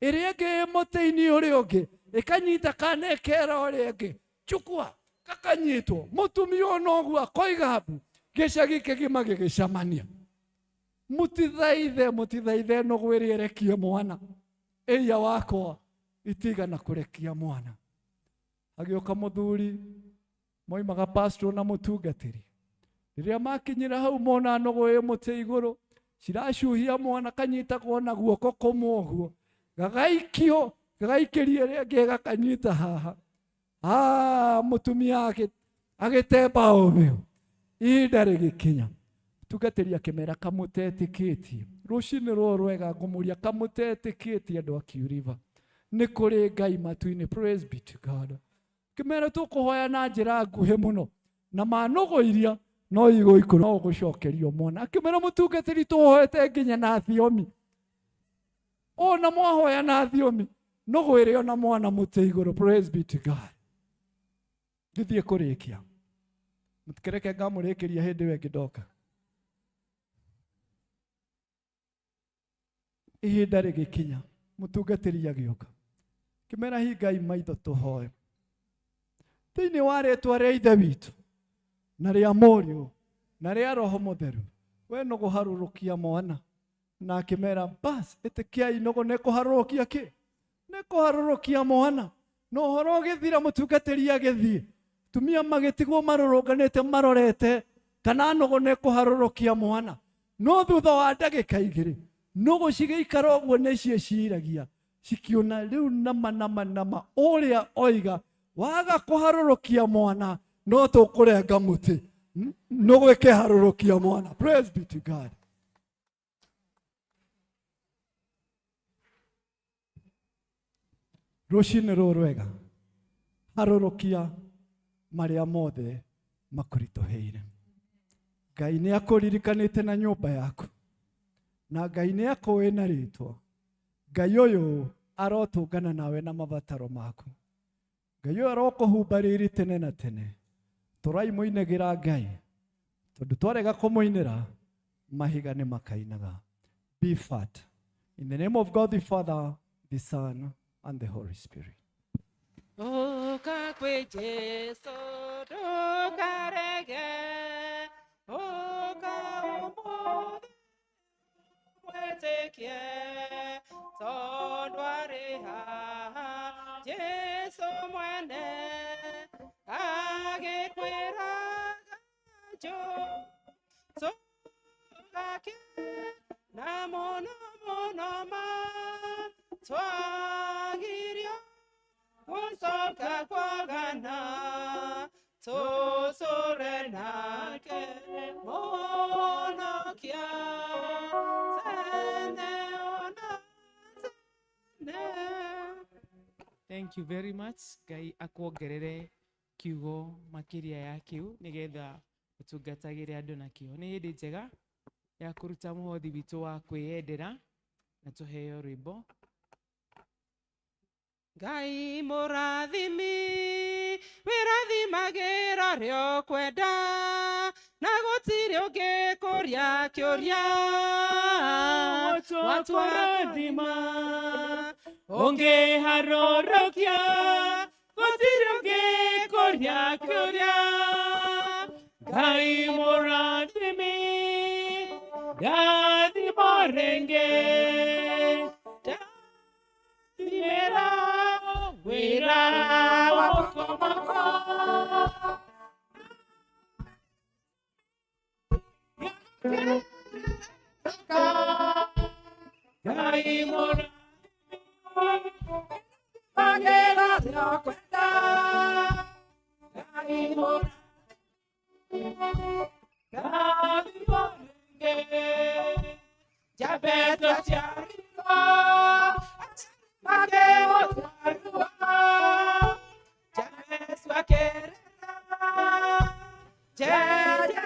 Ĩrĩa ĩngĩ ĩ mũtĩ-inĩ ũrĩa ũngĩ, ĩkanyita kana ĩkera ũrĩa ĩngĩ, chukua, gakanyitwo. Mũtumia ũyũ noguo akoiga mbu, gĩcagi kĩgima gĩgĩcemania. Mũtithaithe, mũtithaithe nũgũ ĩrĩa ĩrekie mwana. Ĩia wakwa itigana kũrekia mwana. Agĩũka mũthuri, moimaga pastor na mũtungatĩri. Rĩrĩa makinyire hau mona nũgũ ĩ mũtĩ igũrũ, ciracuhia mwana kanyitagwo na guoko kũmwe ũguo, gagaikio, gagaikĩria ĩrĩa ĩngĩ gakanyita haha. Mũtumia agĩtemba ũmĩo. Ihinda rĩgĩkinya. Mũtungatĩri akĩmera kamũtetĩkĩtie. Rũcinĩ rũrũ rwega ngũmũria kamũtetĩkĩtie andũ a Q River. Nĩ kũrĩ Ngai matu-inĩ. Praise be to God. Kĩmera tũkũhoya na njĩra nguhĩ mũno. Na manũgũ iria no igũikũrũka, no ũgũcokerio mwana. Akĩmera mũtungatĩri tũhoete nginya na thiomi. Ona mwahoya na thiomi, nũgũ ĩrĩ ona mwana mũtĩ igũrũ. Praise be to God. Ngĩthiĩ kũrĩkia. Mũtikereke ngamũrĩkĩria hĩndĩ ĩyo ĩngĩ ndoka. Ihinda rĩgĩkinya, mũtungatĩri agĩũka. Kĩmera hingai maitho tũhoe. Thĩinĩ wa rĩtwa rĩa Ithe witũ na rĩa Mũriũ na rĩa Roho Mũtheru, we nũgũharũrũkia mwana. Na akĩmera bas, ĩtĩkiai nũgũ nĩ kũharũrũkia kĩ? Nĩ kũharũrũkia mwana. Na ũhoro ũgĩthira, mũtungatĩri agĩthiĩ. Tumia magĩtigwo marũrũnganĩte marorete kana nũgũ nĩ kũharũrũkia mwana. No thutha wa ndagĩka igĩrĩ, nũgũ cigĩikara ũguo nĩ ciĩciragia, cikiona rĩu nama nama nama ũrĩa oiga waga kũharũrũkia mwana no tũkũrenga mũtĩ. Nũgũ ĩkĩharũrũkia mwana. Praise be to God. Rũcinĩ rũrũ rwega, harũrũkia marĩa mothe makũritũhĩire. Ngai nĩ akũririkanĩte na nyũmba yaku, na Ngai nĩ akũĩ na rĩtwa. Ngai ũyũ arotũngana nawe na mabataro maku. Ngai ũyũ arokũhumba riri tene na tene. Tũraimũinagĩra Ngai, tondũ twarega kũmũinĩra, mahiga nĩ makainaga. Be fat. In the name of God the Father, the Son, and the Holy Spirit. Ũka kwĩ Jesũ ndũkarege, ũka ũmũthĩ wĩtĩkie, tondũ arĩ haha Jesũ mwene agĩkwĩraga tũgake na mũno mũno ma twagirio gũcoka kwagana tũtũre nake mũhonokia tene ona tene. Thank you very much. Ngai akuongerere kiugo makiria ya kiu nigetha Ũtungatagĩre andũ na kĩo. Nĩ hĩndĩ njega ya kũruta mũhothi witũ wa kwĩyendera na tũheo rwĩmbo. Ngai mũrathimi wĩrathimagĩra rĩo kwenda na gũtirĩ ũngĩ kũria kĩũria Watwarathima ũngĩharũrũkia gũtirĩ ũngĩ kũria kĩũria Ngai mũrathimi ndathimo rĩngĩ ndathimĩra wĩra wa moko makwa. Ngai mũrathimi rĩo kwenda Ngai mũrathimi ndathimo rĩngĩ Jabeto ciarirwo makĩmũtarua Jabesu akĩrĩra Jeje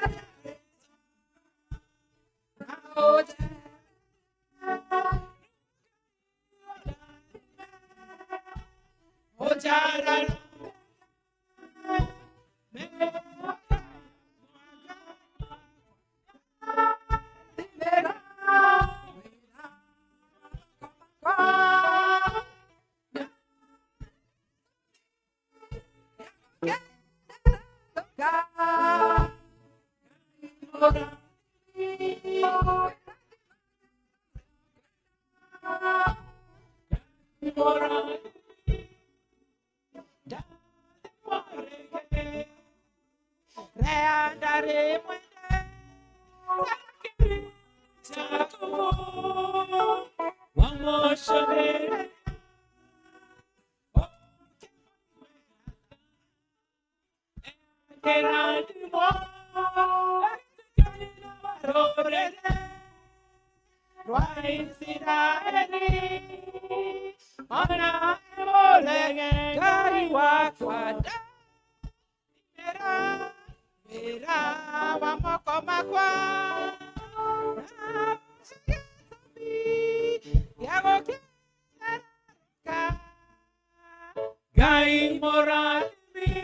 Ngai mũrathimi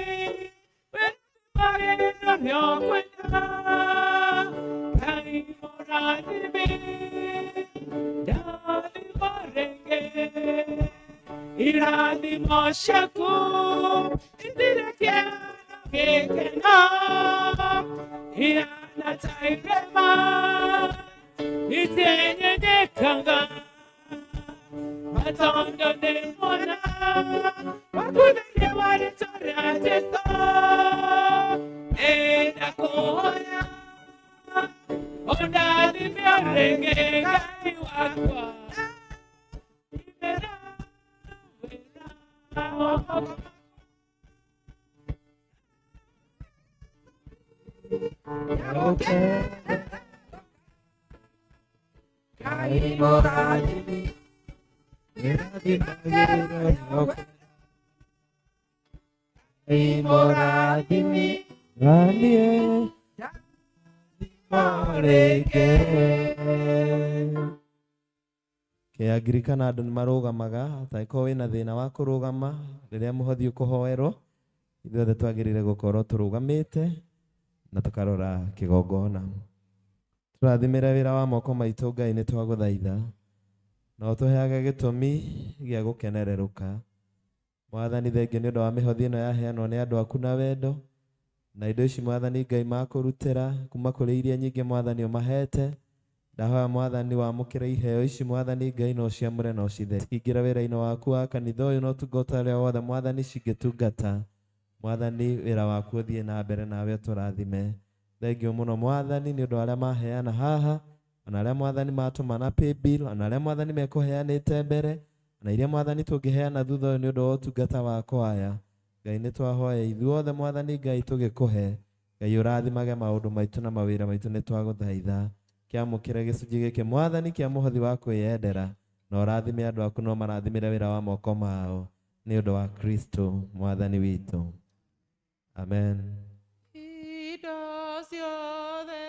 wĩrathimagĩra rĩo kwenda Ngai mũrathimi ndathimo rĩngĩ irathimo ciaku ithire kĩano gĩkeno ihana ta irĩma itienyenyekaga matondo nĩ mwana wakutheria warĩtwa rĩa Jesũ nĩndakũhoya ũndathime o rĩngĩ Ngai wakwa Imera wĩra wa moko Ngai mũrathimi wĩrathimagĩra rĩo kwenda Ngai mũrathimi naniĩ ndathimo rĩngĩ. Kĩangirikana andũ nĩ marũgamaga tangĩkorwo wĩna thĩna wa kũrũgama rĩrĩa mũhothi ũkũhoerwo ithuothe twagĩrĩire gũkorwo tũrũgamĩte na tũkarora kĩgongona. Tũrathimĩre wĩra wa moko maitũ Ngai nĩ twagũthaitha na ũtũheage gĩtũmi gĩa gũkenererũka. Mwathani thengiũ nĩ ũndũ wa mĩhothi ĩno yaheanwo nĩ andũ aku na wendo na indo ici Mwathani Ngai makũrutĩra kuma kũrĩ iria nyingĩ Mwathani ũmahete. Ndahoya Mwathani wamũkĩre iheo ici Mwathani Ngai na ũciamũre na ũcithere ingĩra wĩra-inĩ waku wa kanitha ũyũ na ũtungata ũrĩa wothe Mwathani cingĩtungata. Mwathani wĩra waku ũthiĩ na mbere nawe ũtũrathime. Thengiũ mũno Mwathani nĩ ũndũ wa arĩa maheana haha ona arĩa Mwathani matũma na paybill ona arĩa Mwathani mekũheanĩte mbere ona iria Mwathani tũngĩheana thutha ũyũ nĩ ũndũ wa ũtungata wa kwaya. Ngai nĩ twahoya ithuothe Mwathani Ngai tũgĩkũhe Ngai ũrathimage maũndũ maitũ na mawĩra maitũ nĩ twagũthaitha. Kĩamũkĩre gĩcunjĩ gĩkĩ Mwathani kĩa mũhothi wa kwĩyendera na ũrathime andũ aku no marathimĩre wĩra wa moko mao nĩ ũndũ wa Kristo Mwathani witũ. Amen. Indo ciothe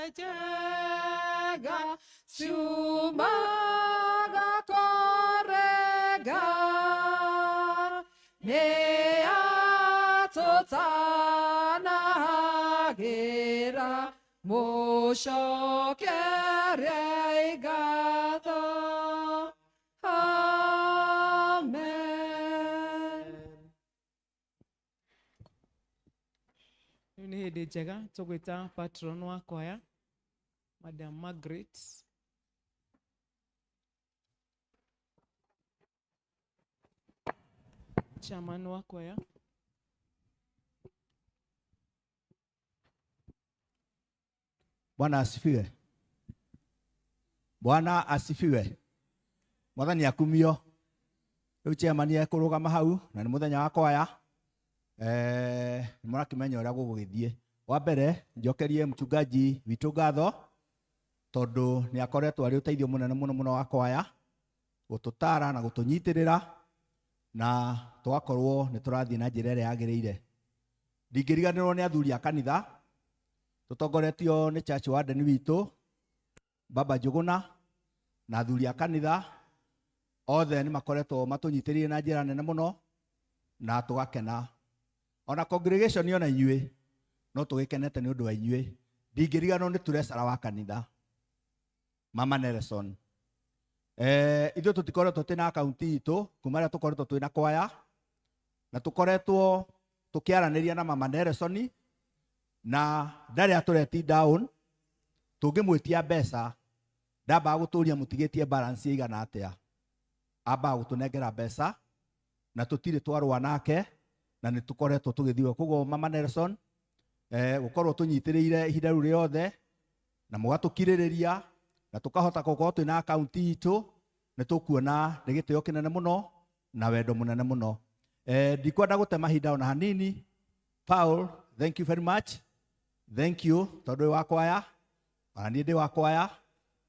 njega ciumaga kũrĩ Ngai. Nĩ atũtanahagĩra, mũcokerei ngatho. Amen. Rĩu nĩ hĩndĩ njega tũgwĩta patron wa kwaya Madam Margaret. Chairman wa kwaya. Bwana asifiwe. Bwana asifiwe. Mwathani akumio. Rĩu chairman ekũrũgama hau na nĩ mũthenya wa kwaya. Nĩ mũrakĩmenya ũrĩa gũgũgĩthiĩ. Wa mbere njokerie mchungaji witũ ngatho tondũ nĩ akoretwo arĩ ũteithio mũnene mũno mũno wa kwaya gũtũtara na gũtũnyitĩrĩra na tũgakorwo nĩ tũrathiĩ na njĩra ĩrĩa yagĩrĩire. Ndingĩriganĩrwo nĩ athuri a kanitha tũtongoretio nĩ church warden witũ Baba Njũgũna na athuri a kanitha othe nĩ makoretwo matũnyitĩrĩire na njĩra nene mũno na tũgakena. Ona congregation ona inyuĩ no tũgĩkenete nĩ ũndũ wa inyuĩ. Ndingĩriganĩrwo nĩ treasurer wa kanitha Mama Nelson. Ithuĩ tũtikoretwo twĩna akaunti itũ kuma rĩrĩa tũkoretwo twĩna kwaya na tũkoretwo tũkĩaranĩria na Mama Nelson na ndarĩ atũreti down. Tũngĩmwĩtia mbeca ndambaga gũtũria mũtigĩtie balance ĩigana atĩa, ambaga gũtũnengera mbeca na tũtirĩ twarũa nake na nĩ tũkoretwo tũgĩthiĩ. Koguo Mama Nelson, gũkorwo tũnyitĩrĩire ihinda rĩu rĩothe na mũgatũkirĩrĩria na tũkahota gũkorwo twĩna akaunti itũ, nĩ tũkuona nĩ gĩtĩo kĩnene mũno na wendo mũnene mũno. Ndikwenda gũte mahinda ona hanini. Paul, thank you very much. Thank you tondũ wĩ wa kwaya, ona niĩ ndĩ wa kwaya,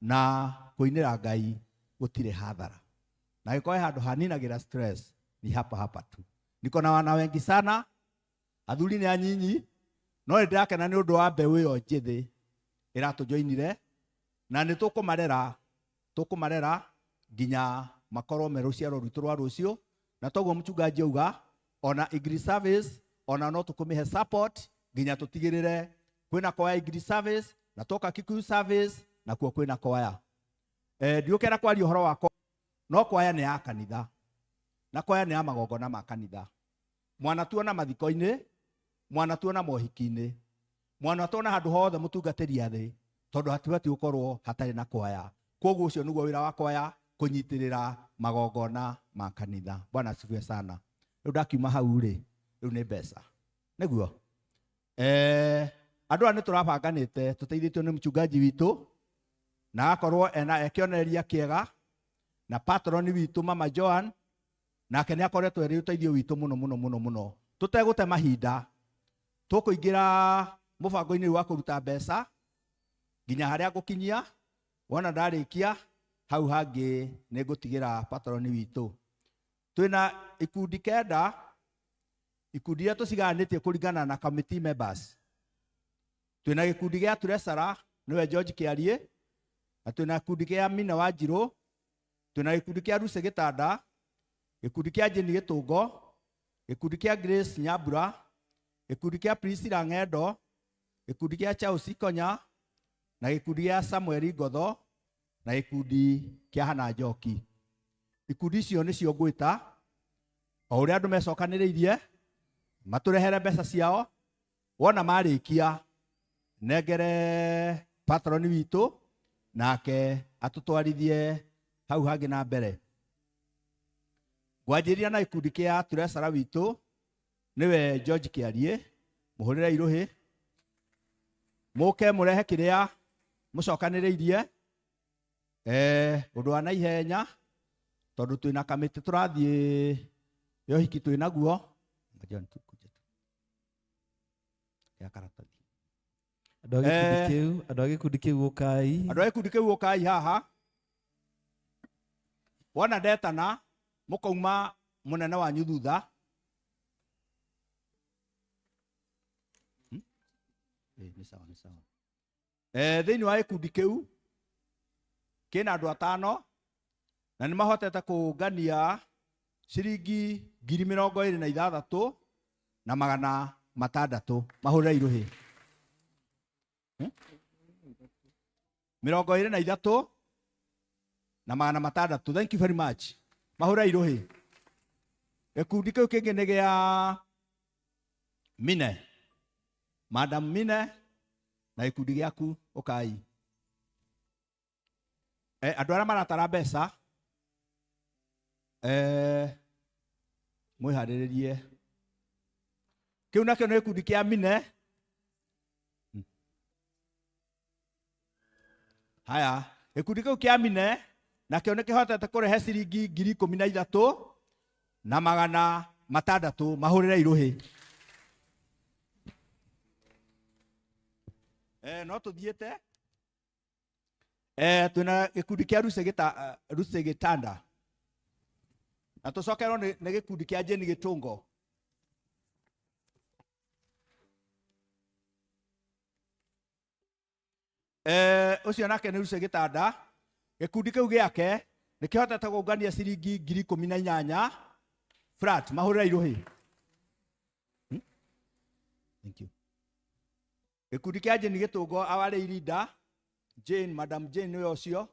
na kũinĩra Ngai gũtirĩ hathara. Na gĩkorwo he handũ haninagĩra stress ni hapa hapa tu. Niko na wana wengi sana, athuri nĩ anyinyi, no nĩ ndĩrakena nĩ ũndũ wa mbeũ ĩyo njĩthĩ ĩratũjoinire, na nĩ tũkũmarera nginya makorwo me rũciaro rwitũ rwa rũciũ. Na toguo mchungaji auga, ona English service ona no tũkũmĩhe support nginya tũtigĩrĩre kwĩna kwaya English service na toka Kikuyu service na kuo kwĩna kwaya. Ndiũkĩra kwaria ũhoro wakwa, no kwaya nĩ ya kanitha na kwaya nĩ ya magongona ma kanitha. Mwana tuona mathiko-inĩ, mwana tuona mohiki-inĩ, mwana tuona handũ hothe mũtungatĩri athĩ, tondũ hatibatiĩ gũkorwo hatarĩ na kwaya. Koguo ũcio nĩguo wĩra wa kwaya, kũnyitĩrĩra magongona ma kanitha. Bwana asifiwe sana. Rĩu ndakiuma hau rĩ, rĩu nĩ mbeca nĩguo. Andũ aya nĩ tũrabanganĩte tũteithĩtio nĩ mchungaji witũ na agakorwo ena ekĩonereria kĩega, na patron witũ Mama Joan nake nĩ akoretwo arĩ ũteithio witũ mũno mũno mũno mũno. Tũtegũte mahinda tũkũingĩra mũbango-inĩ wa kũruta mbeca nginya harĩa ngũkinyia. Wona ndarĩkia hau hangĩ nĩ ngũtigĩra patron witũ. Twĩna ikundi kenda, ikundi iria tũcigayanĩtie kũringana na committee members. Twĩna gĩkundi gĩa treasurer nĩwe George Kĩarie, na twĩna gĩkundi kĩa Mina Wanjirũ, twĩna gĩkundi kĩa Lucy Gĩtanda, gĩkundi kĩa Jane Gĩtũngo, gĩkundi kĩa Grace Nyambura, gĩkundi kĩa Priscilla Ng'endo, gĩkundi kĩa Charles Ikonya, na gĩkundi gĩa Samuel Ngotho, na gĩkundi kĩa Hannah Njoki. Ikundi icio nĩcio ngwĩta o ũrĩa andũ mecokanĩrĩirie matũrehere mbeca ciao. Wona marĩkia nengere patron witũ nake atũtwarithie hau hangĩ na mbere. Ngwanjĩrĩria na gĩkundi kĩa treasurer witũ nĩwe George Kĩarie, mũhũrĩre irũhĩ, mũke mũrehe kĩrĩa mũcokanĩrĩirie. Ũndũ wa naihenya tondũ twĩna kamĩtĩ tũrathiĩ ya ũhiki twĩnaguo. John, tu. Ya karatathi. Andũ a gĩkundi kĩu, andũ a gĩkundi kĩu ũkai. Andũ a gĩkundi kĩu ũkai haha. Wona ndetana mũkauma mũnene wanyu thutha. Nĩ sawa nĩ sawa. Thĩinĩ wa gĩkundi kĩu kĩna andũ atano na nĩ mahotete kũngania ciringi 26,600 mahũrĩre irũhĩ. 23,600. Thank you very much. Mahũrĩre irũhĩ. Gĩkundi kĩu kĩngĩ nĩ gĩa Mine, Madam Mine na gĩkundi gĩaku ũkai. Andũ arĩa maratara mbeca mwĩharĩrĩrie. Kĩu nakĩo nĩ gĩkundi kĩa Mine. Haya, gĩkundi kĩu kĩa Mine nakĩo nĩ kĩhotete kũrehe ciringi 13,600 mahũrĩre irũhĩ. No tũthiĩte twĩna gĩkundi kĩa Lucy Gĩtanda na tũcokerwo nĩ gĩkundi kĩa Jane Gĩtũngo. Ũcio nake nĩ Lucy Gĩtanda. Gĩkundi kĩu gĩake nĩ kĩhotete kũngania ciringi 18,000 flat mahũrĩre irũhĩ. Thank you. Gĩkundi kĩa Jane Gĩtũngo awarĩ irinda Jane, Madam Jane nĩwe ũcio.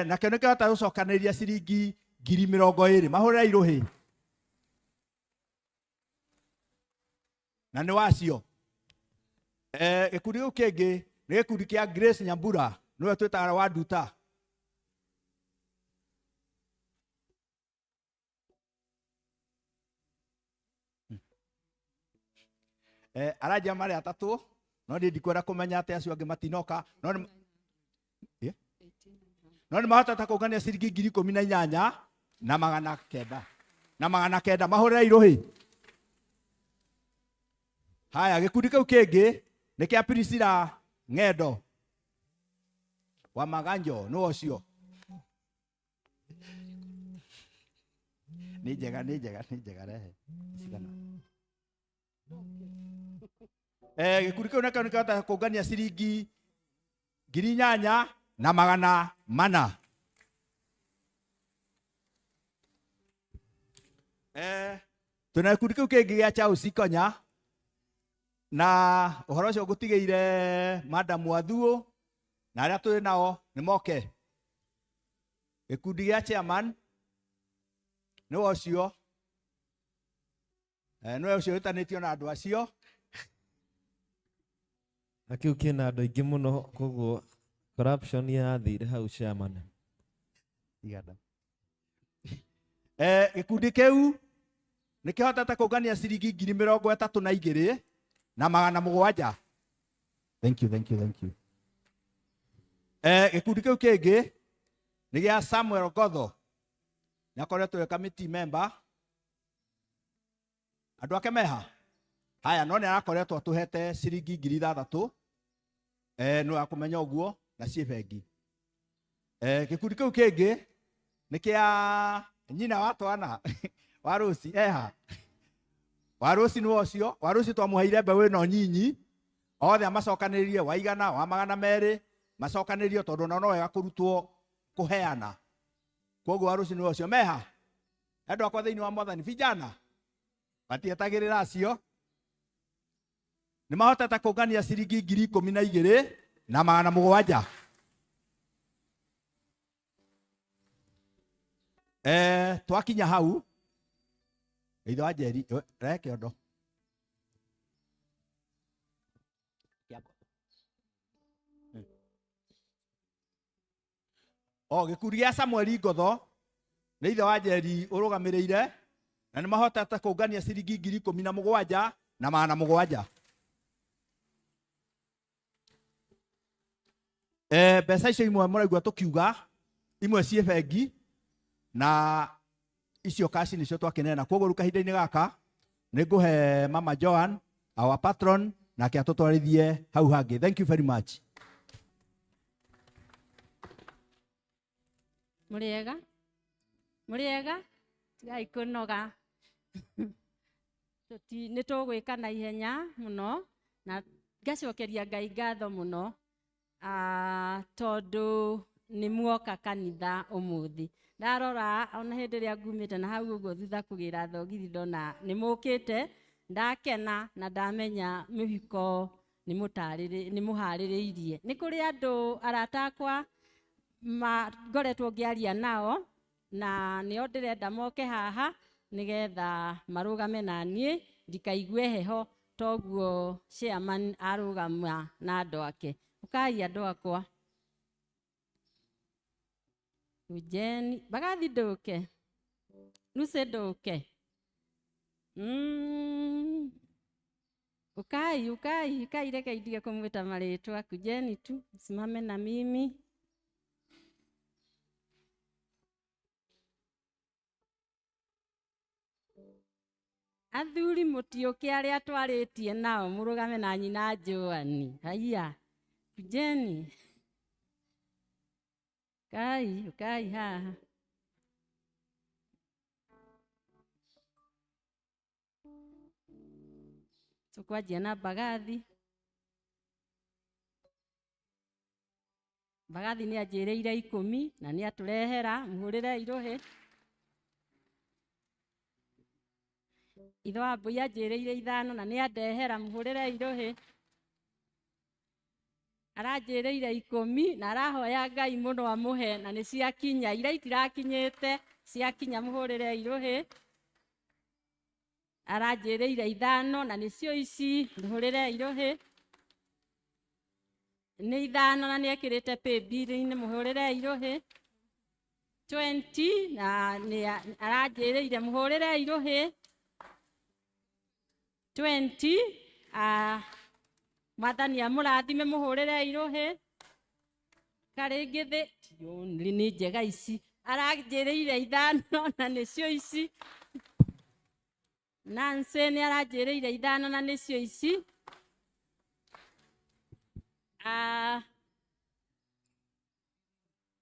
Nakĩo nĩ kĩhota gũcokanĩrĩria ciringi 20,000 mahũrĩre irũhĩ. Na nĩ wacio. Gĩkundi gĩkĩ kĩngĩ nĩ gĩkundi kĩa Grace Nyambura nĩwe twĩtaga wa Nduta. Aranjia marĩ atatũ no niĩ ndikwenda kũmenya atĩ acio angĩ matinoka no nĩ no nĩ mahotete kũngania ciringi 18,900 na 900 mahũrĩre irũhĩ. Haya, gĩkundi kĩu kĩngĩ nĩ kĩa Priscilla Ng'endo wa Maganjo nĩwe ũcio. Nĩ njega nĩ njega nĩ njega rehe cigana. Gĩkundi kĩu nakĩo nĩkĩhota kũngania ciringi 8,400. Twĩna gĩkundi kĩu kĩngĩ gĩa Charles Ikonya na ũhoro ũcio ngũtigĩire Madam Wathuo na arĩa twĩ nao nĩ moke. Gĩkundi gĩa chairman nĩwe ũcio. Nĩwe ũcio wĩtanĩtio na andũ acio. Na kĩu kĩna andũ aingĩ mũno koguo corruption yathire hau chairman. Iganda. Gĩkundi kĩu nĩ kĩhotete kũngania ciringi 32,700. Thank you, thank you, thank you. Gĩkundi kĩu kĩngĩ nĩ gĩa Samuel Gotho. Nĩ akoretwo e committee member. Andũ ake meha? Haya, no nĩ arakoretwo atũhete ciringi 6,000. Nĩ akũmenya ũguo na ciĩ bengi. Gĩkundi kĩu kĩngĩ nĩ kĩa nyina wa twana wa Rũci eha. Wa Rũci nĩwe ũcio. Wa Rũci twamũheire mbeũ ĩno nyinyi. Othe amacokanĩrĩrie wa 100 wa 200 macokanĩrĩrio tondũ nao no wega kũrutwo kũheana. Koguo wa Rũci nĩwe ũcio meha. Andũ akwa thĩinĩ wa Mwathani vijana matietagĩrĩra acio. Nĩ mahotete kũngania ciringi 12,700. Twakinya hau ithe wa Njeri rehe kĩondo. O gĩkundi gĩa Samuel Ngotho nĩ ithe wa Njeri ũrũgamĩrĩire na nĩ mahotete kũngania ciringi 17,700. Mbeca icio imwe mũraigua tũkiuga imwe ciĩ bengi na icio kaci nĩcio twakĩneana. Koguo rĩu kahinda-inĩ gaka nĩ ngũhe Mama Joan our patron nake atũtwarithie hau hangĩ. Thank you very much. Mũrĩega? Mũrĩega? Tigai kũnoga. Nĩ tũgwĩka na ihenya mũno na ngacokeria Ngai ngatho mũno tondũ nĩ muoka kanitha ũmũthĩ. Ndarora ona hĩndĩ ĩrĩa ngumĩte na hau ũguo thutha kũgĩra thogithi ndona nĩ mũkĩte, ndakena na ndamenya mĩhiko nĩ mũharĩrĩirie. Nĩ kũrĩ andũ arata akwa ngoretwo ngĩaria nao na nĩo ndĩrenda moke haha nĩgetha marũgame na niĩ ndikaigue heho toguo chairman arũgama na andũ ake. Ũkai andũ akwa. Ujeni bagathi ndũke. Lucy ndũke. Ukai, ukai, ukai reke ndige kũmwĩta marĩtwa. Kujeni tu, simame na mimi. Athuri mũtiũke arĩa twarĩtie nao mũrũgame na nyina Joani. Haiya, kujeni. Kai, ukai haha. Tukwanjia na Mbagathi. Mbagathi nĩ anjĩrĩire 10 na nĩ atũrehera, mũhũrĩre irũhĩ. Ithe wa Mbui anjĩrĩire 5 na nĩ andehera, mũhũrĩre irũhĩ. Aranjĩrĩire 10 na arahoya Ngai mũno amũhe na nĩ ciakinya, ira itirakinyĩte, ciakinya, mũhũrĩre irũhĩ. Aranjĩrĩire 5 na nĩcio ici, mũhũrĩre irũhĩ. Nĩ 5 na nĩ ekĩrĩte pay bill-inĩ, mũhũrĩre irũhĩ. 20 na nĩ aranjĩrĩire, mũhũrĩre irũhĩ. 20, Mwathani amũrathime, mũhũrĩre irũhĩ. Karĩngĩ thĩ nĩ njega ici, aranjĩrĩire 5 na nĩcio ici. Nancy nĩ aranjĩrĩire 5 na nĩcio ici.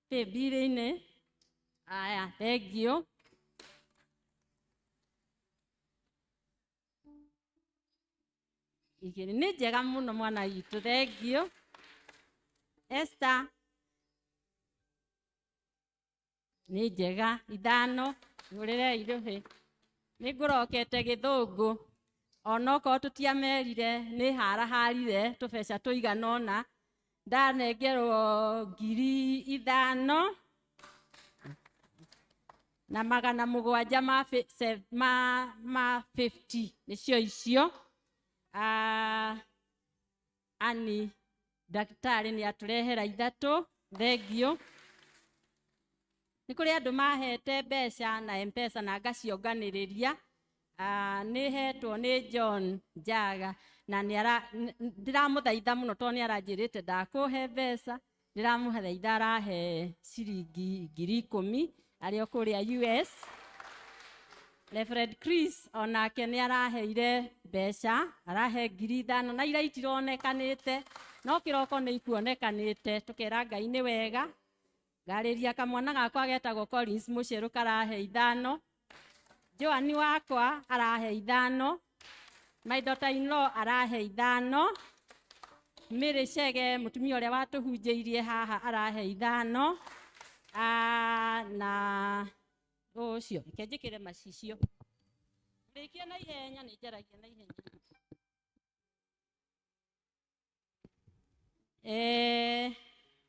Pay bill-inĩ. Aya, thengiũ. Igĩrĩ nĩ njega mũno mwana witũ, thengiũ. Esther nĩ njega, 5, hũrĩre irũhĩ. Nĩ ngũrokete gĩthũngũ onokorwo tũtiamerire nĩ haraharire tũbeca tũigana ũna, ndanengerwo 5,000 na 700 ma 50 nĩcio icio. Ani ndagĩtarĩ nĩ atũrehera 3, thengiũ. Nĩ kũrĩ andũ mahete mbeca na M-Pesa na ngacionganĩrĩria. Nĩ hetwo nĩ John Njaga na ndĩramũthaitha mũno tondũ nĩ aranjĩrĩte ndakũhe mbeca, ndĩramũthaitha arahe ciringi 10,000 arĩ o kũrĩa US. Reverend Chris onake nĩ araheire mbeca, arahe 5,000 na ira itironekanĩte, no kĩroko nĩ ikuonekanĩte, tũkera Ngai nĩ wega. Ngarĩria kamwana gakwa getagwo Collins Mũcerũ karahe 5, Joani wakwa arahe 5, my daughter in law arahe 5, Mary Chege mũtumia ũrĩa watũhunjĩirie haha arahe 5, na ũcio reke njĩkĩre macicio. Rĩkia na ihenya, nĩ njaragia na ihenya.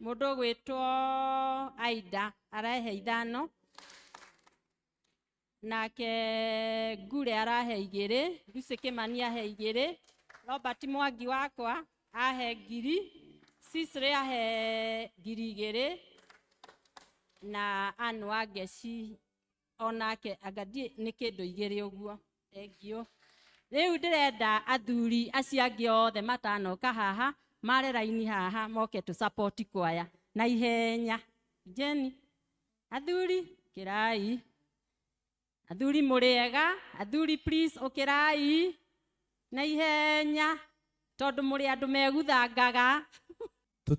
Mũndũ ũgwĩtwo Aida arahe 5, nake Ngure arahe 2, Lucy Kimani ahe 2, Robert Mwangi wakwa ahe 1,000, Cicely ahe 2,000 na Ann Wangeci onake anga nĩ kĩndũ 2 ũguo. Thengiũ. Rĩu ndĩrenda athuri acio angĩ othe matanoka haha mare raini haha moke tũ support kwaya na ihenya. Jeni, athuri kĩrai, athuri mũrĩega, athuri please ũkĩrai na ihenya tondũ mũrĩ andũ meguthangaga.